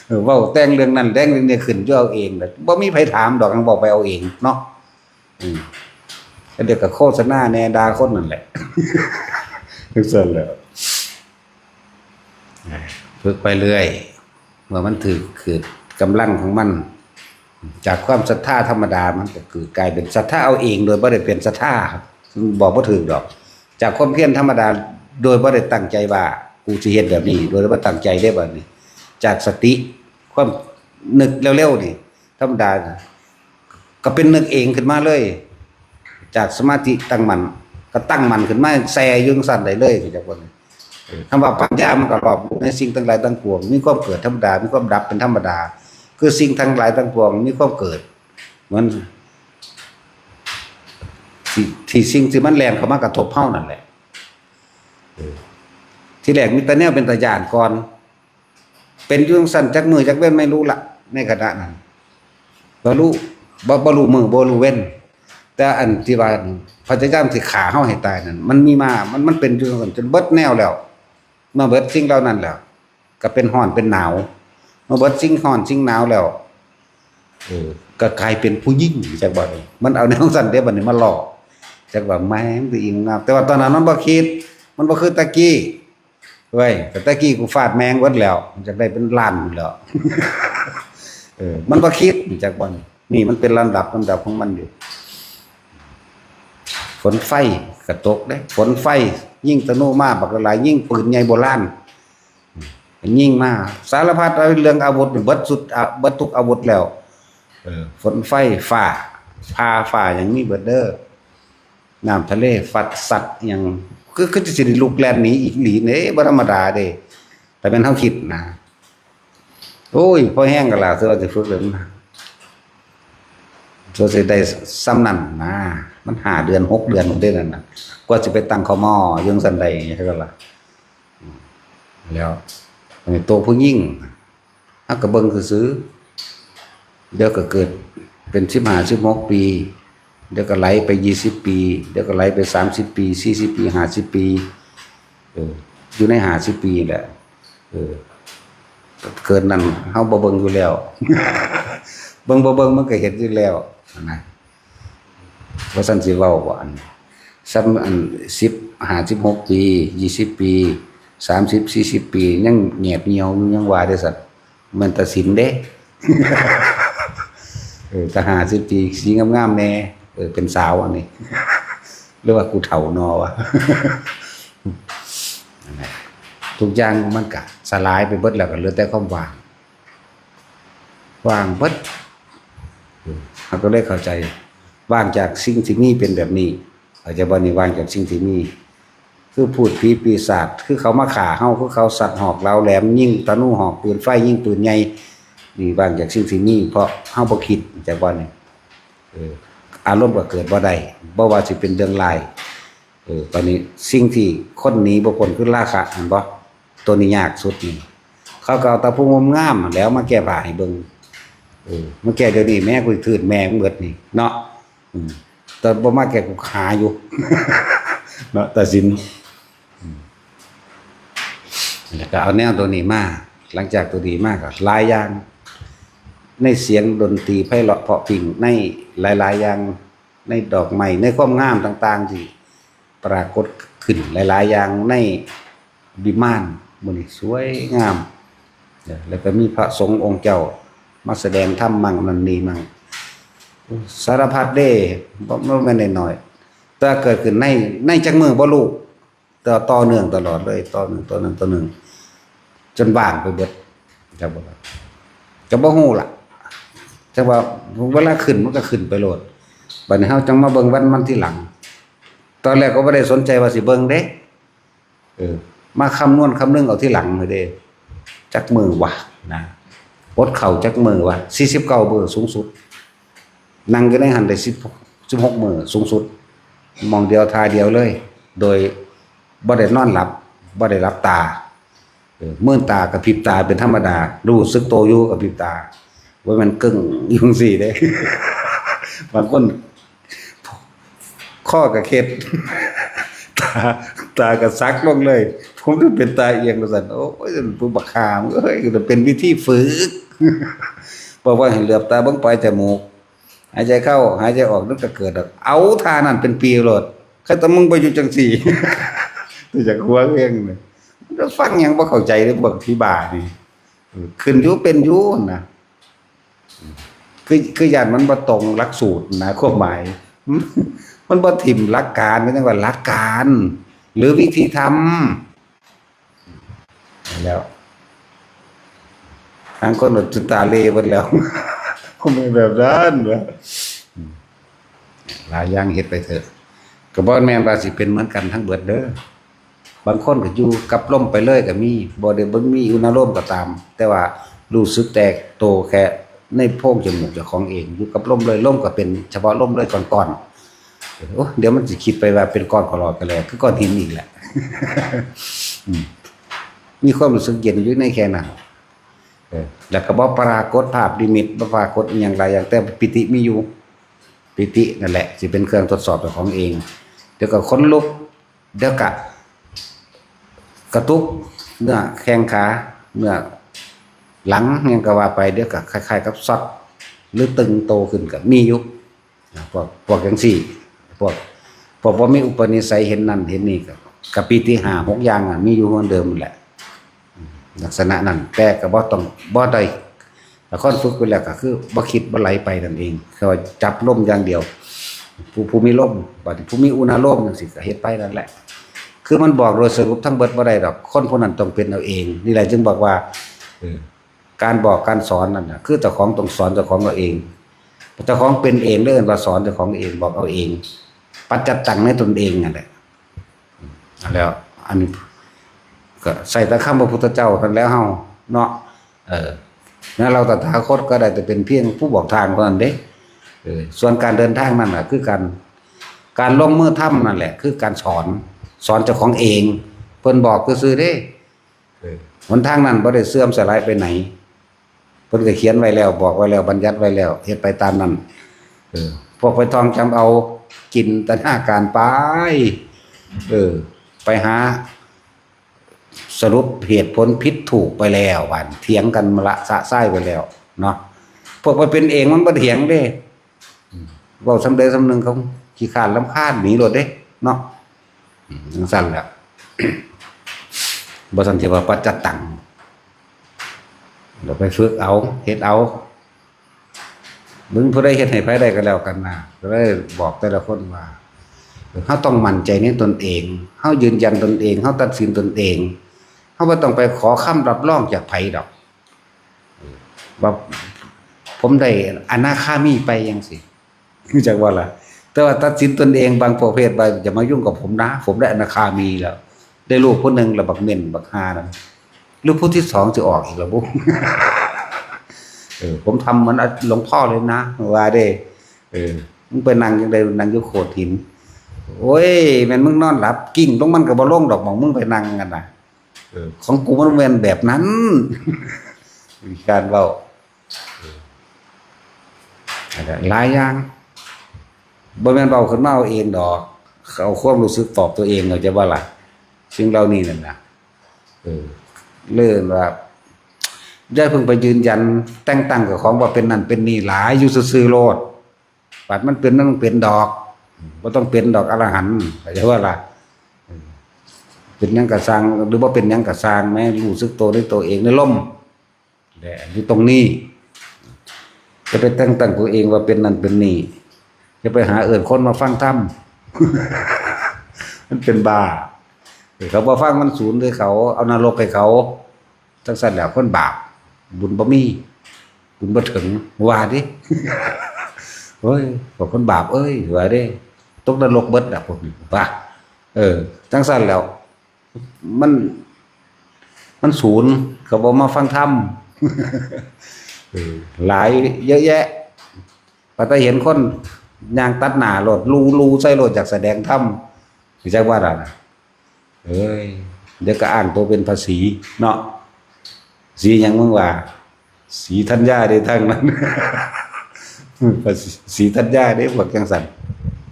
เออ เว้าแต่งเรื่องนั้นแต่งเรื่องนี้ขึ้นอยู่เอาเองแหละ บ่มีไผถามดอก เว้าไปเอาเองเนาะ อืม แล้วเดี๋ยวก็โฆษณาแหน่ ด่าคนนั่นแหละ จั่งซั่นแหละ ฝึกไปเรื่อย เมื่อมันถืกขีดกำลังของมัน จากความศรัทธาธรรมดา มันก็คือกลายเป็นศรัทธาเอาเอง โดยบ่ได้เป็นศรัทธา บอกบ่ถืกดอก จากความเพียรธรรมดา โดยบ่ได้ตั้งใจว่า กูสิเฮ็ดแบบนี้ โดยบ่ตั้งใจเด้บัดนี้ จากสติ ความนึกเร็วๆนี่ ธรรมดา ก็เป็นนึกเองขึ้นมาเลย จากสมาธิตั้งมั่น ก็ตั้งมั่นขึ้นมา แช่อยู่จั่งซั่นได้เลย จักว่า เออ คำว่าปัญญามันก็รอบรู้ในสิ่งทั้งหลายทั้งปวง มีความเกิดธรรมดา มีความดับเป็นธรรมดา คือสิ่งทั้งหลายทั้งปวงมีความเกิด เหมือนที่ ที่สิ่งที่มันแล่นเข้ามากระทบเฮานั่นแหละ เออ ที่แรกมีแต่แนวเป็นตาย้านก่อน เป็นอยู่จั่งซั่นจักมื้อจักเว็นไม่รู้ละ ในขณะนั้น บ่รู้ บ่ บ่รู้มื้อ บ่รู้เว็น แต่อันที่ว่าพยายามสิฆ่าเฮาให้ตายนั่น มันมีมา มัน มันเป็นอยู่จั่งซั่นจนเบิดแนวแล้ว เมื่อเบิดสิ่งเหล่านั้นแล้ว ก็เป็นร้อนเป็นหนาว เมื่อเบิดสิ่งร้อนสิ่งหนาวแล้ว เออ ก็กลายเป็นผู้หญิง จักว่า มันเอาแนวซั่นเด้ บัดนี้มาหลอก จักว่าแม่งสิอิงงาม แต่ว่าตอนนั้นมันบ่คิด มันบ่คือตะกี้ เว้ย แต่ตะกี้กูฟาดแม่งเบิดแล้ว มันจะได้เป็นล้านอยู่แล้ว เออ มันบ่คิด จักว่า นี่มันเป็นลำดับ ลำดับของมันอยู่ ฝนไฟก็ตกเด้ ฝนไฟ ยิงธนูมาบักหลาย ยิงปืนใหญ่โบราณ ยิงมา สารพัดเรื่องอาวุธ เบิดสุด อ่ะ เบิดทุกอาวุธแล้ว เออ ฝนไฟ ฟ้า ผ่า ฟ้า หยังมีเบิดเด้อ น้ำทะเล ฟัด สัตว์ หยัง คือ คือสิได้ลุกแล่นหนีอีหลีเด้ บ่ธรรมดาเด้ แต่แม่นเฮาคิดนะ โอ้ย พอแฮงก็ล่ะ เทื่อสิฝึกเลยนะ เทื่อสิได้ส่ำนั้นนะ มันห้าเดือน หกเดือนพุ้นเด้นั่นน่ะ กว่าสิไปตั้ง คม. อยู่จั่งซั่นได้ จั่งซั่นล่ะ แล้ว อันนี้ตัวผู้หญิง เฮาก็เบิ่งซื่อๆ เดี๋ยวก็เกิดเป็นสิบห้า สิบหก ปี เดี๋ยวก็ไหลไป ยี่สิบ ปี เดี๋ยวก็ไหลไป สามสิบ ปี สี่สิบ ปี ห้าสิบ ปี เออ อยู่ใน ห้าสิบ ปีแหละ เออ เกินนั้นเฮาบ่เบิ่งอยู่แล้ว เบิ่งบ่เบิ่งมันก็เห็นอยู่แล้วนะ ว่าซั่นสิเว้าบ่ อัน ซ้ำอัน สิบ ห้า สิบหก ปี ยี่สิบ ปี สามสิบ สี่สิบ ปี ยังแหงบเหี่ยวอยู่ ยังว่าเด้อซั่น แม่นตัดสินเด้ เออ ถ้า ห้าสิบ ปี สีงามๆ แน่ เออ เป็นสาวอันนี้ หรือว่ากูเฒ่านอวะ นั่นแหละ ทุกอย่างมันก็สลายไปเบิดแล้ว ก็เหลือแต่ความว่าง ว่างเบิด เออ เฮาก็เลยเข้าใจ ว่างจากสิ่งที่มีเป็นแบบนี้ เข้าใจบ่นี่ ว่างจากสิ่งที่มี คือพูดผีปีศาจ คือเขามาฆ่าเฮา คือเขาสัตว์หอกเหลาแหลม ยิงธนูหอกปืนไฟ ยิงปืนใหญ่ นี่ว่างจากสิ่งที่มี เพราะเฮาบ่คิด เข้าใจบ่นี่ เออ อารมณ์ก็เกิดบ่ได้ บ่ว่าสิเป็นเรื่องร้าย เออ ตอนนี้สิ่งที่คนหนีบ่พ้นคือราคะ เห็นบ่ ตัวนี้ยากสุดนี่ เขาก็เอาแต่ผู้งามๆ หั้นแหล้วมาแก้ผ้าให้เบิ่ง เออ มาแก้เดี๋ยวนี้ แม่กูถืกแม่มึงเบิดนี่ เนาะ อืม แต่บ่มาแก้กูฆ่าอยู่ เนาะ ตัดสิน อืม แล้วก็เอาแนวตัวนี้มา หลังจากตัวนี้มาก็หลายอย่าง ในเสียงดนตรีไพเราะเพราะพริ้ง ในหลายๆ อย่าง ในดอกไม้ ในความงามต่างๆ ที่ปรากฏขึ้นหลายๆ อย่างในวิมานมื้อนี้สวยงาม เออ แล้วก็มีพระสงฆ์องค์เจ้ามาแสดงธรรมมั่งนั่นนี่มั่ง สารพัดเด้ บ่ บ่แม่นน้อยๆ แต่เกิดขึ้นใน ในจักมื้อบ่รู้ ต่อ ต่อเนื่องตลอดเลย ต่อเนื่อง ต่อเนื่อง ต่อเนื่อง จนว่างไปเบิด จักบ่ล่ะ ก็บ่ฮู้ล่ะ จักว่าเวลาขึ้นมันก็ขึ้นไปโลด บัดนี้เฮาจั่งมาเบิ่งวันมันทีหลัง ตอนแรกก็บ่ได้สนใจว่าสิเบิ่งเด้ เออ มาคำนวณคำนึงเอาทีหลังเลยเด้ จักมื้อวะนะ อดข้าวจักมื้อวะ สี่สิบเก้ามื้อสูงสุด นั่งอยู่ในหั่นได้สิบ สิบหกมื้อสูงสุด หม่องเดียวท่าเดียวเลย โดยบ่ได้นอนหลับ บ่ได้หลับตา เออ มื่นตากระพริบตาเป็นธรรมดา รู้สึกโตอยู่กระพริบตา ว่ามันกึ่งอยู่จั่งซี้เด้ บางคน ข้อกระเข็ด ตา ตากระสักลงเลย ผมจะเป็นตาเอียงว่าซั่น โอ้ย ผู้บักหามเอ้ย เป็นวิธีฝึก บอกว่าให้เหลือบตาเบิ่งปลายจมูก หายใจเข้า หายใจออก นึกจะเกิดดอก เอาท่านั้นเป็นปีโลด คันแต่มึงไปอยู่จั่งซี้ แต่อยากหัวเองเลย มันก็ฟังหยังบ่เข้าใจเลย พวกที่บ้านี่ ขึ้นอยู่เป็นอยู่นะ คือ คือย้านมันบ่ตรงหลักสูตรนะ ความหมาย มันบ่ถิ่มหลักการ ก็จั่งว่าหลักการ หรือวิธีทำ แล้ว ทางคนหลุดจนตาเหล่เบิดแล้ว มันเป็นแบบนั้นวะ หลายอย่างเฮ็ดไปเถอะ ก็บ่แม่นว่าสิเป็นเหมือนกันทั้งเบิดเด้อ บางคนก็อยู่กับลมไปเลยก็มี บ่ได้เบิ่งมีอุณาโลมก็ตาม แต่ว่ารู้สึกแต่โตแค่ในโพรงจมูกเจ้าของเอง อยู่กับลมเลย ลมก็เป็นเฉพาะลมเลยก่อนๆ โอ้ เดี๋ยวมันสิคิดไปว่าเป็นก้อนขอลอยก็แล้ว คือก้อนหินอีกแหละ อืม มีความรู้สึกเย็นอยู่ในแค่นั้น เออ แล้วก็บ่ปรากฏภาพนิมิต บ่ปรากฏอิหยังหลายอย่าง แต่ปีติมีอยู่ ปีตินั่นแหละ สิเป็นเครื่องทดสอบเจ้าของเอง เดี๋ยวก็ขนลุก เดี๋ยวก็กระตุก เนื้อแข้งขา เนื้อหลัง หยังก็ว่าไป เดี๋ยวก็คล้ายๆกับช็อต หรือตึงโตขึ้นก็มีอยู่ นะ พวก พวกจั่งซี้ พวก พวกบ่มีอุปนิสัยเห็นนั่นเห็นนี่ก็ ก็ปีติห้าหกอย่างอะ มีอยู่เหมือนเดิมนั่นแหละ ลักษณะนั้น แต่ก็บ่ต้อง บ่ได้ ถ้าคนฝึกไปแล้วก็คือบ่คิดบ่ไหลไปนั่นเอง แค่ว่าจับลมอย่างเดียว ผู้ ผู้มีลม บัดนี้ผู้มีอุณาโลมจั่งซี้ก็เฮ็ดไปนั่นแหละ คือมันบอกโดยสรุปทั้งเบิดบ่ได้ดอก คนผู้นั้นต้องเป็นเอาเอง นี่แหละจึงบอกว่า เออ การบอกการสอนนั่นน่ะ คือเจ้าของต้องสอนเจ้าของเอาเอง เจ้าของเป็นเอง เรียกว่าสอนเจ้าของเอง บอกเอาเอง ปัจจัตตังในตนเองนั่นแหละ แล้ว อันนี้ก็ใส่แต่คำพระพุทธเจ้าเท่านั้นแล้วเฮาเนาะ เออ แล้วเราตถาคตก็ได้แต่เป็นเพียงผู้บอกทางเท่านั้นเด้ เออ ส่วนการเดินทางนั่นน่ะ คือการ การลงมือทำนั่นแหละ คือการสอน สอนเจ้าของเอง เพิ่นบอกซื่อๆเด้ เออ หนทางนั้นบ่ได้เสื่อมสลายไปไหน เพิ่นก็เขียนไว้แล้ว บอกไว้แล้ว บัญญัติไว้แล้ว เฮ็ดไปตามนั้น เออ พวกไปท่องจำเอา จินตนาการไป เออ ไปหา สรุปเหตุผลผิดถูกไปแล้ว บาดนี้เถียงกันมะละสะซ้ายไปแล้วเนาะ พวกไปเป็นเองมันบ่เถียงเด้ อืม เว้าส่ำใดส่ำหนึ่ง เขาขี้คร้านรำคาญหนีโลดเด้เนาะ อืม จั่งซั้นแหละ บ่ซั้นสิว่าปัจจัตตัง เดี๋ยวไปฝึกเอา เฮ็ดเอา มึงผู้ใดเฮ็ดให้ไผได้ก็แล้วกันนะ ก็เลยบอกแต่ละคนว่า เฮาต้องมั่นใจในตนเอง เฮายืนยันตนเอง เฮาตัดสินตนเอง เฮาบ่ต้องไปขอคำรับรองจากไผดอก ว่าผมได้อนาคามีไปจั่งซี้ รู้จักบ่ล่ะ แต่ว่าตัดสินตนเองบางประเภทว่าอย่ามายุ่งกับผมนะ ผมได้อนาคามีแล้ว ได้ลูกคนหนึ่งแล้วบักเม่นบักห่านั่น หรือผู้ที่สองจะออกอีกแล้วบุ เออ ผมทำเหมือนหลวงพ่อเลยนะ ว่าเด้ เออ มึงไปนั่งจั่งใด นั่งอยู่โขดหิน โอ้ย แม่นมึงนอนหลับ กิ้งลงมันก็บ่ลงดอก หม่องมึงไปนั่งกันนะ เออ ของกูมันแม่นแบบนั้น มีการเว้า เออ นั่นแหละ หลายอย่าง บ่แม่นเว้าขึ้นมาเอาเองดอก เอาความรู้สึกตอบตัวเอง เข้าใจบ่ล่ะ สิ่งเหล่านี้นั่นน่ะ เออ เรื่องว่า อย่าเพิ่งไปยืนยันแต่งตั้งเจ้าของว่าเป็นนั่นเป็นนี่หลาย อยู่ซื่อๆโลด บัดมันเป็นนั่นเป็นดอก บ่ต้องเป็นดอกอรหันต์ เข้าใจบ่ล่ะ เออ เป็นหยังก็ซ่าง หรือบ่เป็นหยังก็ซ่าง แม้รู้สึกโตในตัวเองในลม และอยู่ตรงนี้ จะไปแต่งตั้งตัวเองว่าเป็นนั่นเป็นนี่ จะไปหาเอิ้นคนมาฟังธรรม มันเป็นบ้า เขาบ่ฟังมันสูญเลยเขา เอานรกให้เขา จั่งซั้นแหละคนบาป บุญบ่มี บุญบ่ถึง ว่าเด้ โอ้ย พวกคนบาปเอ้ย ว่าเด้ ตกนรกเบิดล่ะพวกนี้ ว่า เออ จั่งซั้นแล้ว มัน มันสูญ เขาบ่มาฟังธรรม เออ หลายเยอะแยะ พอแต่เห็นคนย่างตัดหน้าโลด ลู ลูใส่โลด อยากแสดงธรรม จักว่าล่ะนะ เอ้ย เดี๋ยวก็อ้างตัวเป็นพระศรีเนาะ สีหยังมึงว่า สีธัญญาเด้ทางนั้น พระศรีธัญญาเด้พวกจังซั่น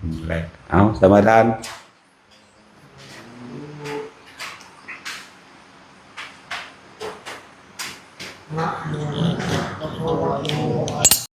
อืม เอา สมาทาน Namo tassa bhagavato arahato